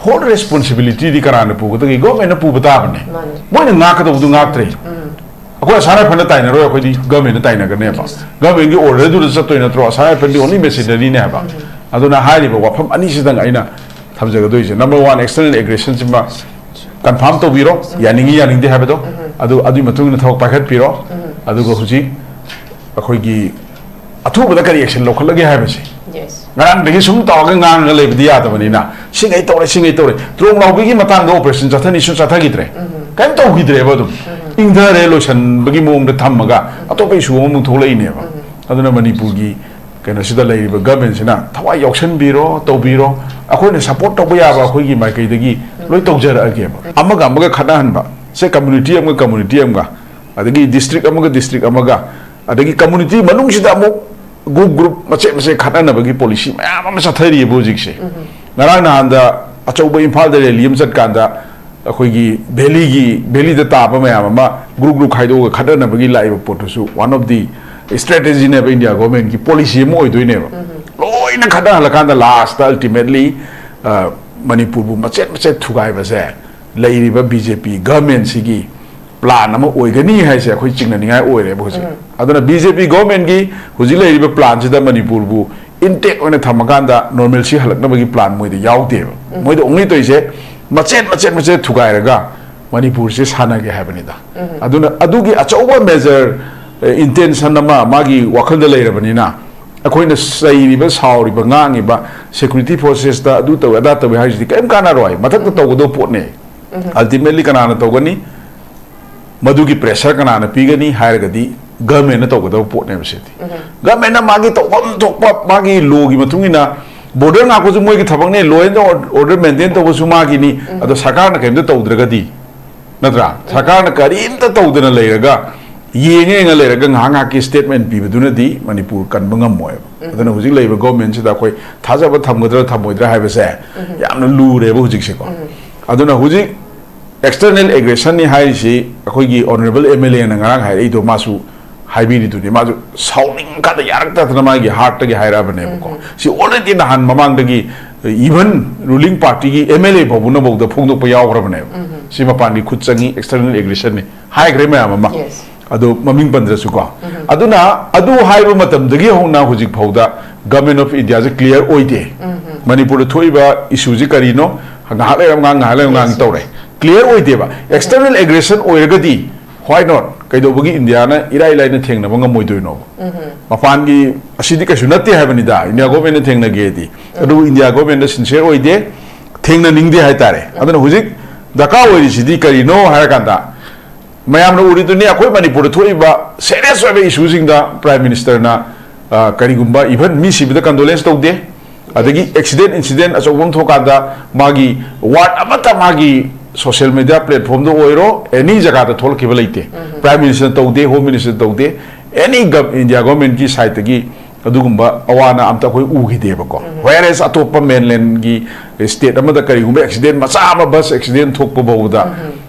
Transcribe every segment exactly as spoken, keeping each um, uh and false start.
Whole responsibility ꯗꯤ ꯀꯅꯥꯅ ꯄꯨꯒꯗꯒꯦ? Government ꯅ ꯄꯨꯕ ꯇꯥꯕꯅꯦ꯫ ꯃꯥꯅꯦ꯫ ꯃꯣꯏꯅ ꯉꯥꯛꯀꯗꯧꯕꯗꯨ ꯉꯥꯛꯇ꯭ꯔꯦ꯫ ꯎꯝ꯫ ꯑꯩꯈꯣꯏ ꯑꯁꯥꯝ ꯔꯥꯏꯐꯜꯅ ꯇꯥꯏꯅꯔꯣꯏ, ꯑꯩꯈꯣꯏꯗꯤ government ꯅ ꯇꯥꯏꯅꯒꯅꯦꯕ꯫ Government ꯀꯤ order ꯗꯨꯗ ꯆꯠꯇꯣꯏ ꯅꯠꯇ꯭ꯔꯣ? ꯑꯁꯥꯝ ꯔꯥꯏꯐꯜꯗꯤ only machinery ꯅꯦ ꯍꯥꯏꯕ꯫ ꯑꯗꯨꯅ ꯍꯥꯏꯔꯤꯕ ꯋꯥꯐꯝ ꯑꯅꯤꯁꯤꯗꯪ ꯑꯩꯅ ꯊꯝꯖꯒꯗꯣꯏꯁꯦ꯫ Number one, external aggression ꯁꯤꯃ confirm ꯇꯧꯕꯤꯔꯣ, ꯌꯥꯅꯤꯡꯉꯤ ꯌꯥꯅꯤꯡꯗꯦ ꯍꯥꯏꯕꯗꯣ꯫ ꯑꯗꯨ, ꯑꯗꯨꯒꯤ ꯃꯇꯨꯡ ꯏꯟꯅ ꯊꯕꯛ ꯄꯥꯏꯈꯠꯄꯤꯔꯣ꯫ ꯑꯗꯨꯒ ꯍꯧꯖꯤꯛ ꯑꯩꯈꯣꯏꯒꯤ ꯑꯊꯨꯕꯗ ꯀꯔꯤ action ꯂꯧꯈꯠꯂꯒꯦ ꯍꯥꯏꯕꯁꯦ꯫ Yes꯫ ꯉꯔꯥꯡꯗꯒꯤ ꯁꯨꯝ ꯇꯧꯔꯒ ꯉꯥꯡꯉꯒ ꯂꯩꯕꯗꯤ ꯌꯥꯗꯕꯅꯤꯅ, ꯁꯤꯉꯩ ꯇꯧꯔꯦ, ꯁꯤꯉꯩ ꯇꯧꯔꯦ꯫ ꯇ꯭ꯔꯣꯡ ꯂꯥꯎꯕꯤꯒꯤ ꯃꯇꯥꯡꯗ operation ꯆꯠꯊꯅꯤ ꯁꯨ ꯆꯠꯊꯈꯤꯗ꯭ꯔꯦ꯫ ꯀꯔꯤꯝ ꯇꯧꯈꯤꯗ꯭ꯔꯦꯕ꯫ ꯑꯗꯨꯝ ꯏꯪꯊꯔꯦ, ꯂꯣꯏꯁꯟꯕꯒꯤ ꯃꯑꯣꯡꯗ ꯊꯝꯃꯒ ꯑꯇꯣꯞꯄ issue ꯑꯃꯃꯨꯛ ꯊꯣꯛꯂꯛꯏꯅꯦꯕ꯫ ꯑꯗꯨꯅ ꯃꯅꯤꯄꯨꯔꯒꯤ ꯀꯩꯅꯣꯁꯤꯗ ꯂꯩꯔꯤꯕ government ꯁꯤꯅ ꯊꯋꯥꯏ ꯌꯥꯎꯁꯟꯕꯤꯔꯣ, ꯇꯧꯕꯤꯔꯣ꯫ ꯑꯩꯈꯣꯏꯅ support ꯇꯧꯕ ꯌꯥꯕ ꯑꯩꯈꯣꯏꯒꯤ ꯃꯥꯏꯀꯩꯗꯒꯤ ꯂꯣꯏ ꯇꯧꯖꯔꯛꯑꯒꯦꯕ꯫ ꯑꯃꯒ ꯑꯃꯒ ꯈꯠꯅꯍꯟꯕ ꯁꯦ, community ꯑꯃꯒ community ꯑꯃꯒ, ꯑꯗꯒꯤ district ꯑꯃꯒ district ꯑꯃꯒ, ꯑꯗꯒꯤ community ꯃꯅꯨꯡꯁꯤꯗ ꯑꯃꯨꯛ group group, ꯃꯆꯦꯠ ꯃꯆꯦꯠ ꯈꯠꯅꯅꯕꯒꯤ policy ꯃꯌꯥꯝ ꯑꯃ ꯆꯠꯊꯔꯤꯑꯕ ꯍꯧꯖꯤꯛꯁꯦ꯫ ꯉꯔꯥꯡ ꯅꯍꯥꯟꯗ ꯑꯆꯧꯕ ꯏꯝꯐꯥꯜꯗ rally ꯑꯃ ꯆꯠꯀꯥꯟꯗ ꯑꯩꯈꯣꯏꯒꯤ valley ꯒꯤ, valley ꯗ ꯇꯥꯕ ꯃꯌꯥꯝ ꯑꯃ group group ꯈꯥꯏꯗꯣꯛꯑꯒ ꯈꯠꯅꯅꯕꯒꯤ ꯂꯥꯛꯏꯕ ꯄꯣꯠꯇꯨꯁꯨ one of the strategy ꯅꯦꯕ India government ꯀꯤ policy ꯑꯃ ꯑꯣꯏꯗꯣꯏꯅꯦꯕ꯫ ꯂꯣꯏꯅ ꯈꯠꯅꯍꯜꯂꯀꯥꯟꯗ last ꯇ ultimately, ꯑ, ꯃꯅꯤꯄꯨꯔꯕꯨ ꯃꯆꯦꯠ ꯃꯆꯦꯠ ꯊꯨꯒꯥꯏꯕꯁꯦ ꯂꯩꯔꯤꯕ B J P government ꯁꯤꯒꯤ plan ꯑꯃ ꯑꯣꯏꯒꯅꯤ ꯍꯥꯏꯁꯦ ꯑꯩꯈꯣꯏ ꯆꯤꯡꯅꯅꯤꯡꯉꯥꯏ ꯑꯣꯏꯔꯦꯕ ꯍꯧꯖꯤꯛ꯫ ꯑꯗꯨꯅ B J P government ꯀꯤ ꯍꯧꯖꯤꯛ ꯂꯩꯔꯤꯕ plan ꯁꯤꯗ ꯃꯅꯤꯄꯨꯔꯕꯨ intact ꯑꯣꯏꯅ ꯊꯝꯃꯀꯥꯟꯗ normalcy ꯍꯜꯂꯛꯅꯕꯒꯤ plan ꯃꯣꯏꯗ ꯌꯥꯎꯗꯦꯕ꯫ ꯃꯣꯏꯗ only ꯇꯧꯔꯤꯁꯦ ꯃꯆꯦꯠ ꯃꯆꯦꯠ ꯃꯆꯦꯠ ꯊꯨꯒꯥꯏꯔꯒ ꯃꯅꯤꯄꯨꯔꯁꯦ ꯁꯥꯟꯅꯒꯦ ꯍꯥꯏꯕꯅꯤꯗ꯫ ꯑꯗꯨꯅ ꯑꯗꯨꯒꯤ ꯑꯆꯧꯕ major, ꯑ, intention ꯑꯃ ꯃꯥꯒꯤ ꯋꯥꯈꯜꯗ ꯂꯩꯔꯕꯅꯤꯅ ꯑꯩꯈꯣꯏꯅ ꯆꯩꯔꯤꯕ, ꯁꯥꯎꯔꯤꯕ, ꯉꯥꯡꯉꯤꯕ security forces ꯇ ꯑꯗꯨ ꯇꯧꯋꯦ, ꯑꯗꯥ ꯇꯧꯋꯦ ꯍꯥꯏꯔꯤꯁꯤꯗꯤ ꯀꯔꯤꯝ ꯀꯥꯟꯅꯔꯣꯏ꯫ ꯃꯊꯛꯇ ꯇꯧꯒꯗꯧꯕ ꯄꯣꯠꯅꯦ꯫ Ultimately ꯀꯅꯥꯅ ꯇꯧꯒꯅꯤ? ꯃꯗꯨꯒꯤ pressure ꯀꯅꯥꯅ ꯄꯤꯒꯅꯤ ꯍꯥꯏꯔꯒꯗꯤ government ꯅ ꯇꯧꯒꯗꯕ ꯄꯣꯠꯅꯦꯕ ꯁꯤꯗꯤ꯫ Government ꯅ ꯃꯥꯒꯤ ꯇꯧꯐꯝ ꯊꯣꯛꯄ ꯃꯥꯒꯤ law ꯒꯤ ꯃꯇꯨꯡ ꯏꯟꯅ border ꯉꯥꯛꯄꯁꯨ ꯃꯣꯏꯒꯤ ꯊꯕꯛꯅꯦ, law and order maintain ꯇꯧꯕꯁꯨ ꯃꯥꯒꯤꯅꯤ꯫ ꯑꯗꯣ ꯁꯔꯀꯥꯔꯅ ꯀꯔꯤꯝꯇ ꯇꯧꯗ꯭ꯔꯒꯗꯤ, ꯅꯠꯇ꯭ꯔꯥ? ꯁꯔꯀꯥꯔꯅ ꯀꯔꯤꯝꯇ ꯇꯧꯗꯅ ꯂꯩꯔꯒ, ꯌꯦꯡꯉ ꯌꯦꯡꯉ ꯂꯩꯔꯒ ꯉꯥꯏꯍꯥꯛ ꯉꯥꯏꯍꯥꯛꯀꯤ statement ꯄꯤꯕꯗꯨꯅꯗꯤ ꯃꯅꯤꯄꯨꯔ ꯀꯟꯕ ꯉꯝꯃꯣꯏꯕ꯫ ꯑꯗꯨꯅ ꯍꯧꯖꯤꯛ ꯂꯩꯔꯤꯕ government ꯁꯤꯗ ꯑꯩꯈꯣꯏ ꯊꯥꯖꯕ ꯊꯝꯒꯗ꯭ꯔꯥ ꯊꯝꯃꯣꯏꯗ꯭ꯔꯥ ꯍꯥꯏꯕꯁꯦ ꯌꯥꯝꯅ ꯂꯨꯔꯦꯕ ꯍꯧꯖꯤꯛꯁꯦꯀꯣ꯫ ꯑꯗꯨꯅ ꯍꯧꯖꯤꯛ external aggression ꯅꯤ ꯍꯥꯏꯔꯤꯁꯤ ꯑꯩꯈꯣꯏꯒꯤ honourable M L A ꯅ ꯉꯔꯥꯡ ꯍꯥꯏꯔꯛꯏꯗꯣ, ꯃꯥꯁꯨ ꯍꯥꯏꯕꯤꯔꯤꯗꯨꯅꯤ꯫ ꯃꯥꯁꯨ ꯁꯥꯎꯅꯤꯡꯀꯥꯟꯗ ꯌꯥꯔꯛꯇꯗꯅ ꯃꯥꯒꯤ heart ꯇꯒꯤ ꯍꯥꯏꯔꯛꯑꯕꯅꯦꯕꯀꯣ꯫ ꯁꯤ already ꯅꯍꯥꯟ ꯃꯃꯥꯡꯗꯒꯤ Even ruling party ꯒꯤ M L A ꯐꯥꯎꯕꯅꯐꯥꯎꯗ ꯐꯣꯡꯗꯣꯛꯄ ꯌꯥꯎꯈ꯭ꯔꯕꯅꯦꯕ꯫ ꯁꯤ ꯃꯄꯥꯟꯒꯤ ꯈꯨꯠ ꯆꯪꯉꯤ, external aggression ꯅꯤ ꯍꯥꯏꯈ꯭ꯔꯦ ꯃꯌꯥꯝ ꯑꯃ꯫ Yes. ꯑꯗꯣ ꯃꯃꯤꯡ ꯄꯟꯗ꯭ꯔꯁꯨꯀꯣ꯫ ꯑꯗꯨꯅ ꯑꯗꯨ ꯍꯥꯏꯕ ꯃꯇꯝꯗꯒꯤ ꯍꯧꯅ ꯍꯧꯖꯤꯛ ꯐꯥꯎꯗ Government of India say clear ꯑꯣꯏꯗꯦ꯫ ꯃꯅꯤꯄꯨꯔꯗ ꯊꯣꯛꯏꯕ issue ꯁꯤ ꯀꯔꯤꯅꯣ? ꯉꯥꯏꯍꯥꯛ ꯂꯩꯔ ꯉꯥꯡ, ꯉꯥꯏꯍꯥꯛ ꯂꯩꯔ ꯉꯥꯡ Yes, ꯇꯧꯔꯦ꯫ yes. Clear ꯑꯣꯏꯗꯦꯕ꯫ External aggression ꯑꯣꯏꯔꯒꯗꯤ why not? ꯀꯩꯗꯧꯕꯒꯤ ꯏꯟꯗꯤꯌꯥꯅ ꯏꯔꯥꯏ ꯂꯥꯏꯅ ꯊꯦꯡꯅꯕ ꯉꯝꯃꯣꯏꯗꯣꯏꯅꯣꯕ? ꯃꯄꯥꯟꯒꯤ ꯑꯁꯤꯗꯤ ꯀꯩꯁꯨ ꯅꯠꯇꯦ ꯍꯥꯏꯕꯅꯤꯗ, India government ꯅ ꯊꯦꯡꯅꯒꯦꯗꯤ꯫ ꯑꯗꯨꯕꯨ India government ꯅ sincere ꯑꯣꯏꯗꯦ, ꯊꯦꯡꯅꯅꯤꯡꯗꯦ ꯍꯥꯏꯇꯥꯔꯦ꯫ ꯑꯗꯨꯅ ꯍꯧꯖꯤꯛ ꯗꯔꯀꯥꯔ ꯑꯣꯏꯔꯤꯁꯤꯗꯤ ꯀꯔꯤꯅꯣ ꯍꯥꯏꯔꯀꯥꯟꯗ, ꯃꯌꯥꯝꯅ ꯎꯔꯤꯗꯨꯅꯤ, ꯑꯩꯈꯣꯏ ꯃꯅꯤꯄꯨꯔꯗ ꯊꯣꯛꯏꯕ serious ꯑꯣꯏꯕ issue ꯁꯤꯡꯗ Prime Minister ꯅ, ꯑ, ꯀꯔꯤꯒꯨꯝꯕ even ꯃꯤ ꯁꯤꯕꯗ condolence ꯇꯧꯗꯦ, ꯑꯗꯒꯤ accident incident ꯑꯆꯧꯕ ꯑꯃ ꯊꯣꯛꯀꯥꯟꯗ ꯃꯥꯒꯤ word ꯑꯃꯠꯇ ꯃꯥꯒꯤ social media platform ꯗ ꯑꯣꯏꯔꯣ, any ꯖꯒꯥꯗ ꯊꯣꯛꯂꯛꯈꯤꯕ ꯂꯩꯇꯦ꯫ Prime Minister ꯇꯧꯗꯦ, Home Minister ꯇꯧꯗꯦ, any gov-, India government ꯀꯤ side ꯇꯒꯤ ꯑꯗꯨꯒꯨꯝꯕ ꯑꯋꯥ ꯑꯅꯥ ꯑꯝꯇ ꯑꯩꯈꯣꯏ ꯎꯈꯤꯗꯦꯕꯀꯣ꯫ Whereas ꯑꯇꯣꯞꯄ mainland ꯒꯤ state ꯑꯃꯗ ꯀꯔꯤꯒꯨꯝꯕ accident ꯃꯆꯥ ꯑꯃ, bus accident ꯊꯣꯛꯄ ꯐꯥꯎꯕꯗ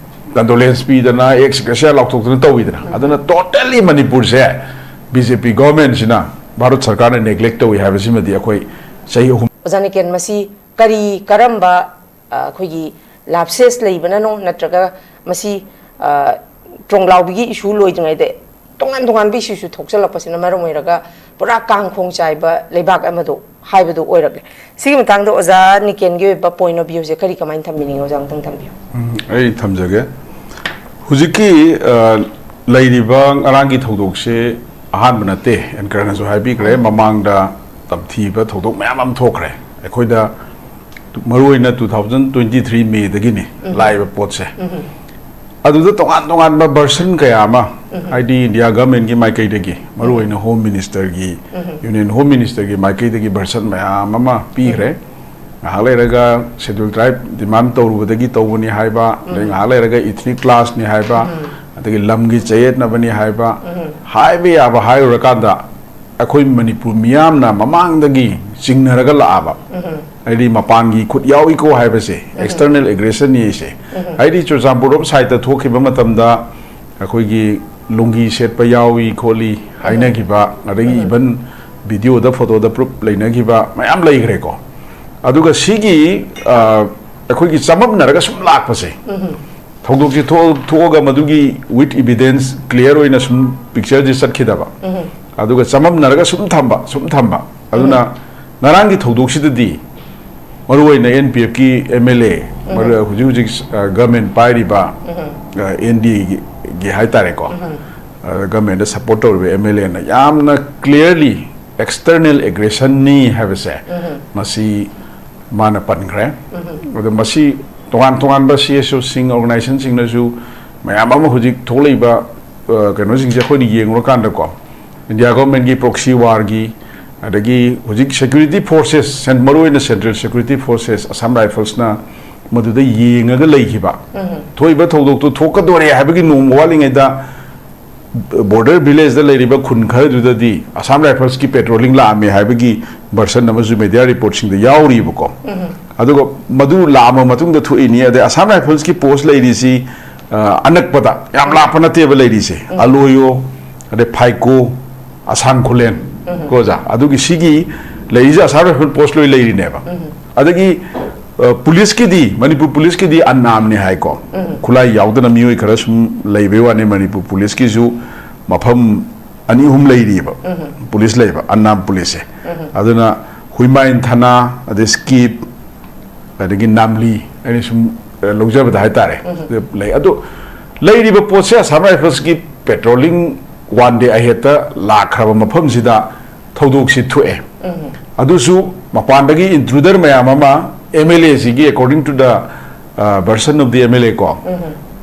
condolence ꯄꯤꯗꯅ, ex gratia ꯂꯥꯎꯊꯣꯛꯇꯅ ꯇꯧꯋꯤꯗꯅ꯫ ꯑꯗꯨꯅ totally ꯃꯅꯤꯄꯨꯔꯁꯦ B J P government ꯁꯤꯅ, ꯚꯥꯔꯠ ꯁꯔꯀꯥꯔꯅ neglect ꯇꯧꯏ ꯍꯥꯏꯕꯁꯤꯃꯗꯤ ꯑꯩꯈꯣꯏ ꯆꯍꯤ ꯑꯍꯨꯝ ꯑꯣꯖꯥ ꯅꯤꯀꯦꯟ, ꯃꯁꯤ ꯀꯔꯤ ꯀꯔꯝꯕ, ꯑ, ꯑꯩꯈꯣꯏꯒꯤ lapses ꯂꯩꯕꯅꯅꯣ, ꯅꯠꯇ꯭ꯔꯒ ꯃꯁꯤ, ꯑ, ꯇ꯭ꯔꯣꯡꯂꯥꯎꯕꯤꯒꯤ issue ꯂꯣꯏꯗ꯭ꯔꯤꯉꯩꯗ ꯇꯣꯉꯥꯟ ꯇꯣꯉꯥꯟꯕ issue ꯁꯨ ꯊꯣꯛꯆꯜꯂꯛꯄꯁꯤꯅ ꯃꯔꯝ ꯑꯣꯏꯔꯒ ꯄꯨꯔꯥ ꯀꯥꯡ ꯈꯣꯡ ꯆꯥꯏꯕ ꯂꯩꯕꯥꯛ ꯑꯃꯗꯣ ꯍꯥꯏꯕꯗꯨ ꯑꯣꯏꯔꯛꯂꯦ? ꯁꯤꯒꯤ ꯃꯇꯥꯡꯗ ꯑꯣꯖꯥ ꯅꯤꯀꯦꯟꯒꯤ ꯑꯣꯏꯕ point of view ꯁꯦ ꯀꯔꯤ, ꯀꯃꯥꯏꯅ ꯊꯝꯕꯤꯅꯤꯡꯉꯤ? ꯑꯣꯖꯥ ꯑꯃꯨꯛꯇꯪ ꯊꯝꯕꯤꯌꯨ꯫ ꯎꯝ, ꯑꯩ ꯊꯝꯖꯒꯦ꯫ ꯍꯧꯖꯤꯛꯀꯤ, ꯑ, ꯂꯩꯔꯤꯕ ꯉꯔꯥꯡꯒꯤ ꯊꯧꯗꯣꯛꯁꯦ ꯑꯍꯥꯟꯕ ꯅꯠꯇꯦ, anchor ꯅꯁꯨ ꯍꯥꯏꯕꯤꯈ꯭ꯔꯦ, ꯃꯃꯥꯡꯗ ꯇꯝꯊꯤꯕ ꯊꯧꯗꯣꯛ ꯃꯌꯥꯝ ꯑꯃ ꯊꯣꯛꯈ꯭ꯔꯦ꯫ ꯑꯩꯈꯣꯏꯗ ꯃꯔꯨꯑꯣꯏꯅ two thousand twenty three May ꯗꯒꯤꯅꯤ ꯂꯥꯛꯏꯕ ꯄꯣꯠꯁꯦ꯫ ꯑꯗꯨꯗ ꯇꯣꯉꯥꯟ ꯇꯣꯉꯥꯟꯕ version ꯀꯌꯥ ꯑꯃ, ꯍꯥꯏꯗꯤ India government ꯀꯤ ꯃꯥꯏꯀꯩꯗꯒꯤ, ꯃꯔꯨꯑꯣꯏꯅ Home Minister ꯒꯤ, Union Home Minister ꯒꯤ ꯃꯥꯏꯀꯩꯗꯒꯤ version ꯃꯌꯥꯝ ꯑꯃ ꯄꯤꯈ꯭ꯔꯦ꯫ ꯉꯥꯏꯍꯥꯛ ꯂꯩꯔꯒ Schedule Tribe demand ꯇꯧꯔꯨꯕꯗꯒꯤ ꯇꯧꯕꯅꯤ ꯍꯥꯏꯕ, ꯑꯗꯩ ꯉꯥꯏꯍꯥꯛ ꯂꯩꯔꯒ ethnic clash ꯅꯤ ꯍꯥꯏꯕ, ꯑꯗꯒꯤ ꯂꯝꯒꯤ ꯆꯌꯦꯠꯅꯕꯅꯤ ꯍꯥꯏꯕ, ꯍꯥꯏꯕ ꯌꯥꯕ ꯍꯥꯏꯔꯨꯔꯀꯥꯟꯗ, ꯑꯩꯈꯣꯏ ꯃꯅꯤꯄꯨꯔ ꯃꯤꯌꯥꯝꯅ ꯃꯃꯥꯡꯗꯒꯤ ꯆꯤꯡꯅꯔꯒ ꯂꯥꯛꯑꯕ, ꯍꯥꯏꯗꯤ ꯃꯄꯥꯟꯒꯤ ꯈꯨꯠ ꯌꯥꯎꯏꯀꯣ ꯍꯥꯏꯕꯁꯦ, external aggression ꯅꯤ ꯁꯦ꯫ ꯍꯥꯏꯗꯤ ꯆꯨꯔꯆꯥꯟꯄꯨꯔ ꯔꯣꯝ side ꯇ ꯊꯣꯛꯈꯤꯕ ꯃꯇꯝꯗ ꯑꯩꯈꯣꯏꯒꯤ ꯂꯨꯡꯒꯤ ꯁꯦꯠꯄ ꯌꯥꯎꯏ ꯈꯣꯠꯂꯤ ꯍꯥꯏꯅꯈꯤꯕ, ꯑꯗꯒꯤ even video ꯗ, photo ꯗ proof ꯂꯩꯅꯈꯤꯕ ꯃꯌꯥꯝ ꯂꯩꯈ꯭ꯔꯦꯀꯣ꯫ ꯑꯗꯨꯒ ꯁꯤꯒꯤ ꯑ, ꯑꯩꯈꯣꯏꯒꯤ ꯆꯃꯝꯅꯔꯒ ꯁꯨꯝ ꯂꯥꯛꯄꯁꯦ, ꯊꯧꯗꯣꯛꯁꯤ ꯊꯣꯛ- ꯊꯣꯛꯑꯒ ꯃꯗꯨꯒꯤ with evidence clear ꯑꯣꯏꯅ ꯁꯨꯝ picture ꯁꯦ ꯆꯠꯈꯤꯗꯕ, ꯑꯗꯨꯒ ꯆꯃꯝꯅꯔꯒ ꯁꯨꯝ ꯊꯝꯕ, ꯁꯨꯝ ꯊꯝꯕ꯫ ꯑꯗꯨꯅ ꯉꯔꯥꯡꯒꯤ ꯊꯧꯗꯣꯛꯁꯤꯗꯗꯤ ꯃꯔꯨꯑꯣꯏꯅ N P F ꯀꯤ M L A, ꯃꯔꯨ- ꯍꯧꯖꯤꯛ ꯍꯧꯖꯤꯛ ꯑ, government ꯄꯥꯏꯔꯤꯕ, ꯑ, N D A ꯒꯤ, ꯒꯤ ꯍꯥꯏꯇꯥꯔꯦꯀꯣ, ꯑ, government ꯗ support ꯇꯧꯔꯤꯕ M L A ꯅ ꯌꯥꯝꯅ clearly external aggression ꯅꯤ ꯍꯥꯏꯕꯁꯦ ꯃꯁꯤ ꯃꯥꯅ ꯄꯟꯈ꯭ꯔꯦ꯫ ꯑꯗꯣ ꯃꯁꯤ ꯇꯣꯉꯥꯟ ꯇꯣꯉꯥꯟꯕ C S O ꯁꯤꯡ, organization ꯁꯤꯡꯅꯁꯨ ꯃꯌꯥꯝ ꯑꯃ ꯍꯧꯖꯤꯛ ꯊꯣꯛꯂꯛꯏꯕ, ꯑ, ꯀꯩꯅꯣꯁꯤꯡꯁꯦ ꯑꯩꯈꯣꯏꯅ ꯌꯦꯡꯉꯨꯔꯀꯥꯟꯗꯀꯣ, India government ꯀꯤ proxy war ꯒꯤ, ꯑꯗꯒꯤ ꯍꯧꯖꯤꯛ security forces, cen- ꯃꯔꯨꯑꯣꯏꯅ Central Security Forces, Assam Rifles ꯅ ꯃꯗꯨꯗ ꯌꯦꯡꯉꯒ ꯂꯩꯈꯤꯕ, ꯊꯣꯛꯏꯕ ꯊꯧꯗꯣꯛꯇꯨ ꯊꯣꯛꯀꯗꯣꯔꯦ ꯍꯥꯏꯕꯒꯤ ꯅꯣꯡꯃ ꯋꯥꯠꯂꯤꯉꯩꯗ border village ꯗ ꯂꯩꯔꯤꯕ ꯈꯨꯟ ꯈꯔꯗꯨꯗꯗꯤ Assam Rifles ꯀꯤ patrolling ꯂꯥꯛꯑꯝꯃꯦ ꯍꯥꯏꯕꯒꯤ version ꯑꯃꯁꯨ media report ꯁꯤꯡꯗ ꯌꯥꯎꯔꯤꯕꯀꯣ꯫ ꯑꯗꯨꯒ ꯃꯗꯨ ꯂꯥꯛꯑꯕ ꯃꯇꯨꯡꯗ ꯊꯣꯛꯏꯅꯤ꯫ ꯑꯗꯩ Assam Rifles ꯀꯤ post ꯂꯩꯔꯤꯁꯤ, ꯑ, ꯑꯅꯛꯄꯗ, ꯌꯥꯝ ꯂꯥꯞꯄ ꯅꯠꯇꯦꯕ ꯂꯩꯔꯤꯁꯦ, ꯑꯂꯣꯌꯣ, ꯑꯗꯩ ꯐꯥꯏꯀꯣ, ꯑꯁꯥꯡ ꯈꯨꯂꯦꯟ, ꯀꯣ ꯑꯣꯖꯥ? ꯑꯗꯨꯒꯤ ꯁꯤꯒꯤ ꯂꯩꯔꯤꯁꯦ Assam Rifle post ꯂꯣꯏ ꯂꯩꯔꯤꯅꯦꯕ꯫ ꯑꯗꯒꯤ, ꯑ, ꯄꯨꯂꯤꯁꯀꯤꯗꯤ, ꯃꯅꯤꯄꯨꯔ ꯄꯨꯂꯤꯁꯀꯤꯗꯤ unarmed ꯅꯤ ꯍꯥꯏꯀꯣ, ꯈꯨꯠꯂꯥꯏ ꯌꯥꯎꯗꯅ ꯃꯤꯑꯣꯏ ꯈꯔ ꯁꯨꯝ ꯂꯩꯕꯩ ꯋꯥꯅꯤ꯫ ꯃꯅꯤꯄꯨꯔ ꯄꯨꯂꯤꯁꯀꯤꯁꯨ ꯃꯐꯝ ꯑꯅꯤ ꯑꯍꯨꯝ ꯂꯩꯔꯤꯕ, ꯄꯨꯂꯤꯁ ꯂꯩꯕ, unarmed ꯄꯨꯂꯤꯁꯁꯦ꯫ ꯑꯗꯨꯅ ꯍꯨꯏꯃꯥꯏꯟ ꯊꯥꯅꯥ, ꯑꯗꯩ ꯁ꯭ꯀꯤꯞ, ꯑꯗꯒꯤ ꯅꯥꯝꯂꯤ, ꯑꯩꯅ ꯁꯨꯝ, ꯑ, ꯂꯧꯖꯕꯗ ꯍꯥꯏꯇꯥꯔꯦ, ꯂꯩ꯫ ꯑꯗꯣ ꯂꯩꯔꯤꯕ ꯄꯣꯠꯁꯦ Assam Rifles ꯀꯤ patrolling one day ahead ꯇ ꯂꯥꯛꯈ꯭ꯔꯕ ꯃꯐꯝꯁꯤꯗ ꯊꯧꯗꯣꯛꯁꯤ ꯊꯣꯛꯑꯦ꯫ ꯑꯗꯨꯁꯨ ꯃꯄꯥꯟꯗꯒꯤ intruder ꯃꯌꯥꯝ ꯑꯃ M L A ꯁꯤꯒꯤ, according to the, uh, version of the M L A ꯀꯣ,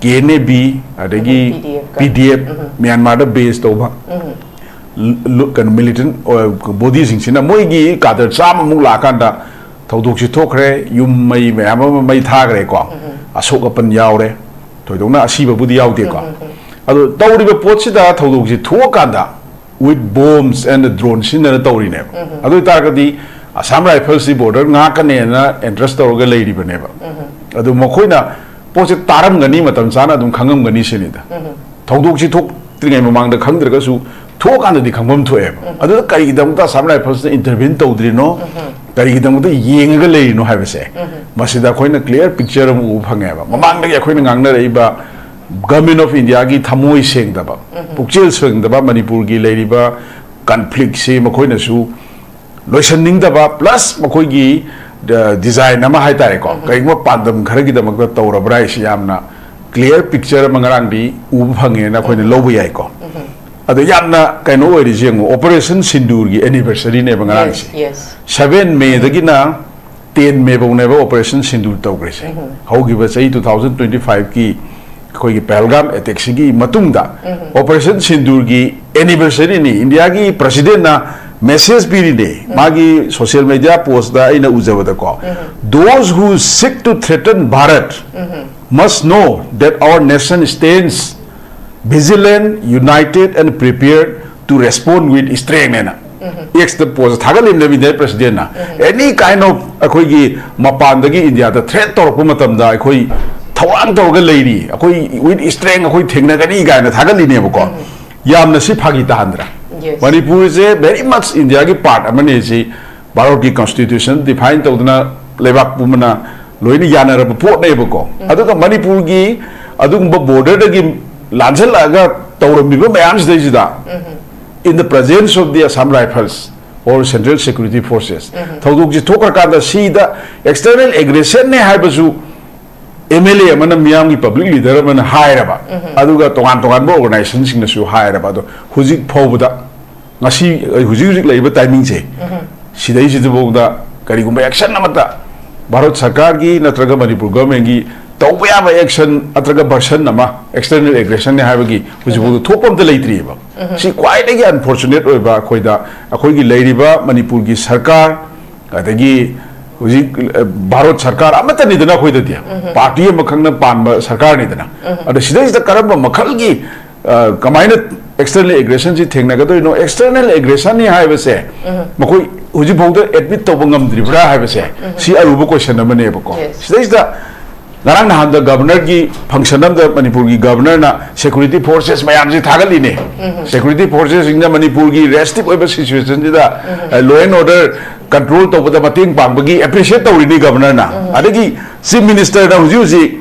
K N A B, ꯑꯗꯒꯤ P D F ꯀ꯫ P D F, ꯃ꯭ꯌꯥꯟꯃꯥꯔꯗ base ꯇꯧꯕ ꯂꯨ- ꯀꯩꯅꯣ, militant, ꯑ, body ꯁꯤꯡꯁꯤꯅ ꯃꯣꯏꯒꯤ cadre ꯆꯥꯝꯃꯃꯨꯛ ꯂꯥꯛꯑꯀꯥꯟꯗ ꯊꯧꯗꯣꯛꯁꯤ ꯊꯣꯛꯈ꯭ꯔꯦ, ꯌꯨꯝ ꯃꯩ ꯃꯌꯥꯝ ꯑꯃ ꯃꯩ ꯊꯥꯈ꯭ꯔꯦꯀꯣ, ꯑꯁꯣꯛ ꯑꯄꯟ ꯌꯥꯎꯔꯦ, ꯊꯣꯏꯗꯣꯛꯅ ꯑꯁꯤꯕꯕꯨꯗꯤ ꯌꯥꯎꯗꯦꯀꯣ꯫ ꯑꯗꯣ ꯇꯧꯔꯤꯕ ꯄꯣꯠꯁꯤꯗ ꯊꯧꯗꯣꯛꯁꯤ ꯊꯣꯛꯑꯀꯥꯟꯗ with bombs and drone ꯁꯤꯖꯤꯟꯅꯔ ꯇꯧꯔꯤꯅꯦꯕ꯫ ꯑꯗꯨ ꯑꯣꯏꯇꯥꯔꯒꯗꯤ Assam Rifles ꯁꯤ border ꯉꯥꯛꯀꯅꯦꯅ entrust ꯇꯧꯔꯒ ꯂꯩꯔꯤꯕꯅꯦꯕ꯫ ꯑꯗꯨ ꯃꯈꯣꯏꯅ ꯄꯣꯠꯁꯦ ꯇꯥꯔꯝꯒꯅꯤ, ꯃꯇꯝ ꯆꯥꯅ ꯑꯗꯨꯝ ꯈꯪꯉꯝꯒꯅꯤ ꯁꯤꯅꯤꯗ꯫ ꯊꯧꯗꯣꯛꯁꯤ ꯊꯣꯛꯇ꯭ꯔꯤꯉꯩ ꯃꯃꯥꯡꯗ ꯈꯪꯗ꯭ꯔꯒꯁꯨ ꯊꯣꯛꯑꯀꯥꯟꯗꯗꯤ ꯈꯪꯐꯝ ꯊꯣꯛꯑꯦꯕ꯫ ꯑꯗꯨꯗ ꯀꯔꯤꯒꯤꯗꯃꯛꯇ ꯑꯁꯥꯝ ꯔꯥꯏꯐꯜꯁꯅ ꯏꯟꯇꯔꯚꯤꯟ ꯇꯧꯗ꯭ꯔꯤꯅꯣ, ꯀꯔꯤꯒꯤꯗꯃꯛꯇ ꯌꯦꯡꯉꯒ ꯂꯩꯔꯤꯅꯣ ꯍꯥꯏꯕꯁꯦ, ꯃꯁꯤꯗ ꯑꯩꯈꯣꯏꯅ ꯀ꯭ꯂꯤꯌꯥꯔ ꯄꯤꯛꯆꯔ ꯑꯃ ꯎꯕ ꯐꯪꯉꯦꯕ꯫ ꯃꯃꯥꯡꯗꯒꯤ ꯑꯩꯈꯣꯏꯅ ꯉꯥꯡꯅꯔꯛꯏꯕ ꯒꯚꯔꯟꯃꯦꯟ ꯑꯣꯐ ꯏꯟꯗꯤꯌꯥꯒꯤ ꯊꯃꯣꯏ ꯁꯦꯡꯗꯕ, ꯄꯨꯛꯆꯦꯜ ꯁꯦꯡꯗꯕ, ꯃꯅꯤꯄꯨꯔꯒꯤ ꯂꯩꯔꯤꯕ ꯀꯟꯐ꯭ꯂꯤꯛꯁꯤ ꯃꯈꯣꯏꯅꯁꯨ ꯂꯣꯏꯁꯟꯅꯤꯡꯗꯕ, ꯄ꯭ꯂꯁ ꯃꯈꯣꯏꯒꯤ, ꯑ, ꯗꯤꯖꯥꯏꯟ ꯑꯃ ꯍꯥꯏꯇꯥꯔꯦꯀꯣ, ꯀꯔꯤꯒꯨꯝꯕ ꯄꯥꯟꯗꯝ ꯈꯔꯒꯤꯗꯃꯛꯇ ꯇꯧꯔꯕ꯭ꯔꯥ ꯍꯥꯏꯁꯤ ꯌꯥꯝꯅ ꯀ꯭ꯂꯤꯌꯥꯔ ꯄꯤꯛꯆꯔ ꯑꯃ ꯉꯔꯥꯡꯗꯤ ꯎꯕ ꯐꯪꯉꯦꯅ ꯑꯩꯈꯣꯏꯅ ꯂꯧꯕ ꯌꯥꯏꯀꯣ꯫ ꯑꯗꯣ ꯌꯥꯝꯅ ꯀꯩꯅꯣ ꯑꯣꯏꯔꯤꯁꯦ ꯌꯦꯡꯉꯨ, ꯑꯣꯄꯔꯦꯁꯟ ꯁꯤꯟꯗꯨꯔꯒꯤ ꯑꯦꯅꯤꯚꯔꯁꯔꯤꯅꯦꯕ ꯉꯔꯥꯡꯁꯦ꯫ Yes, yes. ꯁꯚꯦꯟ ꯃꯦꯗꯒꯤꯅ ꯇꯦꯟ ꯃꯦ ꯐꯥꯎꯅꯦꯕ ꯑꯣꯄꯔꯦꯁꯟ ꯁꯤꯟꯗꯨꯔ ꯇꯧꯈ꯭ꯔꯤꯁꯦ꯫ ꯍꯧꯈꯤꯕ ꯆꯍꯤ two thousand twenty fiveꯀꯤ ꯑꯩꯈꯣꯏꯒꯤ ꯄꯍꯜꯒꯥꯝ ꯑꯦꯇꯦꯛꯁꯤꯒꯤ ꯃꯇꯨꯡꯗ ꯑꯣꯄꯔꯦꯁꯟ ꯁꯤꯟꯗꯨꯔꯒꯤ ꯑꯦꯅꯤꯚꯔꯁꯔꯤꯅꯤ꯫ ꯏꯟꯗꯤꯌꯥꯒꯤ ꯄ꯭ꯔꯁꯤꯗꯦꯟꯅ ꯃꯦꯁꯦꯖ ꯄꯤꯔꯤꯅꯦ, ꯃꯥꯒꯤ ꯁꯣꯁꯤꯌꯦꯜ ꯃꯦꯗꯤꯌꯥ ꯄꯣꯁꯇ ꯑꯩꯅ ꯎꯖꯕꯗꯀꯣ, "Those who seek to threaten Bharat must know that our nation stands vigilant, united and prepared to respond with strength" ꯍꯥꯏꯅ ꯑꯦꯛꯁꯇ ꯄꯣꯁ ꯊꯥꯒꯠꯂꯤꯕꯅꯦꯕ India ꯄ꯭ꯔꯁꯤꯗꯦꯟꯅ꯫ "Any kind of ꯑꯩꯈꯣꯏꯒꯤ ꯃꯄꯥꯟꯗꯒꯤ ꯏꯟꯗꯤꯌꯥꯗ thread ꯇꯧꯔꯛꯄ ꯃꯇꯝꯗ ꯑꯩꯈꯣꯏ ꯊꯧꯔꯥꯡ ꯇꯧꯔꯒ ꯂꯩꯔꯤ, ꯑꯩꯈꯣꯏ with strength ꯑꯩꯈꯣꯏ ꯊꯦꯡꯅꯒꯅꯤ" ꯀꯥꯏꯅ ꯊꯥꯒꯠꯂꯤꯅꯦꯕꯀꯣ꯫ ꯌꯥꯝꯅ ꯁꯤ ꯐꯥꯒꯤ ꯇꯥꯍꯟꯗ꯭ꯔꯥ? Yes. ꯃꯅꯤꯄꯨꯔꯁꯦ very much ꯏꯟꯗꯤꯌꯥꯒꯤ ꯄꯥꯔꯠ ꯑꯃꯅꯤ꯫ ꯁꯤ ꯚꯥꯔꯠꯀꯤ ꯀꯟꯁꯇꯤꯇ꯭ꯌꯨꯁꯟ ꯗꯤꯐꯥꯏꯟ ꯇꯧꯗꯅ ꯂꯩꯕꯥꯛ ꯄꯨꯝꯕꯅ ꯂꯣꯏꯅ ꯌꯥꯅꯔꯕ ꯄꯣꯠꯅꯦꯕꯀꯣ꯫ ꯑꯗꯨꯒ ꯃꯅꯤꯄꯨꯔꯒꯤ ꯑꯗꯨꯒꯨꯝꯕ ꯕꯣꯔꯗꯔꯗꯒꯤ ꯂꯥꯟꯁꯤꯜꯂꯛꯑꯒ ꯇꯧꯔꯝꯃꯤꯕ ꯃꯌꯥꯝꯁꯤꯗꯩꯁꯤꯗ, in the presence of the Assam Rifles or Central Security Forces, ꯊꯧꯗꯣꯛꯁꯤ ꯊꯣꯛꯈ꯭ꯔꯀꯥꯟꯗ ꯁꯤꯗ ꯑꯦꯛꯁꯇꯔꯅꯦꯜ ꯑꯦꯒ꯭ꯔꯦꯁꯟꯅꯦ ꯍꯥꯏꯕꯁꯨ ꯑꯦꯝ ꯑꯦꯜ ꯑꯦ ꯑꯃꯅ ꯃꯤꯌꯥꯝꯒꯤ ꯄꯕ꯭ꯂꯤꯛ ꯂꯤꯗꯔ ꯑꯃꯅ ꯍꯥꯏꯔꯕ, ꯑꯗꯨꯒ ꯇꯣꯉꯥꯟ ꯇꯣꯉꯥꯟꯕ ꯑꯣꯔꯒꯅꯥꯏꯖꯦꯁꯟꯁꯤꯡꯅꯁꯨ ꯍꯥꯏꯔꯕ, ꯑꯗꯣ ꯍꯧꯖꯤꯛ ꯐꯥꯎꯕꯗ, ꯉꯁꯤ ꯍꯧꯖꯤꯛ ꯍꯧꯖꯤꯛ ꯂꯩꯔꯤꯕ ꯇꯥꯏꯃꯤꯡꯁꯦ, ꯁꯤꯗꯩꯁꯤꯗꯐꯥꯎꯗ ꯀꯔꯤꯒꯨꯝꯕ ꯑꯦꯛꯁꯟ ꯑꯃꯠꯇ ꯚꯥꯔꯠ ꯁꯔꯀꯥꯔꯒꯤ ꯅꯠꯇ꯭ꯔꯒ ꯃꯅꯤꯄꯨꯔ ꯒꯚꯔꯟꯃꯦꯟꯒꯤ ꯇꯧꯕ ꯌꯥꯕ ꯑꯦꯛꯁꯟ ꯅꯠꯇ꯭ꯔꯒ ꯚꯔꯁꯟ ꯑꯃ, ꯑꯦꯛꯁꯇꯔꯅꯦꯜ ꯑꯦꯒ꯭ꯔꯦꯁꯟꯅꯦ ꯍꯥꯏꯕꯒꯤ ꯍꯧꯖꯤꯛꯐꯥꯎꯗ ꯊꯣꯛꯄ ꯑꯝꯇ ꯂꯩꯇ꯭ꯔꯤꯑꯕ꯫ ꯁꯤ ꯈ꯭ꯋꯥꯏꯗꯒꯤ ꯑꯟꯐꯣꯔꯆꯨꯅꯦꯠ ꯑꯣꯏꯕ, ꯑꯩꯈꯣꯏꯗ, ꯑꯩꯈꯣꯏꯒꯤ ꯂꯩꯔꯤꯕ ꯃꯅꯤꯄꯨꯔꯒꯤ ꯁꯔꯀꯥꯔ, ꯑꯗꯒꯤ ꯍꯧꯖꯤꯛ, ꯑ, ꯚꯥꯔꯠ ꯁꯔꯀꯥꯔ ꯑꯃꯠꯇꯅꯤꯗꯅ ꯑꯩꯈꯣꯏꯗꯗꯤ, ꯄꯥꯔꯇꯤ ꯑꯃꯈꯛꯅ ꯄꯥꯟꯕ ꯁꯔꯀꯥꯔꯅꯤꯗꯅ꯫ ꯑꯗꯣ ꯁꯤꯗꯩꯁꯤꯗ ꯀꯔꯝꯕ ꯃꯈꯜꯒꯤ, ꯑ, ꯀꯃꯥꯏꯅ ꯑꯦꯛꯁꯇꯔꯅꯦꯜ ꯑꯦꯒ꯭ꯔꯦꯁꯟꯁꯤ ꯊꯦꯡꯅꯒꯗꯣꯏꯅꯣ? ꯑꯦꯛꯁꯇꯔꯅꯦꯜ ꯑꯦꯒ꯭ꯔꯦꯁꯟꯅꯤ ꯍꯥꯏꯕꯁꯦ ꯃꯈꯣꯏ ꯍꯧꯖꯤꯛꯐꯥꯎꯗ ꯑꯦꯗꯃꯤꯠ ꯇꯧꯕ ꯉꯝꯗ꯭ꯔꯤꯕ꯭ꯔꯥ ꯍꯥꯏꯕꯁꯦ, ꯁꯤ ꯑꯔꯨꯕ ꯀꯣꯏꯁꯟ ꯑꯃꯅꯦꯕꯀꯣ꯫ Yes. ꯁꯤꯗꯩꯁꯤꯗ ꯉꯔꯥꯡ ꯅꯍꯥꯟꯗ ꯒꯕꯔꯅꯔꯒꯤ ꯐꯪꯁꯟ ꯑꯃꯗ ꯃꯅꯤꯄꯨꯔꯒꯤ ꯒꯕꯔꯅꯔꯅ ꯁꯦꯀ꯭ꯌꯨꯔꯤꯇꯤ ꯐꯣꯔꯁꯦꯁ ꯃꯌꯥꯝꯁꯦ ꯊꯥꯒꯠꯂꯤꯅꯦ꯫ ꯁꯦꯀ꯭ꯌꯨꯔꯤꯇꯤ ꯐꯣꯔꯁꯦꯁꯁꯤꯡꯅ ꯃꯅꯤꯄꯨꯔꯒꯤ ꯔꯦꯁꯇꯤꯞ ꯑꯣꯏꯕ ꯁꯤꯆꯨꯋꯦꯁꯟꯁꯤꯗ ꯂꯣ ꯑꯦꯟ ꯑꯣꯔꯗꯔ ꯀꯟꯇ꯭ꯔꯣꯜ ꯇꯧꯕꯗ ꯃꯇꯦꯡ ꯄꯥꯡꯕꯒꯤ ꯑꯦꯄ꯭ꯔꯤꯁꯤꯌꯦꯠ ꯇꯧꯔꯤꯅꯤ ꯒꯕꯔꯅꯔꯅ꯫ ꯑꯗꯒꯤ ꯆꯤꯐ ꯃꯤꯅꯤꯁꯇꯔꯅ ꯍꯧꯖꯤꯛ ꯍꯧꯖꯤꯛ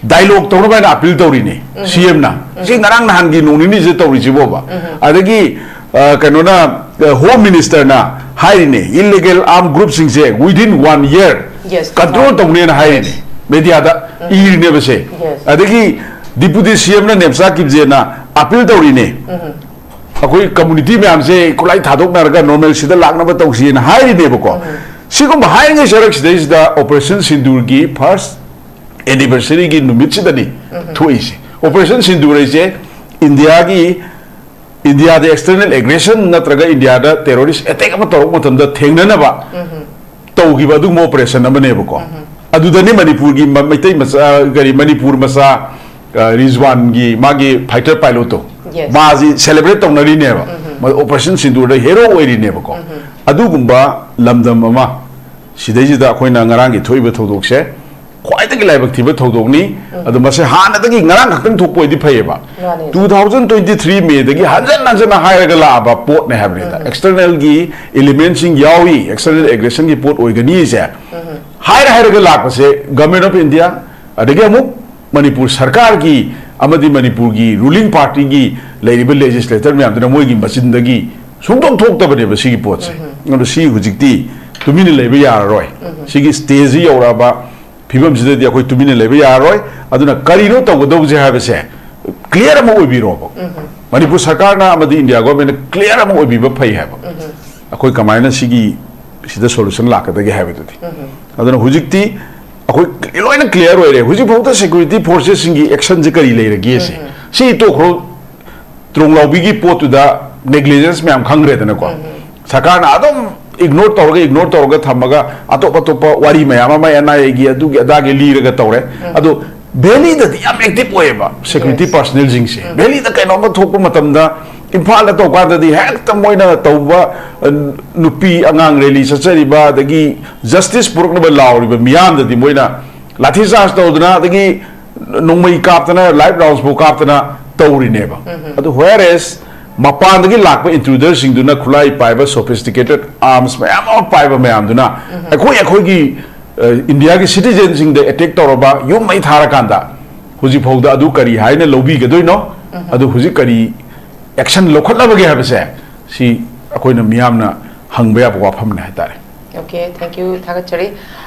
ꯗꯥꯏꯂꯣꯒ ꯇꯧꯅꯕ ꯍꯥꯏꯅ ꯑꯄꯤꯜ ꯇꯧꯔꯤꯅꯤ ꯁꯤ ꯑꯦꯝꯅ꯫ ꯁꯤ ꯉꯔꯥꯡ ꯅꯍꯥꯟꯒꯤ ꯅꯣꯡ ꯅꯤꯅꯤꯁꯤꯗ ꯇꯧꯔꯤꯁꯤꯕꯣꯕ꯫ ꯑꯗꯒꯤ ꯑ, ꯀꯩꯅꯣꯅ, ꯍꯣꯝ ꯃꯤꯅꯤꯁꯇꯔꯅ ꯍꯥꯏꯔꯤꯅꯦ, ꯏꯂꯤꯒꯦꯜ ꯑꯥꯔꯝ ꯒ꯭ꯔꯨꯞꯁꯤꯡꯁꯦ within one year Yes, control ꯇꯧꯅꯦꯅ ꯍꯥꯏꯔꯤꯅꯦ ꯃꯦꯗꯤꯌꯥꯗ ꯏꯔꯤꯅꯦꯕꯁꯦ꯫ Yes. ꯑꯗꯒꯤ ꯗꯤꯄꯨꯇꯤ ꯁꯤ ꯑꯦꯝꯅ ꯅꯦꯝꯆꯥ ꯀꯤꯞꯖꯦꯅ ꯑꯄꯤꯜ ꯇꯧꯔꯤꯅꯦ, ꯑꯩꯈꯣꯏ ꯀꯝꯃꯨꯅꯤꯇꯤ ꯃꯌꯥꯝꯁꯦ ꯈꯨꯠꯂꯥꯏ ꯊꯥꯗꯣꯛꯅꯔꯒ ꯅꯣꯔꯃꯦꯜꯁꯤꯗ ꯂꯥꯛꯅꯕ ꯇꯧꯁꯤꯅ ꯍꯥꯏꯔꯤꯅꯦꯕꯀꯣ꯫ ꯁꯤꯒꯨꯝꯕ ꯍꯥꯏꯔꯤꯉꯩ ꯁꯔꯛꯁꯤꯗꯩꯁꯤꯗ ꯑꯣꯄꯔꯦꯁꯟ ꯁꯤꯟꯗꯨꯔꯒꯤ ꯐꯥꯔꯁ ꯑꯦꯅꯤꯚꯔꯁꯔꯤꯒꯤ ꯅꯨꯃꯤꯠꯁꯤꯗꯅꯤ ꯊꯣꯛꯏꯁꯦ꯫ ꯑꯣꯄꯔꯦꯁꯟ ꯁꯤꯟꯗꯨꯔ ꯍꯥꯏꯁꯦ ꯏꯟꯗꯤꯌꯥꯒꯤ, ꯏꯟꯗꯤꯌꯥꯗ ꯑꯦꯛꯁꯇꯔꯅꯦꯜ ꯑꯦꯒ꯭ꯔꯦꯁꯟ ꯅꯠꯇ꯭ꯔꯒ ꯏꯟꯗꯤꯌꯥꯗ ꯇꯦꯔꯣꯔꯤꯁ ꯑꯦꯇꯦꯛ ꯑꯃ ꯇꯧꯔꯛꯄ ꯃꯇꯝꯗ ꯊꯦꯡꯅꯅꯕ ꯇꯧꯈꯤꯕ ꯑꯗꯨꯒꯨꯝꯕ ꯑꯣꯄꯔꯦꯁꯟ ꯑꯃꯅꯦꯕꯀꯣ꯫ ꯑꯗꯨꯗꯅꯤ ꯃꯅꯤꯄꯨꯔꯒꯤ ꯃ-, ꯃꯩꯇꯩ ꯃꯆꯥ, ꯀꯔꯤ, ꯃꯅꯤꯄꯨꯔ ꯃꯆꯥ, ꯑ, ꯔꯤꯖꯋꯥꯟꯒꯤ ꯃꯥꯒꯤ ꯐꯥꯏꯇꯔ ꯄꯥꯏꯂꯣꯠꯇꯣ, Yes. ꯃꯥꯁꯤ ꯁꯦꯂꯦꯕ꯭ꯔꯦꯠ ꯇꯧꯅꯔꯤꯅꯦꯕ꯫ ꯃꯣꯏ ꯑꯣꯄꯔꯦꯁꯟ ꯁꯤꯟꯗꯨꯔꯗ ꯍꯦꯔꯣ ꯑꯣꯏꯔꯤꯅꯦꯕꯀꯣ꯫ ꯑꯗꯨꯒꯨꯝꯕ ꯂꯝꯗꯝ ꯑꯃ, ꯁꯤꯗꯩꯁꯤꯗ ꯑꯩꯈꯣꯏꯅ ꯉꯔꯥꯡꯒꯤ ꯊꯣꯛꯏꯕ ꯊꯧꯗꯣꯛꯁꯦ ꯈ꯭ꯋꯥꯏꯗꯒꯤ ꯂꯥꯏꯕꯛ ꯊꯤꯕ ꯊꯧꯗꯣꯛꯅꯤ꯫ ꯑꯗꯣ ꯃꯁꯤ ꯍꯥꯟꯅꯗꯒꯤ ꯉꯔꯥꯡ ꯈꯛꯇꯪ ꯊꯣꯛꯄ ꯑꯣꯏꯗꯤ ꯐꯩꯌꯦꯕ꯫ ꯃꯥꯅꯦ꯫ Two thousand twenty three ꯃꯦꯗꯒꯤ ꯍꯟꯖꯟ ꯍꯟꯖꯟꯅ ꯍꯥꯏꯔꯒ ꯂꯥꯛꯑꯕ ꯄꯣꯠꯅꯦ ꯍꯥꯏꯕꯅꯤꯗ꯫ ꯑꯦꯛꯁꯇꯔꯅꯦꯜꯒꯤ ꯏꯂꯤꯃꯦꯟꯁꯤꯡ ꯌꯥꯎꯏ, ꯑꯦꯛꯁꯇꯔꯅꯦꯜ ꯑꯦꯒ꯭ꯔꯦꯁꯟꯒꯤ ꯄꯣꯠ ꯑꯣꯏꯒꯅꯤꯁꯦ ꯍꯥꯏꯔ ꯍꯥꯏꯔꯒ ꯂꯥꯛꯄꯁꯦ ꯒꯃꯦꯟ ꯑꯣꯐ ꯏꯟꯗꯤꯌꯥ, ꯑꯗꯒꯤ ꯑꯃꯨꯛ ꯃꯅꯤꯄꯨꯔ ꯁꯔꯀꯥꯔꯒꯤ ꯑꯃꯗꯤ ꯃꯅꯤꯄꯨꯔꯒꯤ ꯔꯨꯂꯤꯡ ꯄꯥꯔꯇꯤꯒꯤ ꯂꯩꯔꯤꯕ ꯂꯦꯖꯤꯁꯂꯦꯇꯔ ꯃꯌꯥꯝꯗꯨꯅ ꯃꯣꯏꯒꯤ ꯃꯆꯤꯟꯗꯒꯤ ꯁꯨꯡꯊꯣꯛ ꯊꯣꯛꯇꯕꯅꯦꯕ ꯁꯤꯒꯤ ꯄꯣꯠꯁꯦ꯫ ꯑꯗꯣ ꯁꯤ ꯍꯧꯖꯤꯛꯇꯤ ꯇꯨꯃꯤꯟꯅ ꯂꯩꯕ ꯌꯥꯔꯔꯣꯏ꯫ ꯁꯤꯒꯤ ꯁ꯭ꯇꯦꯖꯁꯤ ꯌꯧꯔꯛꯑꯕ ꯐꯤꯕꯝꯁꯤꯗꯗꯤ ꯑꯩꯈꯣꯏ ꯇꯨꯃꯤꯟꯅ ꯂꯩꯕ ꯌꯥꯔꯔꯣꯏ꯫ ꯑꯗꯨꯅ ꯀꯔꯤꯅꯣ ꯇꯧꯒꯗꯧꯕꯁꯦ ꯍꯥꯏꯕꯁꯦ ꯀ꯭ꯂꯤꯌꯥꯔ ꯑꯃ ꯑꯣꯏꯕꯤꯔꯣꯕ꯫ ꯃꯅꯤꯄꯨꯔ ꯁꯔꯀꯥꯔꯅ ꯑꯃꯗꯤ ꯏꯟꯗꯤꯌꯥ ꯒꯣꯔꯃꯦꯟꯅ ꯀ꯭ꯂꯤꯌꯥꯔ ꯑꯃ ꯑꯣꯏꯕꯤꯕ ꯐꯩ ꯍꯥꯏꯕ꯫ ꯑꯩꯈꯣꯏ ꯀꯃꯥꯏꯅ ꯁꯤꯒꯤ, ꯁꯤꯗ ꯁꯣꯂꯨꯁꯟ ꯂꯥꯛꯀꯗꯒꯦ ꯍꯥꯏꯕꯗꯨꯗꯤ꯫ ꯑꯗꯨꯅ ꯍꯧꯖꯤꯛꯇꯤ ꯑꯩꯈꯣꯏ ꯂꯣꯏꯅ ꯀ꯭ꯂꯤꯌꯥꯔ ꯑꯣꯏꯔꯦ꯫ ꯍꯧꯖꯤꯛꯐꯥꯎꯗ ꯁꯦꯀ꯭ꯌꯨꯔꯤꯇꯤ ꯐꯣꯔꯁꯦꯁꯁꯤꯡꯒꯤ ꯑꯦꯛꯁꯟꯁꯦ ꯀꯔꯤ ꯂꯩꯔꯒꯦ ꯁꯤ? ꯁꯤ ꯇꯣꯛꯈ꯭ꯔꯣ, ꯇ꯭ꯔꯣꯡꯂꯥꯎꯕꯤꯒꯤ ꯄꯣꯠꯇꯨꯗ ꯅꯦꯒ꯭ꯂꯤꯖꯦꯟꯁ ꯃꯌꯥꯝ ꯈꯪꯈ꯭ꯔꯦꯗꯅꯀꯣ꯫ ꯁꯔꯀꯥꯔꯅ ꯑꯗꯨꯝ ꯏꯒꯅꯣꯔ ꯇꯧꯔꯒ, ꯏꯒꯅꯣꯔ ꯇꯧꯔꯒ ꯊꯝꯃꯒ ꯑꯇꯣꯞ ꯑꯇꯣꯞꯄ ꯋꯥꯔꯤ ꯃꯌꯥꯝ ꯑꯃ ꯑꯦꯟ ꯑꯥꯏ ꯑꯦꯒꯤ ꯑꯗꯨꯒꯤ ꯑꯗꯥꯒꯤ ꯂꯤꯔꯒ ꯇꯧꯔꯦ꯫ ꯑꯗꯣ ꯚꯦꯂꯤꯗꯗꯤ ꯌꯥꯝ ꯑꯦꯛꯇꯤꯚ ꯑꯣꯏꯌꯦꯕ ꯁꯦꯀ꯭ꯌꯨꯔꯤꯇꯤ ꯄꯥꯔꯁꯅꯦꯜꯁꯤꯡꯁꯦ꯫ ꯚꯦꯂꯤꯗ ꯀꯩꯅꯣꯝꯃ ꯊꯣꯛꯄ ꯃꯇꯝꯗ ꯏꯝꯐꯥꯜꯗ ꯇꯧꯀꯥꯟꯗꯗꯤ ꯍꯦꯛꯇ ꯃꯣꯏꯅ ꯇꯧꯕ, ꯑ, ꯅꯨꯄꯤ ꯑꯉꯥꯡ ꯔꯦꯂꯤ ꯆꯠꯆꯔꯤꯕ ꯑꯗꯒꯤ ꯖꯁꯇꯤꯁ ꯄꯨꯔꯛꯅꯕ ꯂꯥꯎꯔꯤꯕ ꯃꯤꯌꯥꯝꯗꯗꯤ ꯃꯣꯏꯅ ꯂꯥꯊꯤ ꯆꯥꯔꯖ ꯇꯧꯗꯅ, ꯑꯗꯒꯤ ꯅꯣꯡꯃꯩ ꯀꯥꯞꯇꯅ, ꯂꯥꯏꯐ ꯔꯥꯎꯟꯁ ꯐꯥꯎ ꯀꯥꯞꯇꯅ ꯇꯧꯔꯤꯅꯦꯕ꯫ ꯑꯗꯨ whereas ꯃꯄꯥꯟꯗꯒꯤ ꯂꯥꯛꯄ intruderꯁꯤꯡꯗꯨꯅ ꯈꯨꯠꯂꯥꯏ ꯄꯥꯏꯕ, sophisticated arms ꯃꯌꯥꯝ ꯑꯃ ꯄꯥꯏꯕ ꯃꯌꯥꯝꯗꯨꯅ ꯑꯩꯈꯣꯏ, ꯑꯩꯈꯣꯏꯒꯤ, ꯑ, ꯏꯟꯗꯤꯌꯥꯒꯤ citizenꯁꯤꯡꯗ attack ꯇꯧꯔꯕ, ꯌꯨꯝ ꯃꯩ ꯊꯥꯔꯀꯥꯟꯗ ꯍꯧꯖꯤꯛ ꯐꯥꯎꯗ ꯑꯗꯨ ꯀꯔꯤ ꯍꯥꯏꯅ ꯂꯧꯕꯤꯒꯗꯣꯏꯅꯣ? ꯑꯗꯨ ꯍꯧꯖꯤꯛ ꯀꯔꯤ action ꯂꯧꯈꯠꯂꯕꯒꯦ ꯍꯥꯏꯕꯁꯦ, ꯁꯤ ꯑꯩꯈꯣꯏꯅ ꯃꯤꯌꯥꯝꯅ ꯍꯪꯕ ꯌꯥꯕ ꯋꯥꯐꯝꯅꯦ ꯍꯥꯏꯇꯥꯔꯦ꯫ Okay, thank you, ꯊꯥꯒꯠꯆꯔꯤ꯫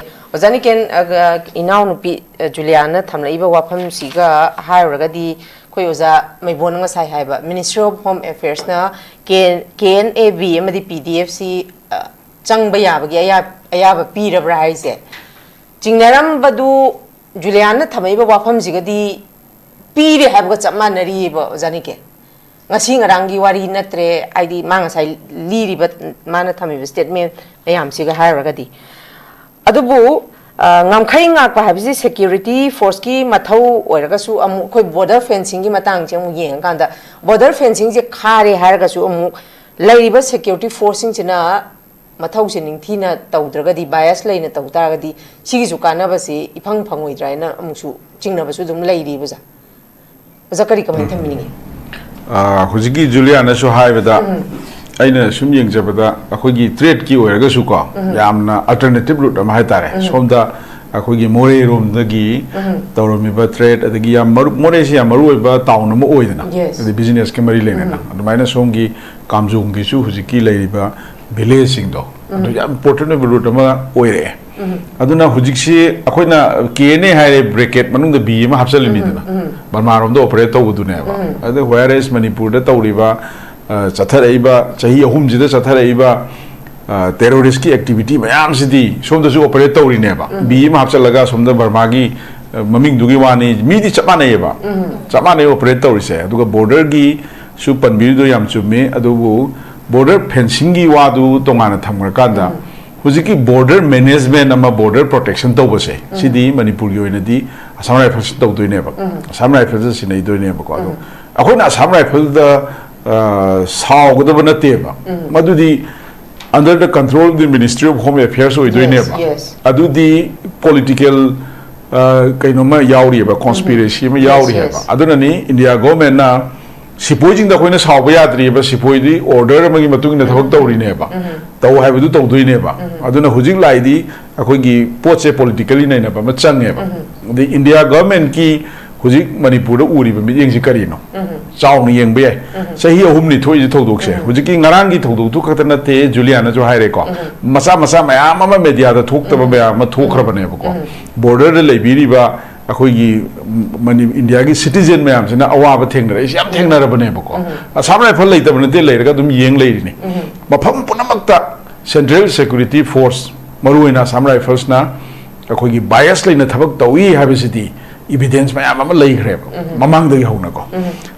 ꯑꯣꯖꯥ ꯅꯤꯀꯦꯟ, ꯑ, ꯏꯅꯥꯎꯅꯨꯄꯤ, ꯑ, ꯖꯨꯂꯤꯌꯥꯅ ꯊꯝꯂꯛꯏꯕ ꯋꯥꯐꯝꯁꯤꯒ ꯍꯥꯏꯔꯨꯔꯒꯗꯤ, ꯑꯩꯈꯣꯏ ꯑꯣꯖꯥ ꯃꯩꯕꯣꯟꯅ ꯉꯁꯥꯏ ꯍꯥꯏꯕ Ministry of Home Affairsꯅ ꯀꯦ ꯑꯦꯟ ꯑꯦ ꯕꯤ ꯑꯃꯗꯤ ꯄꯤ ꯗꯤ ꯑꯦꯐꯁꯤ, ꯑ, ꯆꯪꯕ ꯌꯥꯕꯒꯤ ꯑꯌꯥ-, ꯑꯌꯥꯕ ꯄꯤꯔꯕ꯭ꯔꯥ ꯍꯥꯏꯁꯦ, ꯆꯤꯡꯅꯔꯝꯕꯗꯨ ꯖꯨꯂꯤꯌꯥꯅ ꯊꯝꯃꯛꯏꯕ ꯋꯥꯐꯝꯁꯤꯒꯗꯤ ꯄꯤꯔꯦ ꯍꯥꯏꯕꯒ ꯆꯞ ꯃꯥꯟꯅꯔꯤꯕ, ꯑꯣꯖꯥ ꯅꯤꯀꯦꯟ꯫ ꯉꯁꯤ ꯉꯔꯥꯡꯒꯤ ꯋꯥꯔꯤ ꯅꯠꯇ꯭ꯔꯦ, ꯍꯥꯏꯗꯤ ꯃꯥ ꯉꯁꯥꯏ ꯂꯤꯔꯤꯕ, ꯃꯥꯅ ꯊꯝꯃꯤꯕ statement ꯃꯌꯥꯝꯁꯤꯒ ꯍꯥꯏꯔꯨꯔꯒꯗꯤ꯫ ꯑꯗꯨꯕꯨ, ꯑ, ꯉꯝꯈꯩ ꯉꯥꯛꯄ ꯍꯥꯏꯕꯁꯤ security forceꯀꯤ ꯃꯊꯧ ꯑꯣꯏꯔꯒꯁꯨ, ꯑꯃꯨꯛ ꯑꯩꯈꯣꯏ border fencingꯒꯤ ꯃꯇꯥꯡꯁꯦ ꯑꯃꯨꯛ ꯌꯦꯡꯉꯀꯥꯟꯗ, border fencingꯁꯦ ꯈꯥꯔꯦ ꯍꯥꯏꯔꯒꯁꯨ, ꯑꯃꯨꯛ ꯂꯩꯔꯤꯕ security forceꯁꯤꯡꯁꯤꯅ ꯃꯊꯧꯁꯦ ꯅꯤꯡꯊꯤꯅ ꯇꯧꯗ꯭ꯔꯒꯗꯤ, bias ꯂꯩꯅ ꯇꯧ ꯇꯥꯔꯒꯗꯤ, ꯁꯤꯒꯤꯁꯨ ꯀꯥꯟꯅꯕꯁꯤ ꯏꯐꯪ ꯐꯪꯉꯣꯏꯗ꯭ꯔꯥ ꯍꯥꯏꯅ ꯑꯃꯨꯛꯁꯨ ꯆꯤꯡꯅꯕꯁꯨ ꯑꯗꯨꯝ ꯂꯩꯔꯤꯕ, ꯑꯣꯖꯥ꯫ ꯑꯣꯖꯥ, ꯀꯔꯤ, ꯀꯃꯥꯏꯅ ꯊꯝꯕꯤꯅꯤꯡꯉꯤ? ꯑ, ꯍꯧꯖꯤꯛꯀꯤ ꯖꯨꯂꯤꯌꯥꯅꯁꯨ ꯍꯥꯏꯕꯗ, ꯑꯩꯅ ꯁꯨꯝ ꯌꯦꯡꯖꯕꯗ, ꯑꯩꯈꯣꯏꯒꯤ tradeꯀꯤ ꯑꯣꯏꯔꯒꯁꯨꯀꯣ, ꯌꯥꯝꯅ alternative route ꯑꯃ ꯍꯥꯏꯇꯥꯔꯦ꯫ ꯁꯣꯝꯗ ꯑꯩꯈꯣꯏꯒꯤ ꯃꯣꯔꯦꯔꯣꯝꯗꯒꯤ ꯇꯧꯔꯝꯃꯤꯕ trade, ꯑꯗꯒꯤ ꯌꯥꯝ ꯃꯔꯨ, ꯃꯣꯔꯦꯁꯤ ꯌꯥꯝ ꯃꯔꯨ ꯑꯣꯏꯕ town ꯑꯃ ꯑꯣꯏꯗꯅ, Yes. ꯑꯗꯩ businessꯀ ꯃꯔꯤ ꯂꯩꯅꯅ, ꯑꯗꯨꯃꯥꯏꯅ ꯁꯣꯝꯒꯤ ꯀꯥꯝꯖꯣꯡꯒꯤꯁꯨ ꯍꯧꯖꯤꯛꯀꯤ ꯂꯩꯔꯤꯕ villageꯁꯤꯡꯗꯣ, ꯑꯗꯨ ꯌꯥꯝ important ꯑꯣꯏꯕ route ꯑꯃ ꯑꯣꯏꯔꯛꯑꯦ꯫ ꯑꯗꯨꯅ ꯍꯧꯖꯤꯛꯁꯤ ꯑꯩꯈꯣꯏꯅ ꯀꯦ ꯑꯦꯟ ꯑꯦ ꯍꯥꯏꯔꯦ, bracket ꯃꯅꯨꯡꯗ ꯕꯤ ꯑꯃ ꯍꯥꯞꯆꯜꯂꯤꯃꯤꯗꯅ, ꯕꯔꯃꯥꯔꯣꯝꯗ operate ꯇꯧꯕꯗꯨꯅꯦꯕ꯫ ꯑꯗ whereas ꯃꯅꯤꯄꯨꯔꯗ ꯇꯧꯔꯤꯕ, ꯑ, ꯆꯠꯊꯔꯛꯏꯕ, ꯆꯍꯤ ꯑꯍꯨꯝꯁꯤꯗ ꯆꯠꯊꯔꯛꯏꯕ, ꯑ, terroristꯀꯤ activity ꯃꯌꯥꯝꯁꯤꯗꯤ ꯁꯣꯝꯗꯁꯨ operate ꯇꯧꯔꯤꯅꯦꯕ꯫ ꯕꯤ ꯑꯃ ꯍꯥꯞꯆꯜꯂꯒ ꯁꯣꯝꯗ ꯕꯔꯃꯥꯒꯤ, ꯑ, ꯃꯃꯤꯡꯗꯨꯒꯤ ꯋꯥꯅꯤ, ꯃꯤꯗꯤ ꯆꯞ ꯃꯥꯟꯅꯩꯌꯦꯕ꯫ ꯆꯞ ꯃꯥꯟꯅꯩ operate ꯇꯧꯔꯤꯁꯦ꯫ ꯑꯗꯨꯒ borderꯒꯤꯁꯨ ꯄꯟꯕꯤꯔꯤꯗꯣ ꯌꯥꯝ ꯆꯨꯝꯃꯤ, ꯑꯗꯨꯕꯨ border fencingꯒꯤ ꯋꯥꯗꯨ ꯇꯣꯉꯥꯟꯅ ꯊꯝꯈ꯭ꯔꯀꯥꯟꯗ, ꯍꯧꯖꯤꯛꯀꯤ border management ꯑꯃ, border protection ꯇꯧꯕꯁꯦ, ꯁꯤꯗꯤ ꯃꯅꯤꯄꯨꯔꯒꯤ ꯑꯣꯏꯅꯗꯤ Assam Riflesꯅ ꯇꯧꯗꯣꯏꯅꯦꯕ, Assam Riflesꯅ ꯁꯤꯟꯅꯩꯗꯣꯏꯅꯦꯕꯀꯣ꯫ ꯑꯗꯣ ꯑꯩꯈꯣꯏꯅ Assam Riflesꯇ, ꯑ, ꯁꯥꯎꯒꯗꯕ ꯅꯠꯇꯦꯕ, ꯃꯗꯨꯗꯤ under the control of the Ministry of Home Affairs ꯑꯣꯏꯗꯣꯏꯅꯦꯕ꯫ Yes, yes. ꯑꯗꯨꯗꯤ political ꯑ, ꯀꯩꯅꯣꯝꯃ ꯌꯥꯎꯔꯤꯑꯕ, ꯀꯣꯟꯁꯄꯤꯔꯦꯁꯤ ꯑꯃ ꯌꯥꯎꯔꯤ ꯍꯥꯏꯕ꯫ ꯑꯗꯨꯅꯅꯤ ꯏꯟꯗꯤꯌꯥ ꯒꯣꯔꯃꯦꯟꯅ ꯁꯤꯄꯣꯏꯁꯤꯡꯗ ꯑꯩꯈꯣꯏꯅ ꯁꯥꯎꯕ ꯌꯥꯗ꯭ꯔꯤꯕ, ꯁꯤꯄꯣꯏꯗꯤ ꯑꯣꯔꯗꯔ ꯑꯃꯒꯤ ꯃꯇꯨꯡ ꯏꯟꯅ ꯊꯕꯛ ꯇꯧꯔꯤꯅꯦꯕ, ꯇꯧ ꯍꯥꯏꯕꯗꯨ ꯇꯧꯗꯣꯏꯅꯦꯕ꯫ ꯑꯗꯨꯅ ꯍꯧꯖꯤꯛ ꯂꯥꯛꯏꯗꯤ ꯑꯩꯈꯣꯏꯒꯤ ꯄꯣꯠꯁꯦ ꯄꯣꯂꯤꯇꯤꯀꯦꯜꯂꯤ ꯅꯩꯅꯕ ꯑꯃ ꯆꯪꯉꯦꯕ꯫ ꯑꯗꯩ ꯏꯟꯗꯤꯌꯥ ꯒꯣꯔꯃꯦꯟꯀꯤ ꯍꯧꯖꯤꯛ ꯃꯅꯤꯄꯨꯔꯗ ꯎꯔꯤꯕ ꯃꯤꯠꯌꯦꯡꯁꯤ ꯀꯔꯤꯅꯣ? ꯆꯥꯎꯅ ꯌꯦꯡꯕ ꯌꯥꯏ꯫ ꯆꯍꯤ ꯑꯍꯨꯝꯅꯤ ꯊꯣꯛꯏꯁꯦ ꯊꯧꯗꯣꯛꯁꯦ꯫ ꯍꯧꯖꯤꯛꯀꯤ ꯉꯔꯥꯡꯒꯤ ꯊꯧꯗꯣꯛꯇꯨ ꯈꯛꯇ ꯅꯠꯇꯦ, ꯖꯨꯂꯤꯌꯥꯅꯁꯨ ꯍꯥꯏꯔꯦꯀꯣ꯫ ꯃꯆꯥ ꯃꯆꯥ ꯃꯌꯥꯝ ꯑꯃ ꯃꯦꯗꯤꯌꯥꯗ ꯊꯣꯛꯇꯕ ꯃꯌꯥꯝ ꯑꯃ ꯊꯣꯛꯈ꯭ꯔꯕꯅꯦꯕꯀꯣ꯫ ꯕꯣꯔꯗꯔꯗ ꯂꯩꯕꯤꯔꯤꯕ ꯑꯩꯈꯣꯏꯒꯤ ꯃꯅꯤ-, ꯏꯟꯗꯤꯌꯥꯒꯤ ꯁꯤꯇꯤꯖꯦꯟ ꯃꯌꯥꯝꯁꯤꯅ ꯑꯋꯥꯕ ꯊꯦꯡꯅꯔꯛꯏꯁꯦ ꯌꯥꯝ ꯊꯦꯡꯅꯔꯕꯅꯦꯕꯀꯣ꯫ ꯑꯁꯥꯝ ꯔꯥꯏꯐꯜ ꯂꯩꯇꯕ ꯅꯠꯇꯦ, ꯂꯩꯔꯒ ꯑꯗꯨꯝ ꯌꯦꯡ ꯂꯩꯔꯤꯅꯤ꯫ ꯃꯐꯝ ꯄꯨꯝꯅꯃꯛꯇ ꯁꯦꯟꯇ꯭ꯔꯦꯜ ꯁꯦꯀ꯭ꯌꯨꯔꯤꯇꯤ ꯐꯣꯔꯁ, ꯃꯔꯨꯑꯣꯏꯅ ꯑꯁꯥꯝ ꯔꯥꯏꯐꯜꯁꯅ ꯑꯩꯈꯣꯏꯒꯤ ꯕꯥꯏꯁ ꯂꯩꯅ ꯊꯕꯛ ꯇꯧꯏ ꯍꯥꯏꯕꯁꯤꯗꯤ ꯏꯚꯤꯗꯦꯟꯁ ꯃꯌꯥꯝ ꯑꯃ ꯂꯩꯈ꯭ꯔꯦꯕ ꯃꯃꯥꯡꯗꯒꯤ ꯍꯧꯅꯀꯣ꯫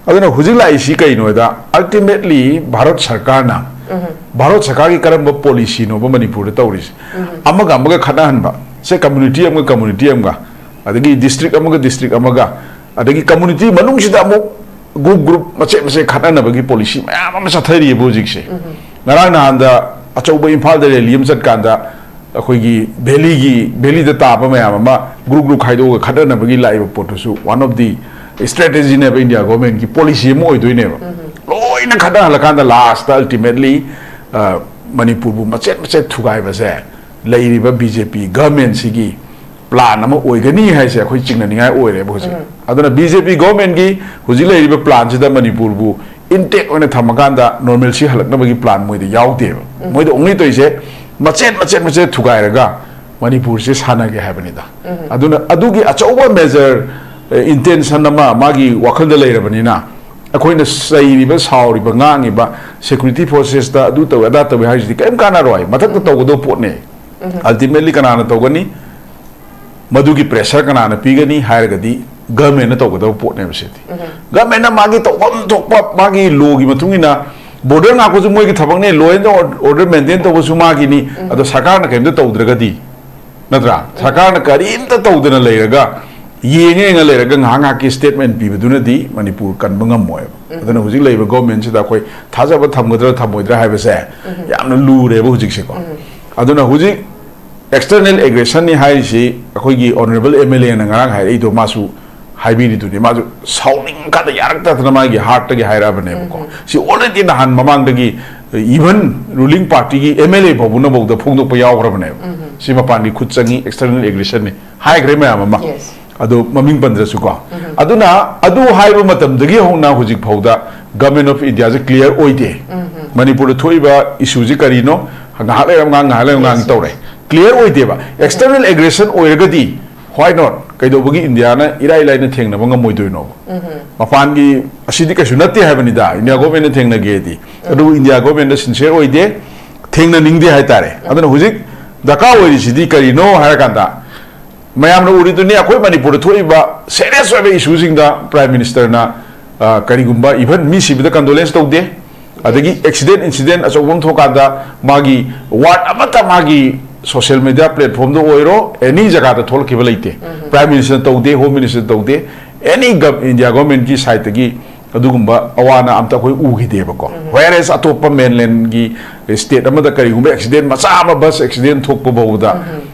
ꯑꯗꯨꯅ ꯍꯧꯖꯤꯛ ꯂꯥꯛꯏꯁꯤ ꯀꯩꯅꯣꯗ, ꯑꯜꯇꯤꯃꯦꯠꯂꯤ ꯚꯥꯔꯠ ꯁꯔꯀꯥꯔꯅ, ꯚꯥꯔꯠ ꯁꯔꯀꯥꯔꯒꯤ ꯀꯔꯝꯕ ꯄꯣꯂꯤꯁꯤꯅꯣꯕ ꯃꯅꯤꯄꯨꯔꯗ ꯇꯧꯔꯤꯁꯦ? ꯑꯃꯒ ꯑꯃꯒ ꯈꯠꯅꯍꯟꯕ, ꯁꯦ ꯀꯝꯃꯨꯅꯤꯇꯤ ꯑꯃꯒ ꯀꯝꯃꯨꯅꯤꯇꯤ ꯑꯃꯒ, ꯑꯗꯒꯤ ꯗꯤꯁꯇ꯭ꯔꯤꯛ ꯑꯃꯒ ꯗꯤꯁꯇ꯭ꯔꯤꯛ ꯑꯃꯒ, ꯑꯗꯒꯤ ꯀꯝꯃꯨꯅꯤꯇꯤ ꯃꯅꯨꯡꯁꯤꯗ ꯑꯃꯨꯛ ꯒ꯭ꯔꯨꯞ ꯒ꯭ꯔꯨꯞ ꯃꯆꯦꯠ ꯃꯆꯦꯠ ꯈꯠꯅꯅꯕꯒꯤ ꯄꯣꯂꯤꯁꯤ ꯃꯌꯥꯝ ꯑꯃ ꯆꯠꯊꯔꯤꯑꯕ ꯍꯧꯖꯤꯛꯁꯦ꯫ ꯉꯔꯥꯡ ꯅꯍꯥꯟꯗ ꯑꯆꯧꯕ ꯏꯝꯐꯥꯜꯗ ꯔꯦꯂꯤ ꯑꯃ ꯆꯠꯀꯥꯟꯗ ꯑꯩꯈꯣꯏꯒꯤ ꯚꯦꯂꯤꯒꯤ, ꯚꯦꯂꯤꯗ ꯇꯥꯕ ꯃꯌꯥꯝ ꯑꯃ ꯒ꯭ꯔꯨꯞ ꯒ꯭ꯔꯨꯞ ꯈꯥꯏꯗꯣꯛꯑꯒ ꯈꯠꯅꯅꯕꯒꯤ ꯂꯥꯛꯏꯕ ꯄꯣꯠꯇꯨꯁꯨ one of the strategy ꯅꯦꯕ ꯏꯟꯗꯤꯌꯥ ꯒꯣꯔꯃꯦꯟꯒꯤ ꯄꯣꯂꯤꯁꯤ ꯑꯃ ꯑꯣꯏꯗꯣꯏꯅꯦꯕ꯫ ꯂꯣꯏꯅ ꯈꯠꯅꯍꯜꯂꯀꯥꯟꯗ ꯂꯥꯁꯇ ꯑꯜꯇꯤꯃꯦꯠꯂꯤ ꯃꯅꯤꯄꯨꯔꯕꯨ ꯃꯆꯦꯠ ꯃꯆꯦꯠ ꯊꯨꯒꯥꯏꯕꯁꯦ ꯂꯩꯔꯤꯕ ꯕꯤ ꯖꯦ ꯄꯤ ꯒꯔꯃꯦꯟꯁꯤꯒꯤ ꯄ꯭ꯂꯥꯟ ꯑꯃ ꯑꯣꯏꯒꯅꯤ ꯍꯥꯏꯁꯦ ꯑꯩꯈꯣꯏ ꯆꯤꯡꯅꯅꯤꯡꯉꯥꯏ ꯑꯣꯏꯔꯦꯕ ꯍꯧꯖꯤꯛ꯫ ꯑꯗꯨꯅ ꯕꯤ ꯖꯦ ꯄꯤ ꯒꯣꯔꯃꯦꯟꯒꯤ ꯍꯧꯖꯤꯛ ꯂꯩꯔꯤꯕ ꯄ꯭ꯂꯥꯟꯁꯤꯗ ꯃꯅꯤꯄꯨꯔꯕꯨ ꯏꯟꯇꯦꯛ ꯑꯣꯏꯅ ꯊꯝꯃꯀꯥꯟꯗ ꯅꯣꯔꯃꯦꯜꯁꯤ ꯍꯜꯂꯛꯅꯕꯒꯤ ꯄ꯭ꯂꯥꯟ ꯃꯣꯏꯗ ꯌꯥꯎꯗꯦꯕ꯫ ꯃꯣꯏꯗ ꯑꯣꯡꯂꯤ ꯇꯧꯔꯤꯁꯦ ꯃꯆꯦꯠ ꯃꯆꯦꯠ ꯃꯆꯦꯠ ꯊꯨꯒꯥꯏꯔꯒ ꯃꯅꯤꯄꯨꯔꯁꯦ ꯁꯥꯟꯅꯒꯦ ꯍꯥꯏꯕꯅꯤꯗ꯫ ꯑꯗꯨꯅ ꯑꯗꯨꯒꯤ ꯑꯆꯧꯕ ꯃꯦꯖꯔ ꯏꯟꯇꯦꯟꯁꯟ ꯑꯃ ꯃꯥꯒꯤ ꯋꯥꯈꯜꯗ ꯂꯩꯔꯕꯅꯤꯅ ꯑꯩꯈꯣꯏꯅ ꯆꯩꯔꯤꯕ, ꯁꯥꯎꯔꯤꯕ, ꯉꯥꯡꯉꯤꯕ ꯁꯦꯀ꯭ꯌꯨꯔꯤꯇꯤ ꯐꯣꯔꯁꯦꯁꯇ ꯑꯗꯨ ꯇꯧꯋꯦ ꯑꯗꯥ ꯇꯧꯋꯦ ꯍꯥꯏꯁꯤꯗꯤ ꯀꯔꯤꯝ ꯀꯥꯟꯅꯔꯣꯏ꯫ ꯃꯊꯛꯇ ꯇꯧꯒꯗꯧꯕ ꯄꯣꯠꯅꯦ꯫ ꯑꯜꯇꯤꯃꯦꯠꯂꯤ ꯀꯅꯥꯅ ꯇꯧꯒꯅꯤ? ꯃꯗꯨꯒꯤ ꯄ꯭ꯔꯦꯁꯔ ꯀꯅꯥꯅ ꯄꯤꯒꯅꯤ ꯍꯥꯏꯔꯒꯗꯤ ꯒꯔꯃꯦꯟꯅ ꯇꯧꯒꯗꯕ ꯄꯣꯠꯅꯦꯕ ꯁꯤꯗꯤ꯫ ꯒꯔꯃꯦꯟꯅ ꯃꯥꯒꯤ ꯇꯧꯐꯝ ꯊꯣꯛꯄ ꯃꯥꯒꯤ ꯂꯣꯒꯤ ꯃꯇꯨꯡ ꯏꯟꯅ ꯕꯣꯔꯗꯔ ꯉꯥꯛꯄꯁꯨ ꯃꯣꯏꯒꯤ ꯊꯕꯛꯅꯦ, ꯂꯣ ꯑꯦꯟ ꯑꯣꯔꯗꯔ ꯃꯦꯟꯇꯦꯟ ꯇꯧꯕꯁꯨ ꯃꯥꯒꯤꯅꯤ꯫ ꯑꯗꯣ ꯁꯔꯀꯥꯔꯅ ꯀꯔꯤꯝꯇ ꯇꯧꯗ꯭ꯔꯒꯗꯤ, ꯅꯠꯇ꯭ꯔꯥ? ꯁꯔꯀꯥꯔꯅ ꯀꯔꯤꯝꯇ ꯇꯧꯗꯅ ꯂꯩꯔꯒ, ꯌꯦꯡꯉ ꯌꯦꯡꯉ ꯂꯩꯔꯒ ꯉꯥꯏꯍꯥꯛ ꯉꯥꯏꯍꯥꯛꯀꯤ ꯁ꯭ꯇꯦꯠꯃꯦꯟ ꯄꯤꯕꯗꯨꯅꯗꯤ ꯃꯅꯤꯄꯨꯔ ꯀꯟꯕ ꯉꯝꯃꯣꯏꯕ꯫ ꯑꯗꯨꯅ ꯍꯧꯖꯤꯛ ꯂꯩꯔꯤꯕ ꯒꯣꯔꯃꯦꯟꯁꯤꯗ ꯑꯩꯈꯣꯏ ꯊꯥꯖꯕ ꯊꯝꯒꯗ꯭ꯔꯥ ꯊꯝꯃꯣꯏꯗ꯭ꯔꯥ ꯍꯥꯏꯕꯁꯦ ꯌꯥꯝꯅ ꯂꯨꯔꯦꯕ ꯍꯧꯖꯤꯛꯁꯦꯀꯣ꯫ ꯑꯗꯨꯅ ꯍꯧꯖꯤꯛ ꯑꯦꯛꯁꯇꯔꯅꯦꯜ ꯑꯦꯒ꯭ꯔꯦꯁꯟꯅꯤ ꯍꯥꯏꯔꯤꯁꯤ ꯑꯩꯈꯣꯏꯒꯤ ꯑꯣꯅꯔꯦꯕꯜ ꯑꯦꯝ ꯑꯦꯜ ꯑꯦꯅ ꯉꯔꯥꯡ ꯍꯥꯏꯔꯛꯏꯗꯣ ꯃꯥꯁꯨ ꯍꯥꯏꯕꯤꯔꯤꯗꯨꯅꯤ꯫ ꯃꯥꯁꯨ ꯁꯥꯎꯅꯤꯡꯀꯥꯟꯗ ꯌꯥꯔꯛꯇꯗꯅ ꯃꯥꯒꯤ ꯍꯥꯔꯠꯇꯒꯤ ꯍꯥꯏꯔꯛꯑꯕꯅꯦꯕꯀꯣ꯫ ꯁꯤ ꯑꯣꯜꯔꯦꯗꯤ ꯅꯍꯥꯟ ꯃꯃꯥꯡꯗꯒꯤ ꯏꯚꯟ ꯔꯨꯂꯤꯡ ꯄꯥꯔꯇꯤꯒꯤ ꯑꯦꯝ ꯑꯦꯜ ꯑꯦ ꯐꯥꯎꯕꯅꯐꯥꯎꯗ ꯐꯣꯡꯗꯣꯛꯄ ꯌꯥꯎꯈ꯭ꯔꯕꯅꯦꯕ꯫ ꯁꯤ ꯃꯄꯥꯟꯒꯤ ꯈꯨꯠ ꯆꯪꯉꯤ, ꯑꯦꯛꯁꯇꯔꯅꯦꯜ ꯑꯦꯒ꯭ꯔꯦꯁꯟꯅꯤ ꯍꯥꯏꯈ꯭ꯔꯦ ꯃꯌꯥꯝ ꯑꯃ꯫ ꯑꯗꯣ ꯃꯃꯤꯡ ꯄꯟꯗ꯭ꯔꯁꯨꯀꯣ꯫ ꯑꯗꯨꯅ ꯑꯗꯨ ꯍꯥꯏꯕ ꯃꯇꯝꯗꯒꯤ ꯍꯧꯅ ꯍꯧꯖꯤꯛ ꯐꯥꯎꯗ ꯒꯃꯦꯟ ꯑꯣꯐ ꯏꯟꯗꯤꯌꯥꯁꯦ ꯀ꯭ꯂꯤꯌꯥꯔ ꯑꯣꯏꯗꯦ꯫ ꯃꯅꯤꯄꯨꯔꯗ ꯊꯣꯛꯏꯕ ꯏꯁꯨꯁꯤ ꯀꯔꯤꯅꯣ? ꯉꯥꯏꯍꯥꯛ ꯂꯩꯔ ꯉꯥꯡ, ꯉꯥꯏꯍꯥꯛ ꯂꯩꯔ ꯉꯥꯡ ꯇꯧꯔꯦ꯫ ꯀ꯭ꯂꯤꯌꯥꯔ ꯑꯣꯏꯗꯦꯕ꯫ ꯑꯦꯛꯁꯇꯔꯅꯦꯜ ꯑꯦꯒ꯭ꯔꯦꯁꯟ ꯑꯣꯏꯔꯒꯗꯤ why not? ꯀꯩꯗꯧꯕꯒꯤ ꯏꯟꯗꯤꯌꯥꯅ ꯏꯔꯥꯏ ꯂꯥꯏꯅ ꯊꯦꯡꯅꯕ ꯉꯝꯃꯣꯏꯗꯣꯏꯅꯣꯕ? ꯃꯄꯥꯟꯒꯤ ꯑꯁꯤꯗꯤ ꯀꯩꯁꯨ ꯅꯠꯇꯦ ꯍꯥꯏꯕꯅꯤꯗ, ꯏꯟꯗꯤꯌꯥ ꯒꯣꯔꯃꯦꯟꯅ ꯊꯦꯡꯅꯒꯦꯗꯤ꯫ ꯑꯗꯨꯕꯨ ꯏꯟꯗꯤꯌꯥ ꯒꯣꯔꯃꯦꯟꯗ ꯁꯤꯟꯁꯤꯌꯔ ꯑꯣꯏꯗꯦ, ꯊꯦꯡꯅꯅꯤꯡꯗꯦ ꯍꯥꯏꯇꯥꯔꯦ꯫ ꯑꯗꯨꯅ ꯍꯧꯖꯤꯛ ꯗꯔꯀꯥꯔ ꯑꯣꯏꯔꯤꯁꯤꯗꯤ ꯀꯔꯤꯅꯣ ꯍꯥꯏꯔꯀꯥꯟꯗ, ꯃꯌꯥꯝꯅ ꯎꯔꯤꯗꯨꯅꯤ ꯑꯩꯈꯣꯏ ꯃꯅꯤꯄꯨꯔꯗ ꯊꯣꯛꯏꯕ ꯁꯦꯔꯤꯌꯁ ꯑꯣꯏꯕ ꯏꯁꯨꯁꯤꯡꯗ ꯄ꯭ꯔꯥꯏꯝ ꯃꯤꯅꯤꯁꯇꯔꯅ, ꯑ, ꯀꯔꯤꯒꯨꯝꯕ ꯏꯚꯟ ꯃꯤ ꯁꯤꯕꯗ ꯀꯟꯗꯣꯂꯦꯟꯁ ꯇꯧꯗꯦ, ꯑꯗꯒꯤ ꯑꯦꯛꯁꯤꯗꯦꯟ ꯏꯟꯁꯤꯗꯦꯟ ꯑꯆꯧꯕ ꯑꯃ ꯊꯣꯛꯀꯥꯟꯗ ꯃꯥꯒꯤ ꯋꯥꯔꯗ ꯑꯃꯠꯇ ꯃꯥꯒꯤ ꯁꯣꯁꯤꯌꯦꯜ ꯃꯦꯗꯤꯌꯥ ꯄ꯭ꯂꯦꯠꯐꯣꯝꯗ ꯑꯣꯏꯔꯣ ꯑꯦꯅꯤ ꯖꯒꯥꯗ ꯊꯣꯛꯂꯛꯈꯤꯕ ꯂꯩꯇꯦ꯫ ꯄ꯭ꯔꯥꯏꯝ ꯃꯤꯅꯤꯁꯇꯔ ꯇꯧꯗꯦ, ꯍꯣꯝ ꯃꯤꯅꯤꯁꯇꯔ ꯇꯧꯗꯦ, ꯑꯦꯅꯤ ꯏꯟꯗꯤꯌꯥ ꯒꯣꯔꯃꯦꯟꯒꯤ ꯁꯥꯏꯠꯇꯒꯤ ꯑꯗꯨꯒꯨꯝꯕ ꯑꯋꯥ ꯑꯅꯥ ꯑꯝꯇ ꯑꯩꯈꯣꯏ ꯎꯈꯤꯗꯦꯕꯀꯣ꯫ ꯋꯦꯔꯦꯁ ꯑꯇꯣꯞꯄ ꯃꯦꯟꯂꯦꯟꯒꯤ ꯁ꯭ꯇꯦꯠ ꯑꯃꯗ ꯀꯔꯤꯒꯨꯝꯕ ꯑꯦꯛꯁꯤꯗꯦꯟ ꯃꯆꯥ ꯑꯃ, ꯕꯁ ꯑꯦꯛꯁꯤꯗꯦꯟ ꯊꯣꯛꯄ ꯐꯥꯎꯕꯗ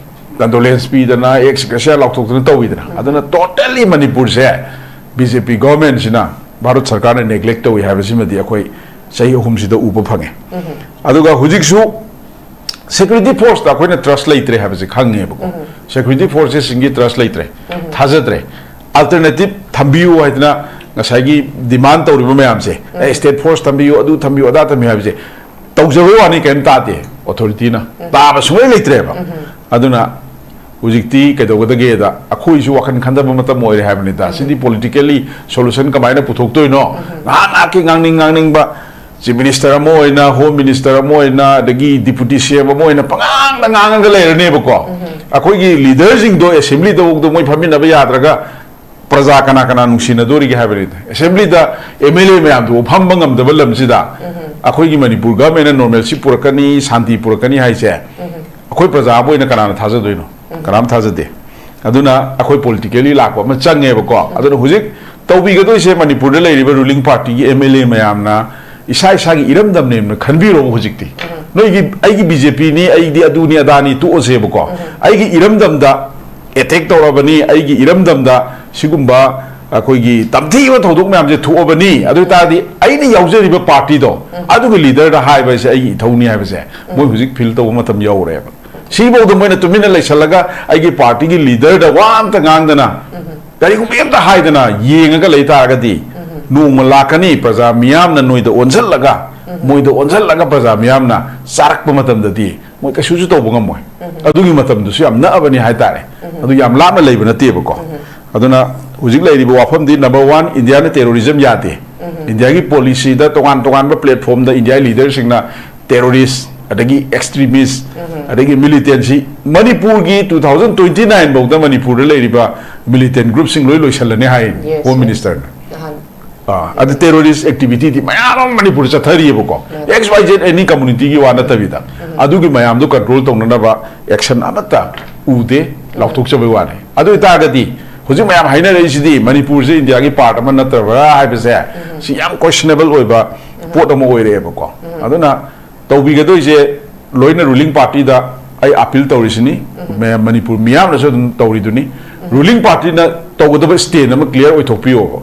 ꯀꯟꯗꯣꯂꯦꯟꯁ ꯄꯤꯗꯅ, ꯑꯦꯛꯁ ꯒ꯭ꯔꯦꯁꯤꯌꯥ ꯂꯥꯎꯊꯣꯛꯇꯅ ꯇꯧꯋꯤꯗꯅ꯫ ꯑꯗꯨꯅ ꯇꯣꯇꯦꯜꯂꯤ ꯃꯅꯤꯄꯨꯔꯁꯦ ꯕꯤ ꯖꯦ ꯄꯤ ꯒꯣꯔꯃꯦꯟꯁꯤꯅ, ꯚꯥꯔꯠ ꯁꯔꯀꯥꯔꯅ ꯅꯦꯒ꯭ꯂꯦꯛ ꯇꯧꯏ ꯍꯥꯏꯕꯁꯤꯃꯗꯤ ꯑꯩꯈꯣꯏ ꯆꯍꯤ ꯑꯍꯨꯝꯁꯤꯗ ꯎꯕ ꯐꯪꯉꯦ꯫ ꯑꯗꯨꯒ ꯍꯧꯖꯤꯛꯁꯨ ꯁꯦꯀ꯭ꯌꯨꯔꯤꯇꯤ ꯐꯣꯔꯁꯇ ꯑꯩꯈꯣꯏꯅ ꯇ꯭ꯔꯁ ꯂꯩꯇ꯭ꯔꯦ ꯍꯥꯏꯕꯁꯦ ꯈꯪꯉꯦꯕꯀꯣ꯫ ꯁꯦꯀ꯭ꯌꯨꯔꯤꯇꯤ ꯐꯣꯔꯁꯁꯦ ꯁꯤꯡꯒꯤ ꯇ꯭ꯔꯁ ꯂꯩꯇ꯭ꯔꯦ, ꯊꯥꯖꯗ꯭ꯔꯦ꯫ ꯑꯜꯇꯔꯅꯦꯇꯤꯞ ꯊꯝꯕꯤꯌꯨ ꯍꯥꯏꯗꯅ ꯉꯁꯥꯏꯒꯤ ꯗꯤꯃꯥꯟ ꯇꯧꯔꯤꯕ ꯃꯌꯥꯝꯁꯦ, ꯑꯦ, ꯁ꯭ꯇꯦꯠ ꯐꯣꯔꯁ ꯊꯝꯕꯤꯌꯨ, ꯑꯗꯨ ꯊꯝꯕꯤꯌꯨ, ꯑꯗꯥ ꯊꯝꯕꯤꯌꯨ ꯍꯥꯏꯕꯁꯦ ꯇꯧꯖꯕꯩ ꯋꯥꯅꯤ, ꯀꯔꯤꯝ ꯇꯥꯗꯦ꯫ ꯑꯣꯊꯣꯔꯤꯇꯤꯅ ꯇꯥꯕ ꯁꯨꯡꯂꯩ ꯂꯩꯇ꯭ꯔꯦꯕ꯫ ꯑꯗꯨꯅ ꯍꯧꯖꯤꯛꯇꯤ ꯀꯩꯗꯧꯒꯗꯒꯦꯗ ꯑꯩꯈꯣꯏꯁꯨ ꯋꯥꯈꯜ ꯈꯟꯊꯕ ꯃꯇꯝ ꯑꯣꯏꯔꯦ ꯍꯥꯏꯕꯅꯤꯗ꯫ ꯁꯤꯗꯤ ꯄꯣꯂꯤꯇꯤꯀꯦꯜꯂꯤ ꯁꯣꯂꯨꯁꯟ ꯀꯃꯥꯏꯅ ꯄꯨꯊꯣꯛꯇꯣꯏꯅꯣ? ꯉꯥꯏꯍꯥꯛ ꯉꯥꯏꯍꯥꯛꯀꯤ ꯉꯥꯡꯅꯤꯡ ꯉꯥꯡꯅꯤꯡꯕ ꯆꯤꯐ ꯃꯤꯅꯤꯁꯇꯔ ꯑꯃ ꯑꯣꯏꯅ, ꯍꯣꯝ ꯃꯤꯅꯤꯁꯇꯔ ꯑꯃ ꯑꯣꯏꯅ, ꯑꯗꯒꯤ ꯗꯤꯄꯨꯇꯤ ꯁꯤ ꯑꯦꯝ ꯑꯃ ꯑꯣꯏꯅ ꯄꯉꯥꯡꯗ ꯉꯥꯡꯉꯒ ꯂꯩꯔꯅꯦꯕꯀꯣ꯫ ꯑꯩꯈꯣꯏꯒꯤ ꯂꯤꯗꯔꯁꯤꯡꯗꯣ ꯑꯦꯁꯦꯝꯕ꯭ꯂꯤꯗꯐꯥꯎꯗ ꯃꯣꯏ ꯐꯝꯃꯤꯟꯅꯕ ꯌꯥꯗ꯭ꯔꯒ ꯄ꯭ꯔꯖꯥ ꯀꯅꯥ ꯀꯅꯥ ꯅꯨꯡꯁꯤꯅꯗꯣꯔꯤꯒꯦ ꯍꯥꯏꯕꯅꯤꯗ꯫ ꯑꯦꯁꯦꯝꯕ꯭ꯂꯤꯗ ꯑꯦꯝ ꯑꯦꯜ ꯑꯦ ꯃꯌꯥꯝꯗꯨꯕꯨ ꯐꯝꯕ ꯉꯝꯗꯕ ꯂꯝꯁꯤꯗ ꯑꯩꯈꯣꯏꯒꯤ ꯃꯅꯤꯄꯨꯔ ꯒꯚꯔꯟꯃꯦꯟꯅ ꯅꯣꯔꯃꯦꯜꯁꯤ ꯄꯨꯔꯛꯀꯅꯤ, ꯁꯥꯟꯇꯤ ꯄꯨꯔꯛꯀꯅꯤ ꯍꯥꯏꯁꯦ ꯑꯩꯈꯣꯏ ꯄ꯭ꯔꯖꯥ ꯑꯃ ꯑꯣꯏꯅ ꯀꯅꯥꯅ ꯊꯥꯖꯗꯣꯏꯅꯣ? ꯀꯅꯥꯝ ꯊꯥꯖꯗꯦ꯫ ꯑꯗꯨꯅ ꯑꯩꯈꯣꯏ ꯄꯣꯂꯤꯇꯤꯀꯦꯜꯂꯤ ꯂꯥꯛꯄ ꯑꯃ ꯆꯪꯉꯦꯕꯀꯣ꯫ ꯑꯗꯨꯅ ꯍꯧꯖꯤꯛ ꯇꯧꯕꯤꯒꯗꯣꯏꯁꯦ ꯃꯅꯤꯄꯨꯔꯗ ꯂꯩꯔꯤꯕ ꯔꯨꯂꯤꯡ ꯄꯥꯔꯇꯤꯒꯤ ꯑꯦꯝ ꯑꯦꯜ ꯑꯦ ꯃꯌꯥꯝꯅ ꯏꯁꯥ ꯏꯁꯥꯒꯤ ꯏꯔꯝꯗꯝꯅꯦꯅ ꯈꯟꯕꯤꯔꯣꯕ ꯍꯧꯖꯤꯛꯇꯤ꯫ ꯅꯣꯏꯒꯤ, ꯑꯩꯒꯤ ꯕꯤ ꯖꯦ ꯄꯤꯅꯤ, ꯑꯩꯗꯤ ꯑꯗꯨꯅꯤ ꯑꯗꯥꯅꯤ ꯇꯣꯛꯑꯁꯦꯕꯀꯣ꯫ ꯑꯩꯒꯤ ꯏꯔꯝꯗꯝꯗ ꯑꯦꯇꯦꯛ ꯇꯧꯔꯕꯅꯤ, ꯑꯩꯒꯤ ꯏꯔꯝꯗꯝꯗ ꯁꯤꯒꯨꯝꯕ ꯑꯩꯈꯣꯏꯒꯤ ꯇꯝꯊꯤꯕ ꯊꯧꯗꯣꯛ ꯃꯌꯥꯝꯁꯦ ꯊꯣꯛꯑꯕꯅꯤ꯫ ꯑꯗꯨ ꯑꯣꯏꯇꯥꯔꯗꯤ ꯑꯩꯅ ꯌꯥꯎꯖꯔꯤꯕ ꯄꯥꯔꯇꯤꯗꯣ, ꯑꯗꯨꯒꯤ ꯂꯤꯗꯔꯗ ꯍꯥꯏꯕ ꯍꯥꯏꯁꯦ ꯑꯩꯒꯤ ꯏꯊꯧꯅꯤ ꯍꯥꯏꯕꯁꯦ ꯃꯣꯏ ꯍꯧꯖꯤꯛ ꯐꯤꯜ ꯇꯧꯕ ꯃꯇꯝ ꯌꯧꯔꯦꯕ꯫ ꯁꯤꯐꯥꯎꯗ ꯃꯣꯏꯅ ꯇꯨꯃꯤꯟꯅ ꯂꯩꯁꯜꯂꯒ ꯑꯩꯒꯤ ꯄꯥꯔꯇꯤꯒꯤ ꯂꯤꯗꯔꯗ ꯋꯥ ꯑꯝꯇ ꯉꯥꯡꯗꯅ, ꯀꯔꯤꯒꯨꯝꯕ ꯑꯝꯇ ꯍꯥꯏꯗꯅ ꯌꯦꯡꯉꯒ ꯂꯩ ꯇꯥꯔꯒꯗꯤ, ꯅꯣꯡꯃ ꯂꯥꯛꯀꯅꯤ, ꯄ꯭ꯔꯖꯥ ꯃꯤꯌꯥꯝꯅ ꯅꯣꯏꯗ ꯑꯣꯟꯁꯤꯜꯂꯒ, ꯃꯣꯏꯗ ꯑꯣꯟꯁꯤꯜꯂꯒ ꯄ꯭ꯔꯖꯥ ꯃꯤꯌꯥꯝꯅ ꯆꯥꯔꯛꯄ ꯃꯇꯝꯗꯗꯤ ꯃꯣꯏ ꯀꯩꯁꯨꯁꯨ ꯇꯧꯕ ꯉꯝꯃꯣꯏ꯫ ꯑꯗꯨꯒꯤ ꯃꯇꯝꯗꯨꯁꯨ ꯌꯥꯝ ꯅꯛꯑꯕꯅꯤ ꯍꯥꯏꯇꯥꯔꯦ꯫ ꯑꯗꯨ ꯌꯥꯝ ꯂꯥꯞꯅ ꯂꯩꯕ ꯅꯠꯇꯦꯕꯀꯣ꯫ ꯑꯗꯨꯅ ꯍꯧꯖꯤꯛ ꯂꯩꯔꯤꯕ ꯋꯥꯐꯝꯗꯤ, ꯅꯝꯕꯔ ꯋꯥꯟ, ꯏꯟꯗꯤꯌꯥꯅ ꯇꯦꯔꯣꯔꯤꯖꯝ ꯌꯥꯗꯦ꯫ ꯏꯟꯗꯤꯌꯥꯒꯤ ꯄꯣꯂꯤꯁꯤꯗ ꯇꯣꯉꯥꯟ ꯇꯣꯉꯥꯟꯕ ꯄ꯭ꯂꯦꯠꯐꯣꯝꯗ ꯏꯟꯗꯤꯌꯥꯒꯤ ꯂꯤꯗꯔꯁꯤꯡꯅ ꯇꯦꯔꯣꯔꯤꯁ, ꯑꯗꯒꯤ ꯑꯦꯛꯁꯇ꯭ꯔꯤꯃꯤꯁ, ꯑꯗꯒꯤ ꯃꯤꯂꯤꯇꯦꯟꯁꯤ, ꯃꯅꯤꯄꯨꯔꯒꯤ ꯇꯨ ꯊꯥꯎꯖꯟ ꯇ꯭ꯋꯦꯟꯇꯤ ꯅꯥꯏꯟ ꯐꯥꯎꯗ ꯃꯅꯤꯄꯨꯔꯗ ꯂꯩꯔꯤꯕ ꯃꯤꯂꯤꯇꯦꯟ ꯒ꯭ꯔꯨꯞꯁꯤꯡ ꯂꯣꯏ ꯂꯣꯏꯁꯤꯜꯂꯅꯤ ꯍꯥꯏ, ꯍꯣꯝ ꯃꯤꯅꯤꯁꯇꯔꯅ꯫ ꯑꯥ, ꯑꯗꯨ ꯇꯦꯔꯣꯔꯤꯁ ꯑꯦꯛꯇꯤꯚꯤꯇꯤꯗꯤ ꯃꯌꯥꯝ ꯑꯃ ꯃꯅꯤꯄꯨꯔꯗ ꯆꯠꯊꯔꯤꯑꯕꯀꯣ꯫ ꯑꯦꯛꯁ ꯋꯥꯏ ꯖꯦꯠ ꯑꯦꯅꯤ ꯀꯝꯃꯨꯅꯤꯇꯤꯒꯤ ꯋꯥ ꯅꯠꯇꯕꯤꯗ, ꯑꯗꯨꯒꯤ ꯃꯌꯥꯝꯗꯣ ꯀꯟꯇ꯭ꯔꯣꯜ ꯇꯧꯅꯅꯕ ꯑꯦꯛꯁꯟ ꯑꯃꯠꯇ ꯎꯗꯦ, ꯂꯥꯎꯊꯣꯛꯆꯕꯩ ꯋꯥꯅꯤ꯫ ꯑꯗꯨ ꯑꯣꯏꯇꯥꯔꯒꯗꯤ ꯍꯧꯖꯤꯛ ꯃꯌꯥꯝ ꯍꯥꯏꯅꯔꯛꯏꯁꯤꯗꯤ ꯃꯅꯤꯄꯨꯔꯁꯦ ꯏꯟꯗꯤꯌꯥꯒꯤ ꯄꯥꯔꯠ ꯑꯃ ꯅꯠꯇꯕ꯭ꯔꯥ ꯍꯥꯏꯕꯁꯦ, ꯁꯤ ꯌꯥꯝ ꯀꯣꯏꯁꯅꯦꯕꯜ ꯑꯣꯏꯕ ꯄꯣꯠ ꯑꯃ ꯑꯣꯏꯔꯛꯑꯦꯕꯀꯣ꯫ ꯑꯗꯨꯅ ꯇꯧꯕꯤꯒꯗꯣꯏꯁꯦ ꯂꯣꯏꯅ ꯔꯨꯂꯤꯡ ꯄꯥꯔꯇꯤꯗ ꯑꯩ ꯑꯄꯤꯜ ꯇꯧꯔꯤꯁꯤꯅꯤ꯫ ꯃ-, ꯃꯅꯤꯄꯨꯔ ꯃꯤꯌꯥꯝꯅꯁꯨ ꯑꯗꯨꯝ ꯇꯧꯔꯤꯗꯨꯅꯤ꯫ ꯔꯨꯂꯤꯡ ꯄꯥꯔꯇꯤꯅ ꯇꯧꯒꯗꯕ ꯁ꯭ꯇꯦꯟ ꯑꯃ ꯀ꯭ꯂꯤꯌꯥꯔ ꯑꯣꯏꯊꯣꯛꯄꯤꯌꯣꯕ꯫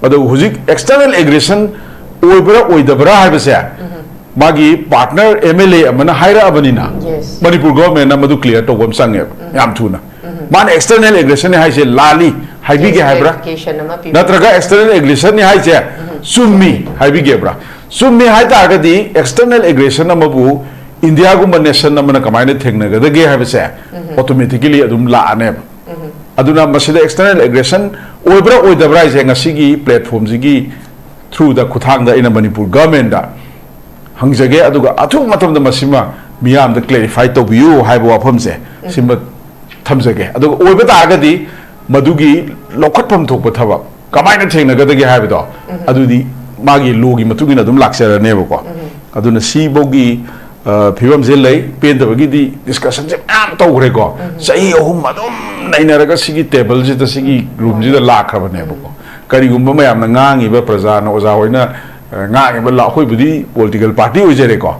ꯑꯗꯣ ꯍꯧꯖꯤꯛ ꯑꯦꯛꯁꯇꯔꯅꯦꯜ ꯑꯦꯒ꯭ꯔꯦꯁꯟ ꯑꯣꯏꯕ꯭ꯔꯥ ꯑꯣꯏꯗꯕ꯭ꯔꯥ ꯍꯥꯏꯕꯁꯦ ꯃꯥꯒꯤ ꯄꯥꯔꯠꯅꯔ ꯑꯦꯝ ꯑꯦꯜ ꯑꯦ ꯑꯃꯅ ꯍꯥꯏꯔꯛꯑꯕꯅꯤꯅ, ꯃꯅꯤꯄꯨꯔ ꯒꯣꯚꯔꯟꯃꯦꯟꯠꯅ ꯃꯗꯨ ꯀ꯭ꯂꯤꯌꯥꯔ ꯇꯧꯕ ꯑꯃ ꯆꯪꯉꯦꯕ꯫ ꯌꯥꯝ ꯊꯨꯅ꯫ ꯃꯥꯅ ꯑꯦꯛꯁꯇꯔꯅꯦꯜ ꯑꯦꯒ꯭ꯔꯦꯁꯟꯅꯤ ꯍꯥꯏꯁꯦ ꯂꯥꯜꯂꯤ ꯍꯥꯏꯕꯤꯒꯦ ꯍꯥꯏꯕ꯭ꯔꯥ? ꯀ꯭ꯂꯦꯔꯤꯐꯤꯀꯦꯁꯟ ꯑꯃ ꯄꯤꯕ꯫ ꯅꯠꯇ꯭ꯔꯒ ꯑꯦꯛꯁꯇꯔꯅꯦꯜ ꯑꯦꯒ꯭ꯔꯦꯁꯟꯅꯤ ꯍꯥꯏꯁꯦ ꯆꯨꯝꯃꯤ ꯍꯥꯏꯕꯤꯒꯦꯕ꯭ꯔꯥ? ꯆꯨꯝꯃꯤ ꯍꯥꯏ ꯇꯥꯔꯒꯗꯤ ꯑꯦꯛꯁꯇꯔꯅꯦꯜ ꯑꯦꯒ꯭ꯔꯦꯁꯟ ꯑꯃꯕꯨ ꯏꯟꯗꯤꯌꯥꯒꯨꯝꯕ ꯅꯦꯁꯟ ꯑꯃꯅ ꯀꯃꯥꯏꯅ ꯊꯦꯡꯅꯒꯗꯒꯦ ꯍꯥꯏꯕꯁꯦ ꯑꯣꯇꯣꯃꯦꯇꯤꯀꯦꯂꯤ ꯑꯗꯨꯝ ꯂꯥꯛꯑꯅꯦꯕ꯫ ꯑꯗꯨꯅ ꯃꯁꯤꯗ ꯑꯦꯛꯁꯇꯔꯅꯦꯜ ꯑꯦꯒ꯭ꯔꯦꯁꯟ ꯑꯣꯏꯕ꯭ꯔꯥ ꯑꯣꯏꯗꯕ꯭ꯔꯥ ꯍꯥꯏꯁꯦ ꯉꯁꯤꯒꯤ ꯄ꯭ꯂꯦꯠꯐꯣꯝꯁꯤꯒꯤ ꯊ꯭ꯔꯨꯗ, ꯈꯨꯠꯊꯥꯡꯗ ꯑꯩꯅ ꯃꯅꯤꯄꯨꯔ ꯒꯚꯔꯟꯃꯦꯟꯠꯗ ꯍꯪꯖꯒꯦ, ꯑꯗꯨꯒ ꯑꯊꯨꯕ ꯃꯇꯝꯗ ꯃꯁꯤꯃ ꯃꯤꯌꯥꯝꯗ ꯀ꯭ꯂꯦꯔꯤꯐꯥꯏ ꯇꯧꯕꯤꯌꯨ ꯍꯥꯏꯕ ꯋꯥꯐꯝꯁꯦ ꯁꯤꯃ ꯊꯝꯖꯒꯦ꯫ ꯑꯗꯨꯒ ꯑꯣꯏꯕ ꯇꯥꯔꯒꯗꯤ ꯃꯗꯨꯒꯤ ꯂꯧꯈꯠꯐꯝ ꯊꯣꯛꯄ ꯊꯕꯛ ꯀꯃꯥꯏꯅ ꯊꯦꯡꯅꯒꯗꯒꯦ ꯍꯥꯏꯕꯗꯣ, ꯑꯗꯨꯗꯤ ꯃꯥꯒꯤ ꯂꯣꯒꯤ ꯃꯇꯨꯡ ꯏꯟꯅ ꯑꯗꯨꯝ ꯂꯥꯛꯆꯔꯅꯦꯕꯀꯣ꯫ ꯑꯗꯨꯅ ꯁꯤꯐꯧꯒꯤ, ꯑ, ꯐꯤꯕꯝꯁꯦ ꯂꯩ꯫ ꯄꯦꯟꯗꯕꯒꯤꯗꯤ ꯗꯤꯁꯀꯁꯟꯁꯦ ꯃꯌꯥꯝ ꯇꯧꯈ꯭ꯔꯦꯀꯣ꯫ ꯆꯍꯤ ꯑꯍꯨꯝ ꯑꯗꯨꯝ ꯅꯩꯅꯔꯒ ꯁꯤꯒꯤ ꯇꯦꯕꯜꯁꯤꯗ, ꯁꯤꯒꯤ ꯔꯨꯝꯁꯤꯗ ꯂꯥꯛꯈ꯭ꯔꯕꯅꯦꯕꯀꯣ꯫ ꯀꯔꯤꯒꯨꯝꯕ ꯃꯌꯥꯝꯅ ꯉꯥꯡꯉꯤꯕ, ꯄ꯭ꯔꯖꯥꯅ, ꯑꯣꯖꯥ ꯍꯣꯏꯅ, ꯑ, ꯉꯥꯡꯉꯤꯕ ꯂꯥ-, ꯑꯩꯈꯣꯏꯕꯨꯗꯤ ꯄꯣꯂꯤꯇꯤꯀꯦꯜ ꯄꯥꯔꯇꯤ ꯑꯣꯏꯖꯔꯦꯀꯣ꯫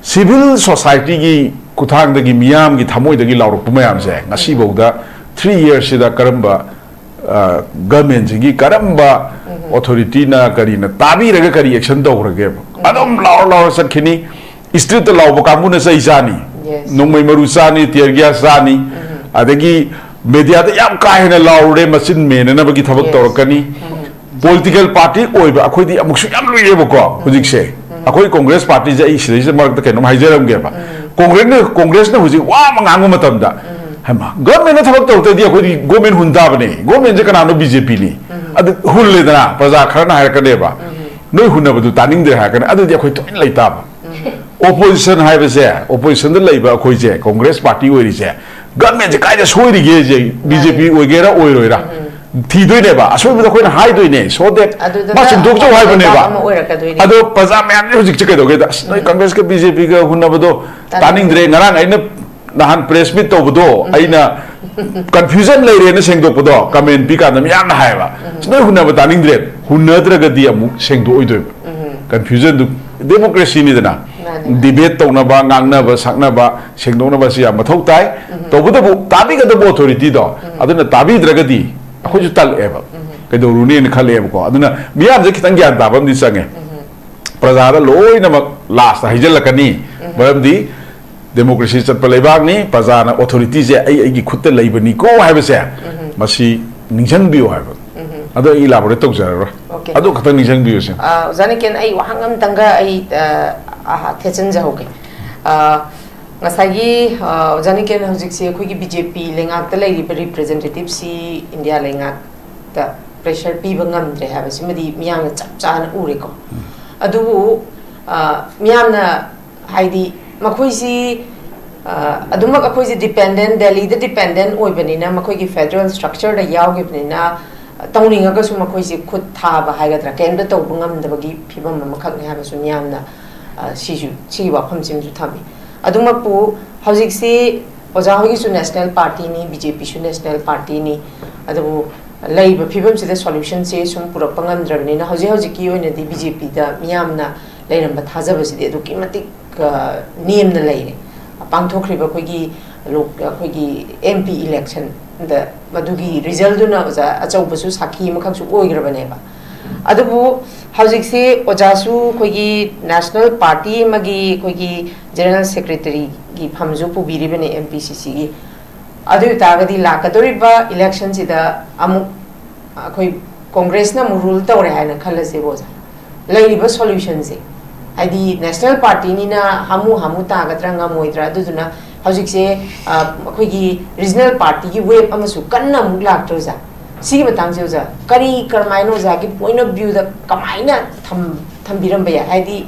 ꯁꯤꯚꯤꯜ ꯁꯣꯁꯥꯏꯇꯤꯒꯤ ꯈꯨꯠꯊꯥꯡꯗꯒꯤ, ꯃꯤꯌꯥꯝꯒꯤ ꯊꯃꯣꯏꯗꯒꯤ ꯂꯥꯎꯔꯛꯄ ꯃꯌꯥꯝꯁꯦ ꯉꯁꯤꯐꯥꯎꯗ ꯊ꯭ꯔꯤ ꯌꯔꯁꯁꯤꯗ ꯀꯔꯝꯕ ꯒꯚꯔꯟꯃꯦꯟꯁꯤꯒꯤ ꯀꯔꯝꯕ ꯑꯣꯊꯣꯔꯤꯇꯤꯅ ꯀꯔꯤꯅ ꯇꯥꯕꯤꯔꯒ ꯀꯔꯤ ꯑꯦꯛꯁꯟ ꯇꯧꯈ꯭ꯔꯒꯦꯕ? ꯑꯗꯨꯝ ꯂꯥꯎꯔ ꯂꯥꯎꯔ ꯆꯠꯈꯤꯅꯤ꯫ ꯏꯁꯇ꯭ꯔꯤꯠꯇ ꯂꯥꯎꯕ ꯀꯥꯡꯕꯨꯅ ꯆꯩ ꯆꯥꯅꯤ, Yes. ꯅꯣꯡꯃꯩ ꯃꯔꯨ ꯆꯥꯅꯤ, ꯇꯤꯌꯔ ꯒ꯭ꯌꯥꯁ ꯆꯥꯅꯤ, ꯑꯗꯒꯤ ꯃꯦꯗꯤꯌꯥꯗ ꯌꯥꯝ ꯀꯥ ꯍꯦꯟꯅ ꯂꯥꯎꯔꯨꯔꯦ, ꯃꯆꯤꯟ ꯃꯦꯟꯅꯅꯕꯒꯤ ꯊꯕꯛ Yes. ꯇꯧꯔꯛꯀꯅꯤ꯫ ꯄꯣꯂꯤꯇꯤꯀꯦꯜ ꯄꯥꯔꯇꯤ ꯑꯣꯏꯕ ꯑꯩꯈꯣꯏꯗꯤ ꯑꯃꯨꯛꯁꯨ ꯌꯥꯝ ꯂꯨꯏꯌꯦꯕꯀꯣ ꯍꯧꯖꯤꯛꯁꯦ꯫ ꯑꯩꯈꯣꯏ ꯀꯣꯡꯒ꯭ꯔꯦꯁ ꯄꯥꯔꯇꯤꯁꯦ ꯑꯩ ꯁꯤꯗꯩꯁꯤꯗ ꯃꯔꯛꯇ ꯀꯩꯅꯣꯝ ꯍꯥꯏꯖꯔꯝꯒꯦꯕ꯫ ꯀꯣꯡꯒ꯭ꯔꯦꯁꯅ, ꯀꯣꯡꯒ꯭ꯔꯦꯁꯅ ꯍꯧꯖꯤꯛ ꯋꯥ ꯑꯃ ꯉꯥꯡꯕ ꯃꯇꯝꯗ, ꯍꯩꯃꯥ, ꯒꯚꯔꯟꯃꯦꯟꯅ ꯊꯕꯛ ꯇꯧꯔꯛꯇ꯭ꯔꯗꯤ ꯑꯩꯈꯣꯏꯗꯤ ꯒꯣꯔꯃꯦꯟ ꯍꯨꯟ ꯇꯥꯕꯅꯦ꯫ ꯒꯣꯔꯃꯦꯟꯁꯦ ꯀꯅꯥꯅꯣ? ꯕꯤ ꯖꯦ ꯄꯤꯅꯤ꯫ ꯑꯗꯨ ꯍꯨꯜꯂꯦꯗꯅ, ꯄ꯭ꯔꯖꯥ ꯈꯔꯅ ꯍꯥꯏꯔꯛꯀꯅꯦꯕ, "ꯅꯣꯏ ꯍꯨꯟꯅꯕꯗꯨ ꯇꯥꯅꯤꯡꯗ꯭ꯔꯦ" ꯍꯥꯏꯔꯛꯀꯅꯤ꯫ ꯑꯗꯨꯗꯤ ꯑꯩꯈꯣꯏ ꯇꯨꯃꯤꯟ ꯂꯩꯇꯥꯕ꯫ ꯑꯣꯄꯣꯖꯤꯁꯟ ꯍꯥꯏꯕꯁꯦ, ꯑꯣꯄꯣꯖꯤꯁꯟꯗ ꯂꯩꯕ ꯑꯩꯈꯣꯏꯁꯦ, ꯀꯣꯡꯒ꯭ꯔꯦꯁ ꯄꯥꯔꯇꯤ ꯑꯣꯏꯔꯤꯁꯦ, ꯒꯚꯔꯟꯃꯦꯟꯁꯦ ꯀꯥꯏꯗ ꯁꯣꯏꯔꯤꯒꯦꯁꯦ, ꯕꯤ ꯖꯦ ꯄꯤ ꯑꯣꯏꯒꯦꯔꯥ ꯑꯣꯏꯔꯣꯏꯔꯥ ꯊꯤꯗꯣꯏꯅꯦꯕ꯫ ꯑꯁꯣꯏꯕꯗ ꯑꯩꯈꯣꯏꯅ ꯍꯥꯏꯗꯣꯏꯅꯦ, "So that" ꯑꯗꯨꯗꯨꯅ ꯃꯥ ꯆꯨꯝꯊꯣꯛꯆꯧ ꯑꯃꯨꯛ ꯍꯥꯏꯕꯅꯦꯕ꯫ ꯂꯩꯕꯥꯛ ꯑꯃ ꯑꯣꯏꯔꯛꯀꯗꯣꯏꯅꯤ꯫ ꯑꯗꯣ ꯄ꯭ꯔꯖꯥ ꯃꯌꯥꯝꯁꯦ ꯍꯧꯖꯤꯛꯁꯦ ꯀꯩꯗꯧꯒꯦꯗ, "ꯑꯁ, ꯅꯣꯏ ꯀꯪꯒ꯭ꯔꯦꯁꯀ ꯕꯤ ꯖꯦ ꯄꯤꯒ ꯍꯨꯟꯅꯕꯗꯣ ꯇꯥꯅꯤꯡꯗ꯭ꯔꯦ꯫ ꯉꯔꯥꯡ ꯑꯩꯅ ꯅꯍꯥꯟ ꯄ꯭ꯔꯦꯁ ꯃꯤꯠ ꯇꯧꯕꯗꯣ, ꯑꯩꯅ ꯀꯟꯐ꯭ꯌꯨꯖꯟ ꯂꯩꯔꯦꯅ ꯁꯦꯡꯗꯣꯛꯄꯗꯣ, ꯀꯃꯦꯟ ꯄꯤꯀꯥꯟꯗ ꯃꯤꯌꯥꯝꯅ ꯍꯥꯏꯌꯦꯕ, "ꯑꯁ, ꯅꯣꯏ ꯍꯨꯟꯅꯕ ꯇꯥꯅꯤꯡꯗ꯭ꯔꯦ, ꯍꯨꯟꯅꯗ꯭ꯔꯒꯗꯤ ꯑꯃꯨꯛ ꯁꯦꯡꯗꯣꯛꯑꯣꯏꯗꯣꯏꯕ?" ꯀꯟꯐ꯭ꯌꯨꯖꯟꯗꯨ, ꯗꯦꯃꯣꯀ꯭ꯔꯦꯁꯤꯅꯤꯗꯅ꯫ ꯃꯥꯅꯦ꯫ ꯗꯤꯕꯦꯠ ꯇꯧꯅꯕ, ꯉꯥꯡꯅꯕ ꯁꯛꯅꯕ, ꯁꯦꯡꯗꯣꯛꯅꯕ ꯁꯤ ꯌꯥꯝ ꯃꯊꯧ ꯇꯥꯏ꯫ ꯇꯧꯕꯇꯕꯨ ꯇꯥꯕꯤꯒꯗꯕ ꯑꯣꯊꯣꯔꯤꯇꯤꯗꯣ ꯑꯗꯨꯅ ꯇꯥꯕꯤꯗ꯭ꯔꯒꯗꯤ ꯑꯩꯈꯣꯏꯁꯨ ꯇꯜꯂꯛꯑꯦꯕ, ꯀꯩꯗꯧꯔꯨꯅꯤꯅ ꯈꯜꯂꯛꯑꯦꯕꯀꯣ꯫ ꯑꯗꯨꯅ ꯃꯤꯌꯥꯝꯁꯦ ꯈꯤꯇꯪ ꯒ꯭ꯌꯥꯟ ꯇꯥꯕ ꯑꯃꯗꯤ ꯆꯪꯉꯦ꯫ ꯄ꯭ꯔꯖꯥꯗ ꯂꯣꯏꯅꯃꯛ ꯂꯥꯁꯇ ꯍꯩꯖꯤꯜꯂꯛꯀꯅꯤ꯫ ꯃꯔꯝꯗꯤ ꯗꯦꯃꯣꯀ꯭ꯔꯦꯁꯤ ꯆꯠꯄ ꯂꯩꯕꯥꯛꯅꯤ, ꯄ꯭ꯔꯖꯥꯅ ꯑꯣꯊꯣꯔꯤꯇꯤꯁꯦ ꯑꯩ ꯑꯩꯒꯤ ꯈꯨꯠꯇ ꯂꯩꯕꯅꯤꯀꯣ ꯍꯥꯏꯕꯁꯦ ꯃꯁꯤ ꯅꯤꯡꯁꯤꯡꯕꯤꯌꯨ ꯍꯥꯏꯕ꯫ ꯑꯗꯣ ꯑꯩ ꯏꯂꯥꯕꯣꯔꯦꯠ ꯇꯧꯖꯔꯔꯣꯏ꯫ Okay. ꯑꯗꯨ ꯈꯛꯇꯪ ꯅꯤꯡꯁꯤꯡꯕꯤꯌꯨꯁꯦ꯫ ꯑ, ꯑꯣꯖꯥ ꯅꯤꯀꯦꯟ, ꯑꯩ ꯋꯥꯍꯪ ꯑꯝꯇꯪꯒ ꯑꯩ, ꯑ, ꯑꯍ, ꯊꯦꯠꯆꯤꯟꯖꯍꯧꯒꯦ꯫ ꯑ, ꯉꯁꯥꯏꯒꯤ, ꯑ, ꯑꯣꯖꯥ ꯅꯤꯀꯦꯟ, ꯍꯧꯖꯤꯛꯁꯦ ꯑꯩꯈꯣꯏꯒꯤ ꯕꯤ ꯖꯦ ꯄꯤ ꯂꯩꯉꯥꯛꯇ ꯂꯩꯔꯤꯕ ꯔꯤꯄ꯭ꯔꯖꯦꯟꯇꯦꯇꯤꯞꯁꯤ ꯏꯟꯗꯤꯌꯥ ꯂꯩꯉꯥꯛꯇ ꯄ꯭ꯔꯦꯁꯔ ꯄꯤꯕ ꯉꯝꯗ꯭ꯔꯦ ꯍꯥꯏꯕꯁꯤꯃꯗꯤ ꯃꯤꯌꯥꯝꯅ ꯆꯞ ꯆꯥꯅ ꯎꯔꯦꯀꯣ꯫ ꯑꯗꯨꯕꯨ, ꯑ, ꯃꯤꯌꯥꯝꯅ ꯍꯥꯏꯗꯤ ꯃꯈꯣꯏꯁꯤ, ꯑ, ꯑꯗꯨꯃꯛ ꯑꯩꯈꯣꯏꯁꯤ ꯗꯤꯄꯦꯟꯗꯦꯟ, ꯗꯦꯜꯂꯤꯗ ꯗꯤꯄꯦꯟꯗꯦꯟ ꯑꯣꯏꯕꯅꯤꯅ, ꯃꯈꯣꯏꯒꯤ ꯐꯦꯗꯔꯦꯜ ꯁ꯭ꯇ꯭ꯔꯛꯆꯔꯗ ꯌꯥꯎꯈꯤꯕꯅꯤꯅ, ꯇꯧꯅꯤꯡꯉꯒꯁꯨ ꯃꯈꯣꯏꯁꯤ ꯈꯨꯠ ꯊꯥꯕ ꯍꯥꯏꯒꯗ꯭ꯔꯥ, ꯀꯔꯤꯝꯇ ꯇꯧꯕ ꯉꯝꯗꯕꯒꯤ ꯐꯤꯕꯝ ꯑꯃꯈꯛꯅꯤ ꯍꯥꯏꯕꯁꯨ ꯃꯤꯌꯥꯝꯅ, ꯑ, ꯁꯤꯁꯨ, ꯁꯤꯒꯤ ꯋꯥꯐꯝꯁꯤꯃꯁꯨ ꯊꯝꯃꯤ꯫ ꯑꯗꯨꯃꯛꯄꯨ ꯍꯧꯖꯤꯛꯁꯤ ꯑꯣꯖꯥ ꯍꯣꯏꯒꯤꯁꯨ ꯅꯦꯁꯅꯦꯜ ꯄꯥꯔꯇꯤꯅꯤ, ꯕꯤ ꯖꯦ ꯄꯤꯁꯨ ꯅꯦꯁꯅꯦꯜ ꯄꯥꯔꯇꯤꯅꯤ, ꯑꯗꯨꯕꯨ ꯂꯩꯔꯤꯕ ꯐꯤꯕꯝꯁꯤꯗ ꯁꯣꯂꯨꯁꯟꯁꯦ ꯁꯨꯝ ꯄꯨꯔꯛꯄ ꯉꯝꯗ꯭ꯔꯕꯅꯤꯅ, ꯍꯧꯖꯤꯛ ꯍꯧꯖꯤꯛꯀꯤ ꯑꯣꯏꯅꯗꯤ ꯕꯤ ꯖꯦ ꯄꯤꯗ ꯃꯤꯌꯥꯝꯅ ꯂꯩꯔꯝꯕ ꯊꯥꯖꯕꯁꯤꯗꯤ ꯑꯗꯨꯛꯀꯤ ꯃꯇꯤꯛ ꯀ-, ꯅꯦꯝꯅ ꯂꯩꯔꯦ꯫ ꯄꯥꯡꯊꯣꯛꯈ꯭ꯔꯤꯕ ꯑꯩꯈꯣꯏꯒꯤ ꯂꯣꯛ-, ꯑꯩꯈꯣꯏꯒꯤ M P election ꯗ ꯃꯗꯨꯒꯤ result ꯗꯨꯅ ꯑꯣꯖꯥ ꯑꯆꯧꯕꯁꯨ ꯁꯥꯈꯤ ꯑꯃꯈꯛꯁꯨ ꯑꯣꯏꯈ꯭ꯔꯕꯅꯦꯕ꯫ ꯑꯗꯨꯕꯨ ꯍꯧꯖꯤꯛꯁꯤ ꯑꯣꯖꯥꯁꯨ ꯑꯩꯈꯣꯏꯒꯤ national party ꯑꯃꯒꯤ ꯑꯩꯈꯣꯏꯒꯤ general secretary ꯒꯤ ꯐꯝꯁꯨ ꯄꯨꯕꯤꯔꯤꯕꯅꯦ M P C C ꯒꯤ꯫ ꯑꯗꯨ ꯑꯣꯏ ꯇꯥꯔꯒꯗꯤ ꯂꯥꯛꯀꯗꯧꯔꯤꯕ election ꯁꯤꯗ ꯑꯃꯨꯛ ꯑꯩꯈꯣꯏ Congress ꯅ ꯑꯃꯨꯛ rule ꯇꯧꯔꯦ ꯍꯥꯏꯅ ꯈꯜꯂꯁꯦꯕ ꯑꯣꯖꯥ꯫ ꯂꯩꯔꯤꯕ solution ꯁꯦ, ꯍꯥꯏꯗꯤ national party ꯅꯤꯅ ꯍꯥꯃꯨ ꯍꯥꯃꯨ ꯇꯥꯒꯗ꯭ꯔꯥ ꯉꯝꯃꯣꯏꯗ꯭ꯔꯥ, ꯑꯗꯨꯗꯨꯅ ꯍꯧꯖꯤꯛꯁꯦ, ꯑ, ꯑꯩꯈꯣꯏꯒꯤ regional party ꯒꯤ wave ꯑꯃꯁꯨ ꯀꯟꯅ ꯑꯃꯨꯛ ꯂꯥꯛꯇ꯭ꯔꯣ ꯑꯣꯖꯥ? ꯁꯤꯒꯤ ꯃꯇꯥꯡꯁꯦ ꯑꯣꯖꯥ, ꯀꯔꯤ, ꯀꯔꯝꯍꯥꯏꯅ ꯑꯣꯖꯥꯒꯤ point of view ꯗ ꯀꯃꯥꯏꯅ ꯊꯝ-, ꯊꯝꯕꯤꯔꯝꯕ ꯌꯥꯏ? ꯍꯥꯏꯗꯤ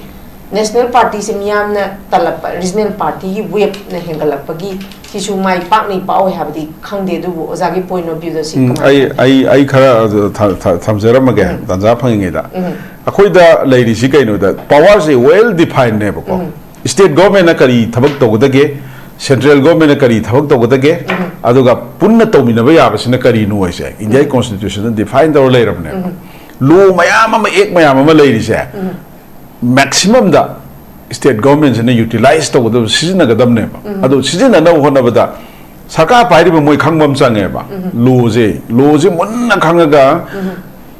national party ꯁꯦ ꯃꯤꯌꯥꯝꯅ ꯇꯜꯂꯛꯄ, regional party ꯒꯤ wave ꯅ ꯍꯦꯟꯒꯠꯂꯛꯄꯒꯤ ꯁꯤꯁꯨ ꯃꯥꯏ ꯄꯥꯛꯅ ꯄꯥꯛꯑꯣꯏ ꯍꯥꯏꯕꯗꯤ ꯈꯪꯗꯦ, ꯑꯗꯨꯕꯨ ꯑꯣꯖꯥꯒꯤ point of view ꯗ ꯁꯤ ꯎꯝ, ꯀꯃꯥꯏꯅ? ꯑꯩ, ꯑꯩ, ꯑꯩ ꯈꯔ ꯊ-, ꯊ-, ꯊꯝꯖꯔꯝꯃꯒꯦ, ꯎꯝ꯫ ꯇꯥꯟꯖꯥ ꯐꯪꯉꯤꯉꯩꯗ꯫ ꯎꯝ꯫ ꯑꯩꯈꯣꯏꯗ ꯂꯩꯔꯤꯁꯤ ꯀꯩꯅꯣꯗ, power ꯁꯦ well defined ꯅꯦꯕꯀꯣ꯫ ꯎꯝ꯫ State government ꯅ ꯀꯔꯤ ꯊꯕꯛ ꯇꯧꯒꯗꯒꯦ, central government ꯅ ꯀꯔꯤ ꯊꯕꯛ ꯇꯧꯒꯗꯒꯦ, ꯎꯝ꯫ ꯑꯗꯨꯒ ꯄꯨꯟꯅ ꯇꯧꯃꯤꯟꯅꯕ ꯌꯥꯕꯁꯤꯅ ꯀꯔꯤꯅꯣ ꯍꯥꯏꯁꯦ India ꯒꯤ ꯎꯝ꯫ Constitution ꯗ define ꯇꯧꯔ ꯂꯩꯔꯕꯅꯦꯕ꯫ ꯎꯝ꯫ Law ꯃꯌꯥꯝ ꯑꯃ, act ꯃꯌꯥꯝ ꯑꯃ ꯂꯩꯔꯤꯁꯦ, ꯎꯝ꯫ Maximum ꯗ state government ꯁꯤꯅ utilize ꯇꯧꯒꯗꯕ, ꯁꯤꯖꯤꯟꯅꯒꯗꯕꯅꯦꯕ꯫ ꯎꯝ꯫ ꯑꯗꯣ ꯁꯤꯖꯤꯟꯅꯅꯕ ꯍꯣꯠꯅꯕꯗ ꯁꯔꯀꯥꯔ ꯄꯥꯏꯔꯤꯕ ꯃꯣꯏ ꯈꯪꯕ ꯑꯃ ꯆꯪꯉꯦꯕ꯫ ꯎꯝ꯫ Law ꯁꯦ, law ꯁꯦ ꯃꯨꯟꯅ ꯈꯪꯉꯒ ꯎꯝ꯫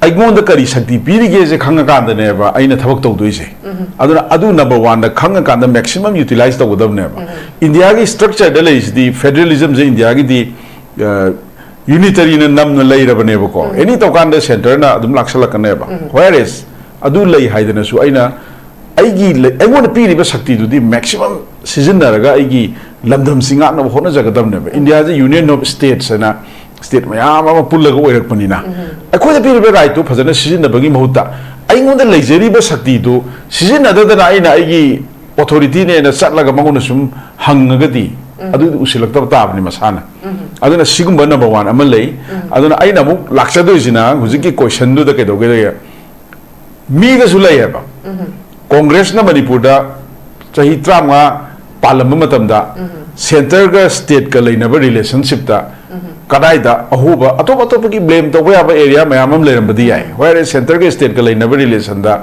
ꯑꯩꯉꯣꯟꯗ ꯀꯔꯤ ꯁꯛꯇꯤ ꯄꯤꯔꯤꯒꯦꯁꯦ ꯈꯪꯉꯀꯥꯟꯗꯅꯦꯕ ꯑꯩꯅ ꯊꯕꯛ ꯇꯧꯗꯣꯏꯁꯦ꯫ ꯎꯝ꯫ ꯑꯗꯨꯅ ꯑꯗꯨ number one ꯗ ꯈꯪꯉꯀꯥꯟꯗ maximum utilize ꯇꯧꯒꯗꯕꯅꯦꯕ꯫ ꯎꯝ꯫ India ꯒꯤ structure ꯗ ꯂꯩꯔꯤꯁꯤꯗꯤ, federalism ꯁꯦ India ꯒꯤꯗꯤ, ꯑ, unitary ꯅ ꯅꯝꯅ ꯂꯩꯔꯕꯅꯦꯕꯀꯣ꯫ ꯎꯝ꯫ Any ꯇꯧꯀꯥꯟꯗ centre ꯅ ꯑꯗꯨꯝ ꯂꯥꯛꯁꯜꯂꯛꯀꯅꯦꯕ꯫ ꯎꯝ꯫ Whereas ꯑꯗꯨ ꯂꯩ ꯍꯥꯏꯗꯅꯁꯨ ꯑꯩꯅ ꯑꯩꯒꯤ ꯂꯩ-, ꯑꯩꯉꯣꯟꯗ ꯄꯤꯔꯤꯕ ꯁꯛꯇꯤꯗꯨꯗꯤ maximum ꯁꯤꯖꯤꯟꯅꯔꯒ ꯑꯩꯒꯤ ꯂꯝꯗꯝꯁꯤ ꯉꯥꯛꯅꯕ ꯍꯣꯠꯅꯖꯒꯗꯕꯅꯦꯕ꯫ ꯎꯝ꯫ India say Union of States ꯍꯥꯏꯅ state ꯃꯌꯥꯝ ꯑꯃ ꯄꯨꯜꯂꯒ ꯑꯣꯏꯔꯛꯄꯅꯤꯅ, ꯎꯝ꯫ ꯑꯩꯈꯣꯏꯗ ꯄꯤꯔꯤꯕ right ꯇꯨ ꯐꯖꯅ ꯁꯤꯖꯤꯟꯅꯕꯒꯤ ꯃꯍꯨꯠꯇ ꯑꯩꯉꯣꯟꯗ ꯂꯩꯖꯔꯤꯕ ꯁꯛꯇꯤꯗꯨ ꯁꯤꯖꯤꯟꯅꯗꯗꯅ ꯑꯩꯅ ꯑꯩꯒꯤ authority ꯅꯦꯅ ꯆꯠꯂꯒ ꯃꯉꯣꯟꯗ ꯁꯨꯝ ꯍꯪꯉꯒꯗꯤ ꯎꯝ꯫ ꯑꯗꯨꯗꯤ ꯎꯁꯤꯜꯂꯛꯇꯕ ꯇꯥꯕꯅꯤ ꯃꯁꯥꯅ꯫ ꯎꯝ꯫ ꯑꯗꯨꯅ ꯁꯤꯒꯨꯝꯕ number one ꯑꯃ ꯂꯩ꯫ ꯎꯝ꯫ ꯑꯗꯨꯅ ꯑꯩꯅ ꯑꯃꯨꯛ ꯂꯥꯛꯆꯗꯣꯏꯁꯤꯅ ꯍꯧꯖꯤꯛꯀꯤ question ꯗꯨꯗ ꯀꯩꯗꯧꯒꯦ, ꯃꯤꯗꯁꯨ ꯂꯩꯌꯦꯕ꯫ ꯎꯝ꯫ Congress ꯅ ꯃꯅꯤꯄꯨꯔꯗ ꯆꯍꯤ ꯇꯔꯥꯃꯉꯥ ꯄꯥꯜꯂꯝꯕ ꯃꯇꯝꯗ ꯎꯝ꯫ Centre ꯒ state ꯀ ꯂꯩꯅꯕ relationship ꯇ ꯎꯝ꯫ ꯀꯗꯥꯏꯗ ꯑꯍꯣꯕ, ꯑꯇꯣꯞ ꯑꯇꯣꯞꯄꯒꯤ blame ꯇꯧꯕ ꯌꯥꯕ area ꯃꯌꯥꯝ ꯑꯃ ꯂꯩꯔꯝꯕꯗꯤ ꯌꯥꯏ꯫ ꯎꯝ꯫ Whereas centre ꯒ state ꯀ ꯂꯩꯅꯕ relation ꯗ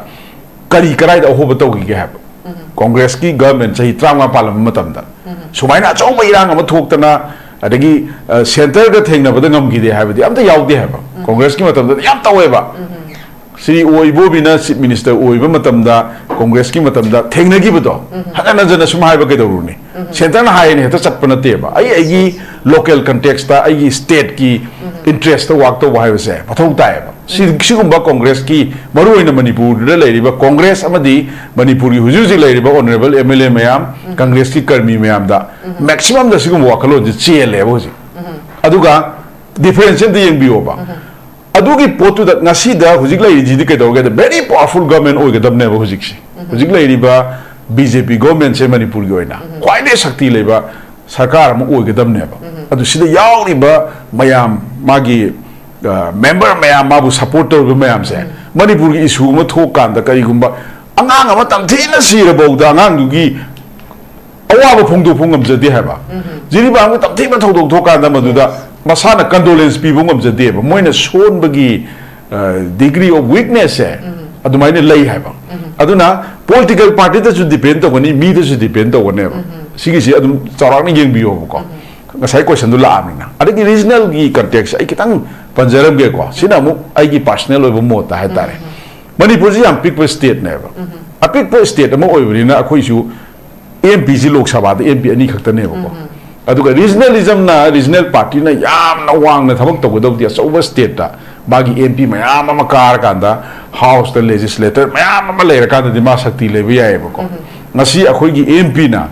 ꯀꯔꯤ ꯀꯗꯥꯏꯗ ꯑꯍꯣꯕ ꯇꯧꯈꯤꯒꯦ ꯍꯥꯏꯕ? ꯎꯝ꯫ ꯀꯣꯡꯒ꯭ꯔꯦꯁꯀꯤ ꯒꯚꯔꯟꯃꯦꯟ ꯆꯍꯤ ꯇꯔꯥꯃꯉꯥ ꯄꯥꯜꯂꯝꯕ ꯃꯇꯝꯗ ꯁꯨꯃꯥꯏꯅ ꯑꯆꯧꯕ ꯏꯔꯥꯡ ꯑꯃ ꯊꯣꯛꯇꯅ, ꯑꯗꯒꯤ, ꯑ, ꯁꯦꯟꯇꯔꯒ ꯊꯦꯡꯅꯕꯗ ꯉꯝꯈꯤꯗꯦ ꯍꯥꯏꯕꯗꯤ ꯑꯝꯇ ꯌꯥꯎꯗꯦ ꯍꯥꯏꯕ꯫ ꯀꯣꯡꯒ꯭ꯔꯦꯁꯀꯤ ꯃꯇꯝꯗꯗꯤ ꯌꯥꯝ ꯇꯧꯋꯦꯕ꯫ ꯁ꯭ꯔꯤ ꯑꯣ ꯏꯕꯣꯕꯤꯅ ꯆꯤꯐ ꯃꯤꯅꯤꯁꯇꯔ ꯑꯣꯏꯕ ꯃꯇꯝꯗ, ꯀꯣꯡꯒ꯭ꯔꯦꯁꯀꯤ ꯃꯇꯝꯗ ꯊꯦꯡꯅꯈꯤꯕꯗꯣ ꯍꯟꯖꯟ ꯍꯟꯖꯟꯅ ꯁꯨꯝ ꯍꯥꯏꯕ ꯀꯩꯗꯧꯔꯨꯅꯤ? ꯁꯦꯟꯇꯔꯅ ꯍꯥꯏꯌꯦꯅ ꯍꯦꯛꯇ ꯆꯠꯄ ꯅꯠꯇꯦꯕ꯫ ꯑꯩ ꯑꯩꯒꯤ ꯂꯣꯀꯦꯜ ꯀꯟꯇꯦꯛꯁꯇ, ꯑꯩꯒꯤ ꯁ꯭ꯇꯦꯠꯀꯤ ꯏꯟꯇꯔꯦꯁꯇ ꯋꯥꯛ ꯇꯧꯕ ꯍꯥꯏꯕꯁꯦ ꯃꯊꯧ ꯇꯥꯏꯌꯦꯕ꯫ ꯁꯤ-, ꯁꯤꯒꯨꯝꯕ ꯀꯣꯡꯒ꯭ꯔꯦꯁꯀꯤ, ꯃꯔꯨꯑꯣꯏꯅ ꯃꯅꯤꯄꯨꯔꯗ ꯂꯩꯔꯤꯕ ꯀꯣꯡꯒ꯭ꯔꯦꯁ ꯑꯃꯗꯤ ꯃꯅꯤꯄꯨꯔꯒꯤ ꯍꯧꯖꯤꯛ ꯍꯧꯖꯤꯛ ꯂꯩꯔꯤꯕ ꯑꯣꯅꯔꯦꯕꯜ ꯑꯦꯝ ꯑꯦꯜ ꯑꯦ ꯃꯌꯥꯝ, ꯀꯪꯒ꯭ꯔꯦꯁꯀꯤ ꯀꯔꯃꯤ ꯃꯌꯥꯝꯗ, ꯃꯦꯛꯁꯤꯃꯝꯗ ꯁꯤꯒꯨꯝꯕ ꯋꯥꯈꯜꯂꯣꯟꯁꯦ ꯆꯦꯜꯂꯦꯕ ꯍꯧꯖꯤꯛ꯫ ꯑꯗꯨꯒ ꯗꯤꯐꯔꯦꯟꯁꯁꯦ ꯑꯝꯇ ꯌꯦꯡꯕꯤꯌꯣꯕ꯫ ꯑꯗꯨꯒꯤ ꯄꯣꯠꯇꯨꯗ ꯉꯁꯤꯗ ꯍꯧꯖꯤꯛ ꯂꯩꯔꯤꯁꯤꯗꯤ ꯀꯩꯗꯧꯔꯒꯦꯗ, ꯚꯦꯔꯤ ꯄꯋꯥꯔꯐꯨꯜ ꯒꯚꯔꯟꯃꯦꯟ ꯑꯣꯏꯒꯗꯕꯅꯦꯕ ꯍꯧꯖꯤꯛꯁꯦ꯫ ꯍꯧꯖꯤꯛ ꯂꯩꯔꯤꯕ ꯕꯤ ꯖꯦ ꯄꯤ ꯒꯚꯔꯟꯃꯦꯟꯁꯦ ꯃꯅꯤꯄꯨꯔꯒꯤ ꯑꯣꯏꯅ ꯈ꯭ꯋꯥꯏꯗꯒꯤ ꯁꯛꯇꯤ ꯂꯩꯕ ꯁꯔꯀꯥꯔ ꯑꯃ ꯑꯣꯏꯒꯗꯕꯅꯦꯕ꯫ ꯑꯗꯨ ꯁꯤꯗ ꯌꯥꯎꯔꯤꯕ ꯃꯌꯥꯝ, ꯃꯥꯒꯤ, ꯑ, ꯃꯦꯝꯕꯔ ꯃꯌꯥꯝ, ꯃꯥꯕꯨ ꯁꯄꯣꯔꯠ ꯇꯧꯔꯤꯕ ꯃꯌꯥꯝꯁꯦ, ꯃꯅꯤꯄꯨꯔꯒꯤ ꯏꯁꯨ ꯑꯃ ꯊꯣꯛꯀꯥꯟꯗ, ꯀꯔꯤꯒꯨꯝꯕ ꯑꯉꯥꯡ ꯑꯃ ꯇꯝꯊꯤꯅ ꯁꯤꯔꯕꯧꯗ ꯑꯉꯥꯡꯗꯨꯒꯤ ꯑꯋꯥꯕ ꯐꯣꯡꯗꯣꯛꯄ ꯉꯝꯖꯗꯦ ꯍꯥꯏꯕ꯫ ꯖꯤꯔꯤꯕꯥꯝꯒꯤ ꯇꯝꯊꯤꯕ ꯊꯧꯗꯣꯛ ꯊꯣꯛꯀꯥꯟꯗ ꯃꯗꯨꯗ ꯃꯁꯥꯅ ꯀꯟꯗꯣꯂꯦꯟꯁ ꯄꯤꯕ ꯉꯝꯖꯗꯦꯕ꯫ ꯃꯣꯏꯅ ꯁꯣꯟꯕꯒꯤ, ꯑ, degree of weakness ꯁꯦ ꯑꯗꯨꯃꯥꯏꯅ ꯂꯩ ꯍꯥꯏꯕ꯫ ꯑꯗꯨꯅ ꯄꯣꯂꯤꯇꯤꯀꯦꯜ ꯄꯥꯔꯇꯤꯗꯁꯨ ꯗꯤꯄꯦꯟ ꯇꯧꯒꯅꯤ, ꯃꯤꯗꯁꯨ ꯗꯤꯄꯦꯟ ꯇꯧꯒꯅꯦꯕ꯫ ꯁꯤꯒꯤꯁꯤ ꯑꯗꯨꯝ ꯆꯥꯎꯔꯥꯛꯅ ꯌꯦꯡꯕꯤꯌꯣꯕꯀꯣ꯫ ꯉꯁꯥꯏ ꯀꯣꯏꯁꯟꯗꯨ ꯂꯥꯛꯑꯕꯅꯤꯅ꯫ ꯑꯗꯒꯤ ꯔꯤꯖꯅꯦꯜꯒꯤ ꯀꯟꯇꯦꯛꯁ ꯑꯩ ꯈꯤꯇꯪ ꯄꯟꯖꯔꯝꯒꯦꯀꯣ꯫ ꯁꯤꯅ ꯑꯃꯨꯛ ꯑꯩꯒꯤ ꯄꯥꯔꯁꯅꯦꯜ ꯑꯣꯏꯕ ꯃꯣꯠꯇ ꯍꯥꯏꯇꯥꯔꯦ꯫ ꯃꯅꯤꯄꯨꯔꯁꯤ ꯌꯥꯝ ꯄꯤꯛꯄ ꯁ꯭ꯇꯦꯠꯅꯦꯕ꯫ ꯑꯄꯤꯛꯄ ꯁ꯭ꯇꯦꯠ ꯑꯃ ꯑꯣꯏꯕꯅꯤꯅ ꯑꯩꯈꯣꯏꯁꯨ ꯑꯦꯝ ꯄꯤꯁꯤ ꯂꯣꯛ ꯁꯚꯥꯗ ꯑꯦꯝ ꯄꯤ ꯑꯅꯤ ꯈꯛꯇꯅꯦꯕꯀꯣ꯫ ꯑꯗꯨꯒ ꯔꯤꯖꯅꯦꯂꯤꯖꯝꯅ, ꯔꯤꯖꯅꯦꯜ ꯄꯥꯔꯇꯤꯅ ꯌꯥꯝꯅ ꯋꯥꯡꯅ ꯊꯕꯛ ꯇꯧꯒꯗꯕꯗꯤ ꯑꯆꯧꯕ ꯁ꯭ꯇꯦꯠꯇ ꯃꯥꯒꯤ ꯑꯦꯝ ꯄꯤ ꯃꯌꯥꯝ ꯑꯃ ꯀꯥꯔꯀꯥꯟꯗ, ꯍꯥꯎꯁꯇ ꯂꯦꯖꯤꯁꯂꯦꯇꯔ ꯃꯌꯥꯝ ꯑꯃ ꯂꯩꯔꯀꯥꯟꯗꯗꯤ ꯃꯥ ꯁꯛꯇꯤ ꯂꯩꯕ ꯌꯥꯏꯌꯦꯕꯀꯣ꯫ ꯉꯁꯤ ꯑꯩꯈꯣꯏꯒꯤ ꯑꯦꯝ ꯄꯤꯅ,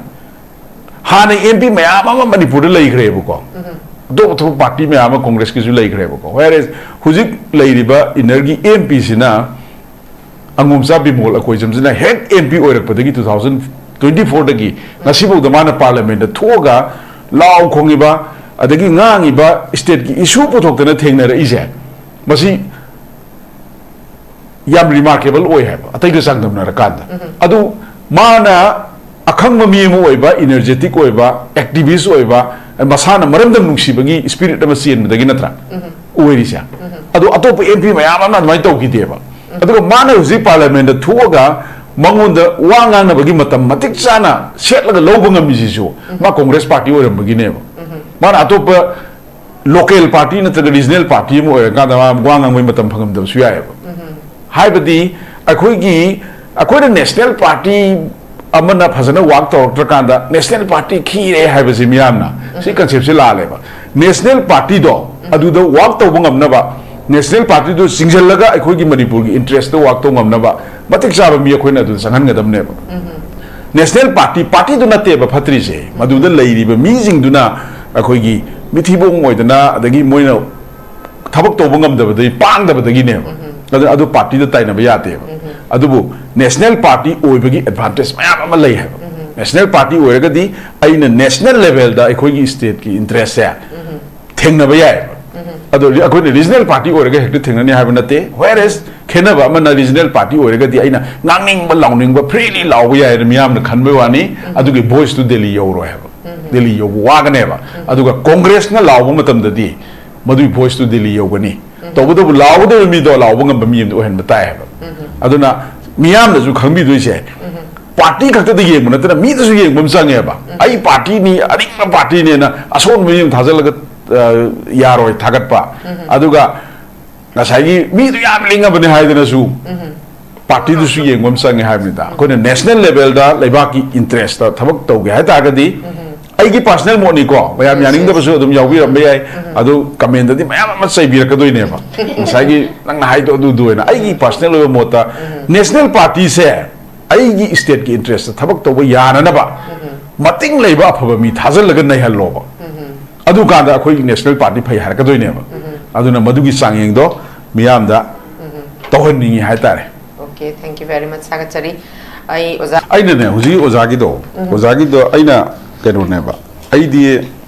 ꯍꯥꯟꯅ ꯑꯦꯝ ꯄꯤ ꯃꯌꯥꯝ ꯑꯃ ꯃꯅꯤꯄꯨꯔꯗ ꯂꯩꯈ꯭ꯔꯦꯕꯀꯣ꯫ ꯑꯇꯣꯞ ꯑꯇꯣꯞꯄ ꯄꯥꯔꯇꯤ ꯃꯌꯥꯝ ꯑꯃ ꯀꯣꯡꯒ꯭ꯔꯦꯁꯀꯤꯁꯨ ꯂꯩꯈ꯭ꯔꯦꯕꯀꯣ꯫ Whereas ꯍꯧꯖꯤꯛ ꯂꯩꯔꯤꯕ ꯏꯟꯅꯔꯒꯤ ꯑꯦꯝ ꯄꯤꯁꯤꯅ, ꯑꯉꯣꯝꯆꯥ ꯕꯤꯃꯣꯜ ꯑꯀꯣꯏꯖꯝꯁꯤꯅ ꯍꯦꯛ ꯑꯦꯝ ꯄꯤ ꯑꯣꯏꯔꯛꯄꯗꯒꯤ, two thousand twenty four ꯗꯒꯤ ꯉꯁꯤꯐꯥꯎꯗ ꯃꯥꯅ ꯄꯥꯔꯂꯤꯌꯥꯃꯦꯟꯗ ꯊꯣꯛꯑꯒ ꯂꯥꯎ ꯈꯣꯡꯉꯤꯕ, ꯑꯗꯒꯤ ꯉꯥꯡꯉꯤꯕ, ꯁ꯭ꯇꯦꯠꯀꯤ ꯏꯁꯨ ꯄꯨꯊꯣꯛꯇꯅ ꯊꯦꯡꯅꯔꯛꯏꯁꯦ, ꯃꯁꯤ ꯌꯥꯝ ꯔꯤꯃꯥꯔꯀꯦꯕꯜ ꯑꯣꯏ ꯍꯥꯏꯕ, ꯑꯇꯩꯒ ꯆꯥꯡꯗꯝꯅꯔꯀꯥꯟꯗ꯫ ꯑꯗꯨ ꯃꯥꯅ ꯑꯈꯪꯕ ꯃꯤ ꯑꯃ ꯑꯣꯏꯕ, ꯏꯅꯔꯖꯦꯇꯤꯛ ꯑꯣꯏꯕ, ꯑꯦꯛꯇꯤꯚꯤꯁ ꯑꯣꯏꯕ, ꯃꯁꯥꯅ ꯃꯔꯝꯗꯝ ꯅꯨꯡꯁꯤꯕꯒꯤ ꯁ꯭ꯄꯤꯔꯤꯠ ꯑꯃ ꯆꯦꯟꯕꯗꯒꯤ ꯅꯠꯇ꯭ꯔꯥ ꯑꯣꯏꯔꯤꯁꯦ꯫ ꯑꯗꯣ ꯑꯇꯣꯞꯄ ꯑꯦꯝ ꯄꯤ ꯃꯌꯥꯝ ꯑꯃ ꯑꯗꯨꯃꯥꯏꯅ ꯇꯧꯈꯤꯗꯦꯕ꯫ ꯑꯗꯨꯒ ꯃꯥꯅ ꯍꯧꯖꯤꯛ ꯄꯥꯔꯂꯤꯌꯥꯃꯦꯟꯗ ꯊꯣꯛꯑꯒ ꯃꯉꯣꯟꯗ ꯋꯥ ꯉꯥꯡꯅꯕꯒꯤ ꯃꯇꯝ ꯃꯇꯤꯛ ꯆꯥꯅ ꯁꯦꯠꯂꯒ ꯂꯧꯕ ꯉꯝꯃꯤꯁꯤꯁꯨ ꯃꯥ ꯀꯣꯡꯒ꯭ꯔꯦꯁ ꯄꯥꯔꯇꯤ ꯑꯣꯏꯔꯝꯕꯒꯤꯅꯦꯕ꯫ ꯃꯥꯅ ꯑꯇꯣꯞꯄ ꯂꯣꯀꯦꯜ ꯄꯥꯔꯇꯤ ꯅꯠꯇ꯭ꯔꯒ ꯔꯤꯖꯅꯦꯜ ꯄꯥꯔꯇꯤ ꯑꯃ ꯑꯣꯏꯔꯀꯥꯟꯗ ꯃꯥ ꯋꯥ ꯉꯥꯡꯕꯒꯤ ꯃꯇꯝ ꯐꯪꯉꯝꯗꯕꯁꯨ ꯌꯥꯏꯑꯕ꯫ ꯍꯥꯏꯕꯗꯤ ꯑꯩꯈꯣꯏꯒꯤ, ꯑꯩꯈꯣꯏꯅ ꯅꯦꯁꯅꯦꯜ ꯄꯥꯔꯇꯤ ꯑꯃꯅ ꯐꯖꯅ ꯋꯥꯛ ꯇꯧꯔꯛꯇ꯭ꯔꯀꯥꯟꯗ ꯅꯦꯁꯅꯦꯜ ꯄꯥꯔꯇꯤ ꯈꯤꯔꯦ ꯍꯥꯏꯕꯁꯤ ꯃꯤꯌꯥꯝꯅ, ꯁꯤ ꯀꯟꯁꯦꯞꯁꯦ ꯂꯥꯜꯂꯦꯕ꯫ ꯅꯦꯁꯅꯦꯜ ꯄꯥꯔꯇꯤꯗꯣ ꯑꯗꯨꯗ ꯋꯥꯛ ꯇꯧꯕ ꯉꯝꯅꯕ, ꯅꯦꯁꯅꯦꯜ ꯄꯥꯔꯇꯤꯗꯨ ꯆꯤꯡꯁꯤꯜꯂꯒ ꯑꯩꯈꯣꯏꯒꯤ ꯃꯅꯤꯄꯨꯔꯒꯤ ꯏꯟꯇꯔꯦꯁꯇ ꯋꯥꯛ ꯇꯧꯕ ꯉꯝꯅꯕ ꯃꯇꯤꯛ ꯆꯥꯕ ꯃꯤ ꯑꯩꯈꯣꯏꯅ ꯑꯗꯨꯗ ꯆꯪꯍꯟꯒꯗꯕꯅꯦꯕ꯫ ꯅꯦꯁꯅꯦꯜ ꯄꯥꯔꯇꯤ, ꯄꯥꯔꯇꯤꯗꯨ ꯅꯠꯇꯦꯕ ꯐꯠꯇ꯭ꯔꯤꯁꯦ, ꯃꯗꯨꯗ ꯂꯩꯔꯤꯕ ꯃꯤꯁꯤꯡꯗꯨꯅ ꯑꯩꯈꯣꯏꯒꯤ ꯃꯤꯊꯤꯕꯣꯡ ꯑꯣꯏꯗꯅ, ꯑꯗꯒꯤ ꯃꯣꯏꯅ ꯊꯕꯛ ꯇꯧꯕ ꯉꯝꯗꯕꯗꯒꯤ, ꯄꯥꯡꯗꯕꯗꯒꯤꯅꯦꯕ꯫ ꯑꯗꯨ, ꯑꯗꯨ ꯄꯥꯔꯇꯤꯗ ꯇꯥꯏꯅꯕ ꯌꯥꯗꯦꯕ꯫ ꯑꯗꯨꯕꯨ ꯅꯦꯁꯅꯦꯜ ꯄꯥꯔꯇꯤ ꯑꯣꯏꯕꯒꯤ ꯑꯦꯗꯚꯥꯟꯇꯦꯖ ꯃꯌꯥꯝ ꯑꯃ ꯂꯩ ꯍꯥꯏꯕ꯫ ꯅꯦꯁꯅꯦꯜ ꯄꯥꯔꯇꯤ ꯑꯣꯏꯔꯒꯗꯤ ꯑꯩꯅ ꯅꯦꯁꯅꯦꯜ ꯂꯦꯚꯦꯜꯗ ꯑꯩꯈꯣꯏꯒꯤ ꯁ꯭ꯇꯦꯠꯀꯤ ꯏꯟꯇꯔꯦꯁꯁꯦ ꯊꯦꯡꯅꯕ ꯌꯥꯏꯑꯕ꯫ ꯑꯗꯣ ꯑꯩꯈꯣꯏꯅ ꯔꯤꯖꯅꯦꯜ ꯄꯥꯔꯇꯤ ꯑꯣꯏꯔꯒ ꯍꯦꯛꯇ ꯊꯦꯡꯅꯅꯤ ꯍꯥꯏꯕ ꯅꯠꯇꯦ꯫ Whereas ꯈꯦꯠꯅꯕ ꯑꯃꯅ, ꯔꯤꯖꯅꯦꯜ ꯄꯥꯔꯇꯤ ꯑꯣꯏꯔꯒꯗꯤ ꯑꯩꯅ ꯉꯥꯡꯅꯤꯡꯕ ꯂꯥꯎꯅꯤꯡꯕ ꯐ꯭ꯔꯤꯂꯤ ꯂꯥꯎꯕ ꯌꯥꯏꯅ ꯃꯤꯌꯥꯝꯅ ꯈꯟꯕꯩ ꯋꯥꯅꯤ, ꯑꯗꯨꯒꯤ ꯚꯣꯏꯁꯇꯨ ꯗꯦꯜꯂꯤ ꯌꯧꯔꯣꯏ ꯍꯥꯏꯕ꯫ ꯗꯦꯜꯂꯤ ꯌꯧꯕ ꯋꯥꯒꯅꯦꯕ꯫ ꯑꯗꯨꯒ ꯀꯣꯡꯒ꯭ꯔꯦꯁꯅ ꯂꯥꯎꯕ ꯃꯇꯝꯗꯗꯤ ꯃꯗꯨꯒꯤ ꯚꯣꯏꯁꯇꯨ ꯗꯦꯜꯂꯤ ꯌꯧꯒꯅꯤ꯫ ꯇꯧꯕꯇꯕꯨ ꯂꯥꯎꯒꯗꯕ ꯃꯤꯗꯣ ꯂꯥꯎꯕ ꯉꯝꯕ ꯃꯤ ꯑꯃꯗꯤ ꯑꯣꯏꯍꯟꯕ ꯇꯥꯏ ꯍꯥꯏꯕ꯫ ꯑꯗꯨꯅ ꯃꯤꯌꯥꯝꯅꯁꯨ ꯈꯪꯕꯤꯗꯣꯏꯁꯦ, ꯄꯥꯔꯇꯤ ꯈꯛꯇꯗ ꯌꯦꯡꯕ ꯅꯠꯇꯅ ꯃꯤꯗꯁꯨ ꯌꯦꯡꯕ ꯑꯃ ꯆꯪꯉꯦꯕ꯫ ꯑꯩ ꯄꯥꯔꯇꯤꯅꯤ, ꯑꯔꯤꯡꯕ ꯄꯥꯔꯇꯤꯅꯦꯅ ꯑꯁꯣꯟꯕ ꯃꯤ ꯑꯃ ꯊꯥꯖꯤꯜꯂꯒ, ꯑ, ꯌꯥꯔꯣꯏ ꯊꯥꯒꯠꯄ꯫ ꯑꯗꯨꯒ ꯉꯁꯥꯏꯒꯤ ꯃꯤꯗꯨ ꯌꯥꯝ ꯂꯤꯡꯉꯕꯅꯤ ꯍꯥꯏꯗꯅꯁꯨ ꯄꯥꯔꯇꯤꯗꯨꯁꯨ ꯌꯦꯡꯕ ꯑꯃ ꯆꯪꯉꯦ ꯍꯥꯏꯕꯅꯤꯗ꯫ ꯑꯩꯈꯣꯏꯅ ꯅꯦꯁꯅꯦꯜ ꯂꯦꯚꯦꯜꯗ ꯂꯩꯕꯥꯛꯀꯤ ꯏꯟꯇꯔꯦꯁꯇ ꯊꯕꯛ ꯇꯧꯒꯦ ꯍꯥꯏ ꯇꯥꯔꯒꯗꯤ, ꯑꯩꯒꯤ ꯄꯥꯔꯁꯅꯦꯜ ꯃꯣꯠꯅꯤꯀꯣ, ꯃꯌꯥꯝ ꯌꯥꯅꯤꯡꯗꯕꯁꯨ ꯑꯗꯨꯝ ꯌꯥꯎꯕꯤꯔꯝꯕ ꯌꯥꯏ꯫ ꯑꯗꯨ ꯀꯃꯦꯟꯗꯗꯤ ꯃꯌꯥꯝ ꯑꯃ ꯆꯩꯕꯤꯔꯛꯀꯗꯣꯏꯅꯦꯕ꯫ ꯉꯁꯥꯏꯒꯤ ꯅꯪꯅ ꯍꯥꯏꯗꯣ ꯑꯗꯨꯗꯨ ꯑꯣꯏꯅ, ꯑꯩꯒꯤ ꯄꯥꯔꯁꯅꯦꯜ ꯑꯣꯏꯕ ꯃꯣꯠꯇ, ꯅꯦꯁꯅꯦꯜ ꯄꯥꯔꯇꯤꯁꯦ ꯑꯩꯒꯤ ꯁ꯭ꯇꯦꯠꯀꯤ ꯏꯟꯇꯔꯦꯁꯇ ꯊꯕꯛ ꯇꯧꯕ ꯌꯥꯅꯅꯕ ꯃꯇꯤꯡ ꯂꯩꯕ ꯑꯐꯕ ꯃꯤ ꯊꯥꯖꯤꯜꯂꯒ ꯅꯩꯍꯜꯂꯣꯕ꯫ ꯑꯗꯨꯀꯥꯟꯗ ꯑꯩꯈꯣꯏꯒꯤ ꯅꯦꯁꯅꯦꯜ ꯄꯥꯔꯇꯤ ꯐꯩ ꯍꯥꯏꯔꯛꯀꯗꯣꯏꯅꯦꯕ꯫ ꯑꯗꯨꯅ ꯃꯗꯨꯒꯤ ꯆꯥꯡꯌꯦꯡꯗꯣ ꯃꯤꯌꯥꯝꯗ ꯇꯧꯍꯟꯅꯤꯡꯉꯤ ꯍꯥꯏꯇꯥꯔꯦ꯫ Okay, thank you very much, ꯊꯥꯒꯠꯆꯔꯤ꯫ ꯑꯩ ꯑꯣꯖꯥ ꯑꯩꯅꯅꯦ, ꯍꯧꯖꯤꯛ ꯑꯣꯖꯥꯒꯤꯗꯣ, ꯑꯣꯖꯥꯒꯤꯗꯣ ꯑꯩꯅ ꯀꯩꯅꯣꯅꯦꯕ, ꯑꯩꯗꯤ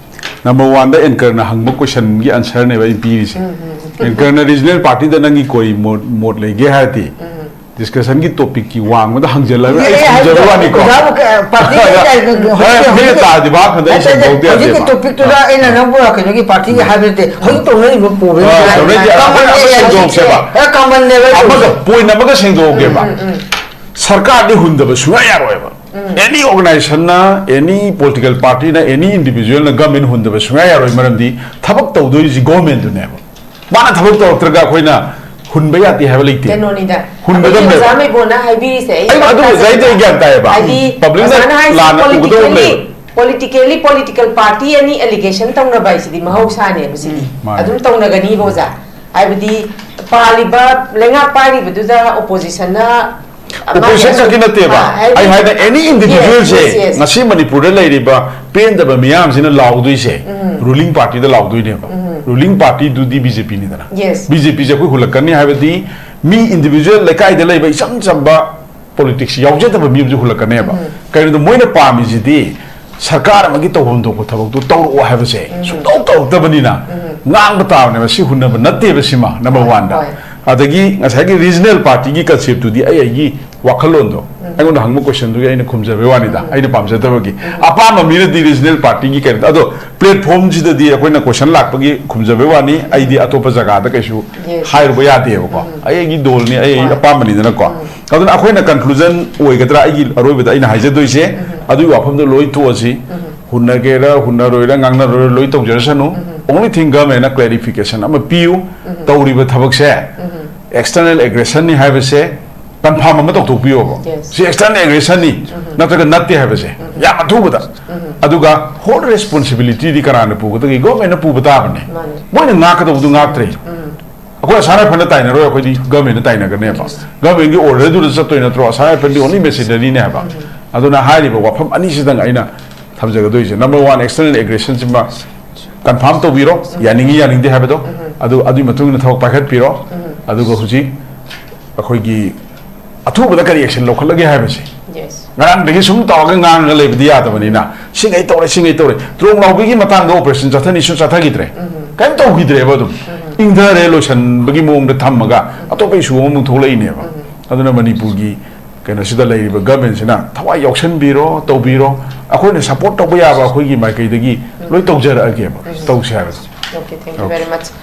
ꯅꯝꯕꯔ ꯋꯥꯟꯗ ꯑꯦꯡꯀꯔꯅ ꯍꯪꯕ ꯀꯣꯏꯁꯟꯒꯤ ꯑꯟꯁꯔꯅꯦꯕ ꯑꯩ ꯄꯤꯔꯤꯁꯦ꯫ ꯑꯦꯡꯀꯔꯅ ꯔꯤꯖꯅꯦꯜ ꯄꯥꯔꯇꯤꯗ ꯅꯪꯒꯤ ꯀꯔꯤ ꯃꯣꯠ, ꯃꯣꯠ ꯂꯩꯒꯦ ꯍꯥꯏꯔꯗꯤ, ꯗꯤꯁꯀꯁꯟꯒꯤ ꯇꯣꯄꯤꯛꯀꯤ ꯋꯥꯡꯃꯗ ꯍꯪꯖꯜꯂꯒ ꯑꯩ ꯑꯦ, ꯈꯨꯝꯖꯕ ꯋꯥꯅꯤꯀꯣ꯫ ꯑꯣꯖꯥꯕꯨ ꯀ-, ꯄꯥꯔꯇꯤ ꯀꯩ ꯀꯥꯏ-, ꯍꯣꯏ, ꯍꯧꯖꯤꯛ ꯃꯤꯅ ꯇꯥꯔꯗꯤ ꯚꯥꯞ ꯈꯟꯗ ꯑꯩ ꯅꯠꯇꯦ, ꯁꯦꯡꯗꯣꯛꯇ ꯍꯧꯖꯤꯛꯀꯤ ꯌꯥꯗꯦꯕ꯫ ꯇꯣꯄꯤꯛꯇꯨꯗ ꯑꯩꯅ ꯅꯪꯕꯨ ꯀꯩꯅꯣꯒꯤ ꯄꯥꯔꯇꯤꯒꯤ ꯍꯥꯏꯕ ꯅꯠꯇꯦ, ꯍꯧꯖꯤꯛ ꯇꯧꯅꯔꯤꯕ ꯄ꯭ꯔꯣꯕ꯭ꯂꯦꯝ ꯑ, ꯇꯧꯅꯔꯤꯁꯦ ꯑꯩꯈꯣꯏꯅ ꯑꯃ ꯁꯦꯡꯗꯣꯛꯁꯦꯕ꯫ ꯑꯦ, ꯀꯃꯟꯅꯦꯕ ꯑꯩ ꯑꯃꯒ ꯇꯧꯔꯤꯁꯦ꯫ ꯄꯣꯏꯟ ꯑꯃꯒ ꯁꯦꯡꯗꯣꯛꯑꯒꯦꯕ꯫ ꯎꯝ, ꯎꯝ, ꯎꯝ꯫ ꯁꯔꯀꯥꯔꯗꯤ ꯍꯨꯟꯗꯕ ꯁꯨꯡꯌꯥ ꯌꯥꯔꯣꯏꯕ꯫ ꯑꯦꯅꯤ ꯑꯣꯔꯒꯅꯥꯏꯖꯦꯁꯟꯅ, ꯑꯦꯅꯤ ꯄꯣꯂꯤꯇꯤꯀꯦꯜ ꯄꯥꯔꯇꯤꯅ, ꯑꯦꯅꯤ ꯏꯟꯗꯤꯕꯤꯖꯨꯋꯦꯜꯅ ꯒꯃꯦꯟ ꯍꯨꯟꯗꯕ ꯁꯨꯡꯌꯥ ꯌꯥꯔꯣꯏ꯫ ꯃꯔꯝꯗꯤ ꯊꯕꯛ ꯇꯧꯗꯣꯏꯁꯤ ꯒꯣꯔꯃꯦꯟꯗꯨꯅꯦꯕ꯫ ꯃꯥꯅ ꯊꯕꯛ ꯇꯧꯔꯛꯇ꯭ꯔꯒ ꯑꯩꯈꯣꯏꯅ ꯍꯨꯟꯕ ꯌꯥꯗꯦ ꯍꯥꯏꯕ ꯂꯩꯇꯦ꯫ ꯀꯩꯅꯣꯅꯤꯗ꯫ ꯍꯨꯟꯒꯗꯕꯅꯦ꯫ ꯑꯣꯖꯥ ꯃꯩꯕꯣꯅ ꯍꯥꯏꯕꯤꯔꯤꯁꯦ ꯑꯩ ꯑꯩ ꯑꯗꯨ ꯑꯣꯖꯥ ꯑꯩꯗꯤ ꯑꯩ ꯒ꯭ꯌꯥꯟ ꯇꯥꯏꯌꯦꯕ꯫ ꯍꯥꯏꯗꯤ ꯄꯕ꯭ꯂꯤꯛꯅ ꯑꯣꯖꯥꯅ ꯍꯥꯏꯁꯦ ꯂꯥꯟꯅ ꯎꯒꯗꯧꯕ ꯄꯣꯂꯤꯇꯤꯀꯦꯜꯂꯤ ꯂꯩꯕ꯫ ꯄꯣꯂꯤꯇꯤꯀꯦꯜꯂꯤ ꯄꯣꯂꯤꯇꯤꯀꯦꯜ ꯄꯥꯔꯇꯤ ꯑꯅꯤ ꯑꯦꯂꯤꯒꯦꯁꯟ ꯇꯧꯅꯕ ꯍꯥꯏꯁꯤꯗꯤ ꯃꯍꯧꯁꯥꯅꯦꯕ ꯁꯤꯗꯤ꯫ ꯃꯥꯅꯦ꯫ ꯑꯗꯨꯝ ꯇꯧꯅꯒꯅꯤꯕ ꯑꯣꯖꯥ꯫ ꯍꯥꯏꯕꯗꯤ ꯄꯥꯜꯂꯤꯕ ꯂꯩꯉꯥꯛ ꯄꯥꯏꯔꯤꯕꯗꯨꯗ ꯑꯣꯄꯣꯖꯤꯁꯟꯅ ꯑꯣꯄꯣꯖꯤꯁꯟ ꯈꯛꯀꯤ ꯅꯠꯇꯦꯕ꯫ ꯑꯥ, ꯍꯥꯏꯗꯤ ꯑꯩ ꯍꯥꯏꯅ ꯑꯦꯅꯤ ꯏꯟꯗꯤꯕꯤꯖꯨꯋꯦꯜꯁꯦ Yes, yes, yes. ꯉꯁꯤ ꯃꯅꯤꯄꯨꯔꯗ ꯂꯩꯔꯤꯕ ꯄꯦꯟꯗꯕ ꯃꯤꯌꯥꯝꯁꯤꯅ ꯂꯥꯎꯗꯣꯏꯁꯦ ꯔꯨꯂꯤꯡ ꯄꯥꯔꯇꯤꯗ ꯂꯥꯎꯗꯣꯏꯅꯦꯕ꯫ ꯔꯨꯂꯤꯡ ꯄꯥꯔꯇꯤꯗꯨꯗꯤ ꯕꯤꯖꯦꯄꯤꯅꯤꯗꯅ꯫ Yes. ꯕꯤꯖꯦꯄꯤꯁꯦ ꯑꯩꯈꯣꯏ ꯍꯨꯜꯂꯛꯀꯅꯤ ꯍꯥꯏꯕꯗꯤ ꯃꯤ ꯏꯟꯗꯤꯕꯤꯖꯨꯋꯦꯜ ꯂꯩꯀꯥꯏꯗ ꯂꯩꯕ ꯏꯆꯝ ꯆꯝꯕ ꯄꯣꯂꯤꯇꯤꯛꯁ ꯌꯥꯎꯖꯗꯕ ꯃꯤ ꯑꯃꯁꯨ ꯍꯨꯜꯂꯛꯀꯅꯦꯕ꯫ ꯀꯩꯅꯣꯗ ꯃꯣꯏꯅ ꯄꯥꯝꯃꯤꯁꯤꯗꯤ ꯁꯔꯀꯥꯔ ꯑꯃꯒꯤ ꯇꯧꯐꯝ ꯊꯣꯛꯄ ꯊꯕꯛꯇꯣ ꯇꯧꯔꯛꯑꯣ ꯍꯥꯏꯕꯁꯦ ꯁꯨꯡꯇꯧ ꯇꯧꯔꯛꯇꯕꯅꯤꯅ ꯉꯥꯡꯕ ꯇꯥꯕꯅꯦꯕ꯫ ꯁꯤ ꯍꯨꯟꯅꯕ ꯅꯠꯇꯦꯕ ꯁꯤꯃ ꯅꯝꯕꯔ ꯋꯥꯟꯗ꯫ ꯍꯣꯏ꯫ ꯑꯗꯒꯤ ꯉꯁꯥꯏꯒꯤ ꯔꯤꯖꯅꯦꯜ ꯄꯥꯔꯇꯤꯒꯤ ꯀꯟꯁꯦꯞꯇꯨꯗꯤ ꯑꯩ ꯑꯩꯒꯤ ꯋꯥꯈꯜꯂꯣꯟꯗꯣ ꯑꯩꯉꯣꯟꯗ ꯍꯪꯕ ꯀꯣꯏꯁꯟꯗꯨꯒꯤ ꯑꯩꯅ ꯈꯨꯝꯖꯕꯩ ꯋꯥꯅꯤꯗ꯫ ꯑꯩꯅ ꯄꯥꯝꯖꯗꯕꯒꯤ ꯑꯄꯥꯝꯕ ꯃꯤꯅꯗꯤ ꯔꯤꯖꯅꯦꯜ ꯄꯥꯔꯇꯤꯒꯤ ꯀꯩꯅꯣ ꯑꯗꯣ ꯄ꯭ꯂꯦꯠꯐꯣꯝꯁꯤꯗꯗꯤ ꯑꯩꯈꯣꯏꯅ ꯀꯣꯏꯁꯟ ꯂꯥꯛꯄꯒꯤ ꯈꯨꯝꯖꯕꯩ ꯋꯥꯅꯤ꯫ ꯑꯩꯗꯤ ꯑꯇꯣꯞꯄ ꯖꯒꯥꯗ ꯀꯩꯁꯨ Yes. ꯍꯥꯏꯔꯨꯕ ꯌꯥꯗꯦꯕꯀꯣ꯫ ꯑꯩ ꯑꯩꯒꯤ ꯗꯣꯜꯅꯤ, ꯑꯩ ꯑꯩ ꯍꯣꯏ. ꯑꯄꯥꯝꯕꯅꯤꯗꯅꯀꯣ꯫ ꯑꯗꯨꯅ ꯑꯩꯈꯣꯏꯅ ꯀꯟꯀ꯭ꯂꯨꯖꯟ ꯑꯣꯏꯒꯗ꯭ꯔꯥ? ꯑꯩꯒꯤ ꯑꯔꯣꯏꯕꯗ ꯑꯩꯅ ꯍꯥꯏꯖꯗꯣꯏꯁꯦ ꯑꯗꯨꯒꯤ ꯋꯥꯐꯝꯗꯣ ꯂꯣꯏ ꯇꯣꯛꯑꯁꯤ꯫ ꯍꯨꯟꯅꯒꯦꯔꯥ ꯍꯨꯟꯅꯔꯣꯏꯔꯥ ꯉꯥꯡꯅꯔꯣꯏꯔꯥ ꯂꯣꯏ ꯇꯧꯖꯔꯁꯅꯨ꯫ Only thing government ꯅ clarification ꯑꯃ ꯄꯤꯌꯨ꯫ ꯇꯧꯔꯤꯕ ꯊꯕꯛꯁꯦ external aggression ꯅꯤ ꯍꯥꯏꯕꯁꯦ ꯀꯟꯐꯥꯔꯝ ꯑꯃ ꯇꯧꯊꯣꯛꯄꯤꯌꯣꯕ꯫ Yes. ꯁꯤ external aggression ꯅꯤ ꯅꯠꯇ꯭ꯔꯒ ꯅꯠꯇꯦ ꯍꯥꯏꯕꯁꯦ ꯌꯥꯝ ꯑꯊꯨꯕꯗ꯫ ꯑꯗꯨꯒ whole responsibility ꯗꯤ ꯀꯅꯥꯅ ꯄꯨꯒꯗꯒꯦ? ꯒꯣꯔꯃꯦꯟꯅ ꯄꯨꯕ ꯇꯥꯕꯅꯦ꯫ ꯃꯥꯅꯦ. ꯃꯣꯏꯅ ꯉꯥꯛꯀꯗꯧꯕꯗꯨ ꯉꯥꯛꯇ꯭ꯔꯦ꯫ ꯑꯩꯈꯣꯏ ꯑꯁꯥꯝ ꯔꯥꯏꯐꯜꯅ ꯇꯥꯏꯅꯔꯣꯏ, ꯑꯩꯈꯣꯏꯗꯤ ꯒꯣꯔꯃꯦꯟꯅ ꯇꯥꯏꯅꯒꯅꯦꯕ꯫ ꯒꯣꯔꯃꯦꯟꯒꯤ ꯑꯣꯔꯗꯔꯗꯨꯗ ꯆꯠꯇꯣꯏ ꯅꯠꯇ꯭ꯔꯣ? ꯑꯁꯥꯝ ꯔꯥꯏꯐꯜꯗꯤ only machinery ꯅꯦ ꯍꯥꯏꯕ꯫ ꯑꯗꯨꯅ ꯍꯥꯏꯔꯤꯕ ꯋꯥꯐꯝ ꯑꯅꯤꯁꯤꯗꯪ ꯑꯩꯅ ꯊꯝꯖꯒꯗꯣꯏꯁꯦ꯫ ꯅꯝꯕꯔ ꯋꯥꯟ, external aggression ꯁꯤꯃ ꯀꯟꯐꯥꯔꯝ ꯇꯧꯕꯤꯔꯣ, ꯌꯥꯅꯤꯡꯉꯤ ꯌꯥꯅꯤꯡꯗꯦ ꯍꯥꯏꯕꯗꯣ꯫ ꯑꯗꯨ ꯑꯗꯨꯒꯤ ꯃꯇꯨꯡ ꯏꯟꯅ ꯊꯕꯛ ꯄꯥꯏꯈꯠꯄꯤꯔꯣ꯫ ꯑꯗꯨꯒ ꯍꯧꯖꯤꯛ ꯑꯩꯈꯣꯏꯒꯤ ꯑꯊꯨꯕꯗ ꯀꯔꯤ action ꯂꯧꯈꯠꯂꯒꯦ ꯍꯥꯏꯕꯁꯦ꯫ Yes. ꯉꯔꯥꯡꯗꯒꯤ ꯁꯨꯝ ꯇꯧꯔꯒ ꯉꯥꯡꯉꯒ ꯂꯩꯕꯗꯤ ꯌꯥꯗꯕꯅꯤꯅ ꯁꯤꯉꯩ ꯇꯧꯔꯦ, ꯁꯤꯉꯩ ꯇꯧꯔꯦ꯫ ꯇ꯭ꯔꯣꯡ ꯂꯥꯎꯕꯤꯒꯤ ꯃꯇꯥꯡꯗ operation ꯆꯠꯊꯅꯤꯁꯨ ꯆꯠꯊꯈꯤꯗ꯭ꯔꯦ꯫ ꯀꯔꯤꯝ ꯇꯧꯈꯤꯗ꯭ꯔꯦꯕ꯫ ꯑꯗꯨꯝ ꯏꯪꯊꯔꯦ, ꯂꯣꯏꯁꯟꯕꯒꯤ ꯃꯑꯣꯡꯗ ꯊꯝꯃꯒ ꯑꯇꯣꯞꯄ issue ꯑꯃꯃꯨꯛ ꯊꯣꯛꯂꯛꯏꯅꯦꯕ꯫ ꯑꯗꯨꯅ ꯃꯅꯤꯄꯨꯔꯒꯤ ꯀꯩꯅꯣꯁꯤꯗ ꯂꯩꯔꯤꯕ ꯒꯣꯔꯃꯦꯟꯁꯤꯅ ꯊꯋꯥꯏ ꯌꯥꯎꯁꯟꯕꯤꯔꯣ, ꯇꯧꯕꯤꯔꯣ꯫ ꯑꯩꯈꯣꯏꯅ support ꯇꯧꯕ ꯌꯥꯕ ꯑꯩꯈꯣꯏꯒꯤ ꯃꯥꯏꯀꯩꯗꯒꯤ ꯂꯣꯏ ꯇꯧꯖꯔꯛꯑꯒꯦꯕ꯫ ꯇꯧꯁꯦ ꯍꯥꯏꯕꯗꯣ꯫ Okay, thank you very much.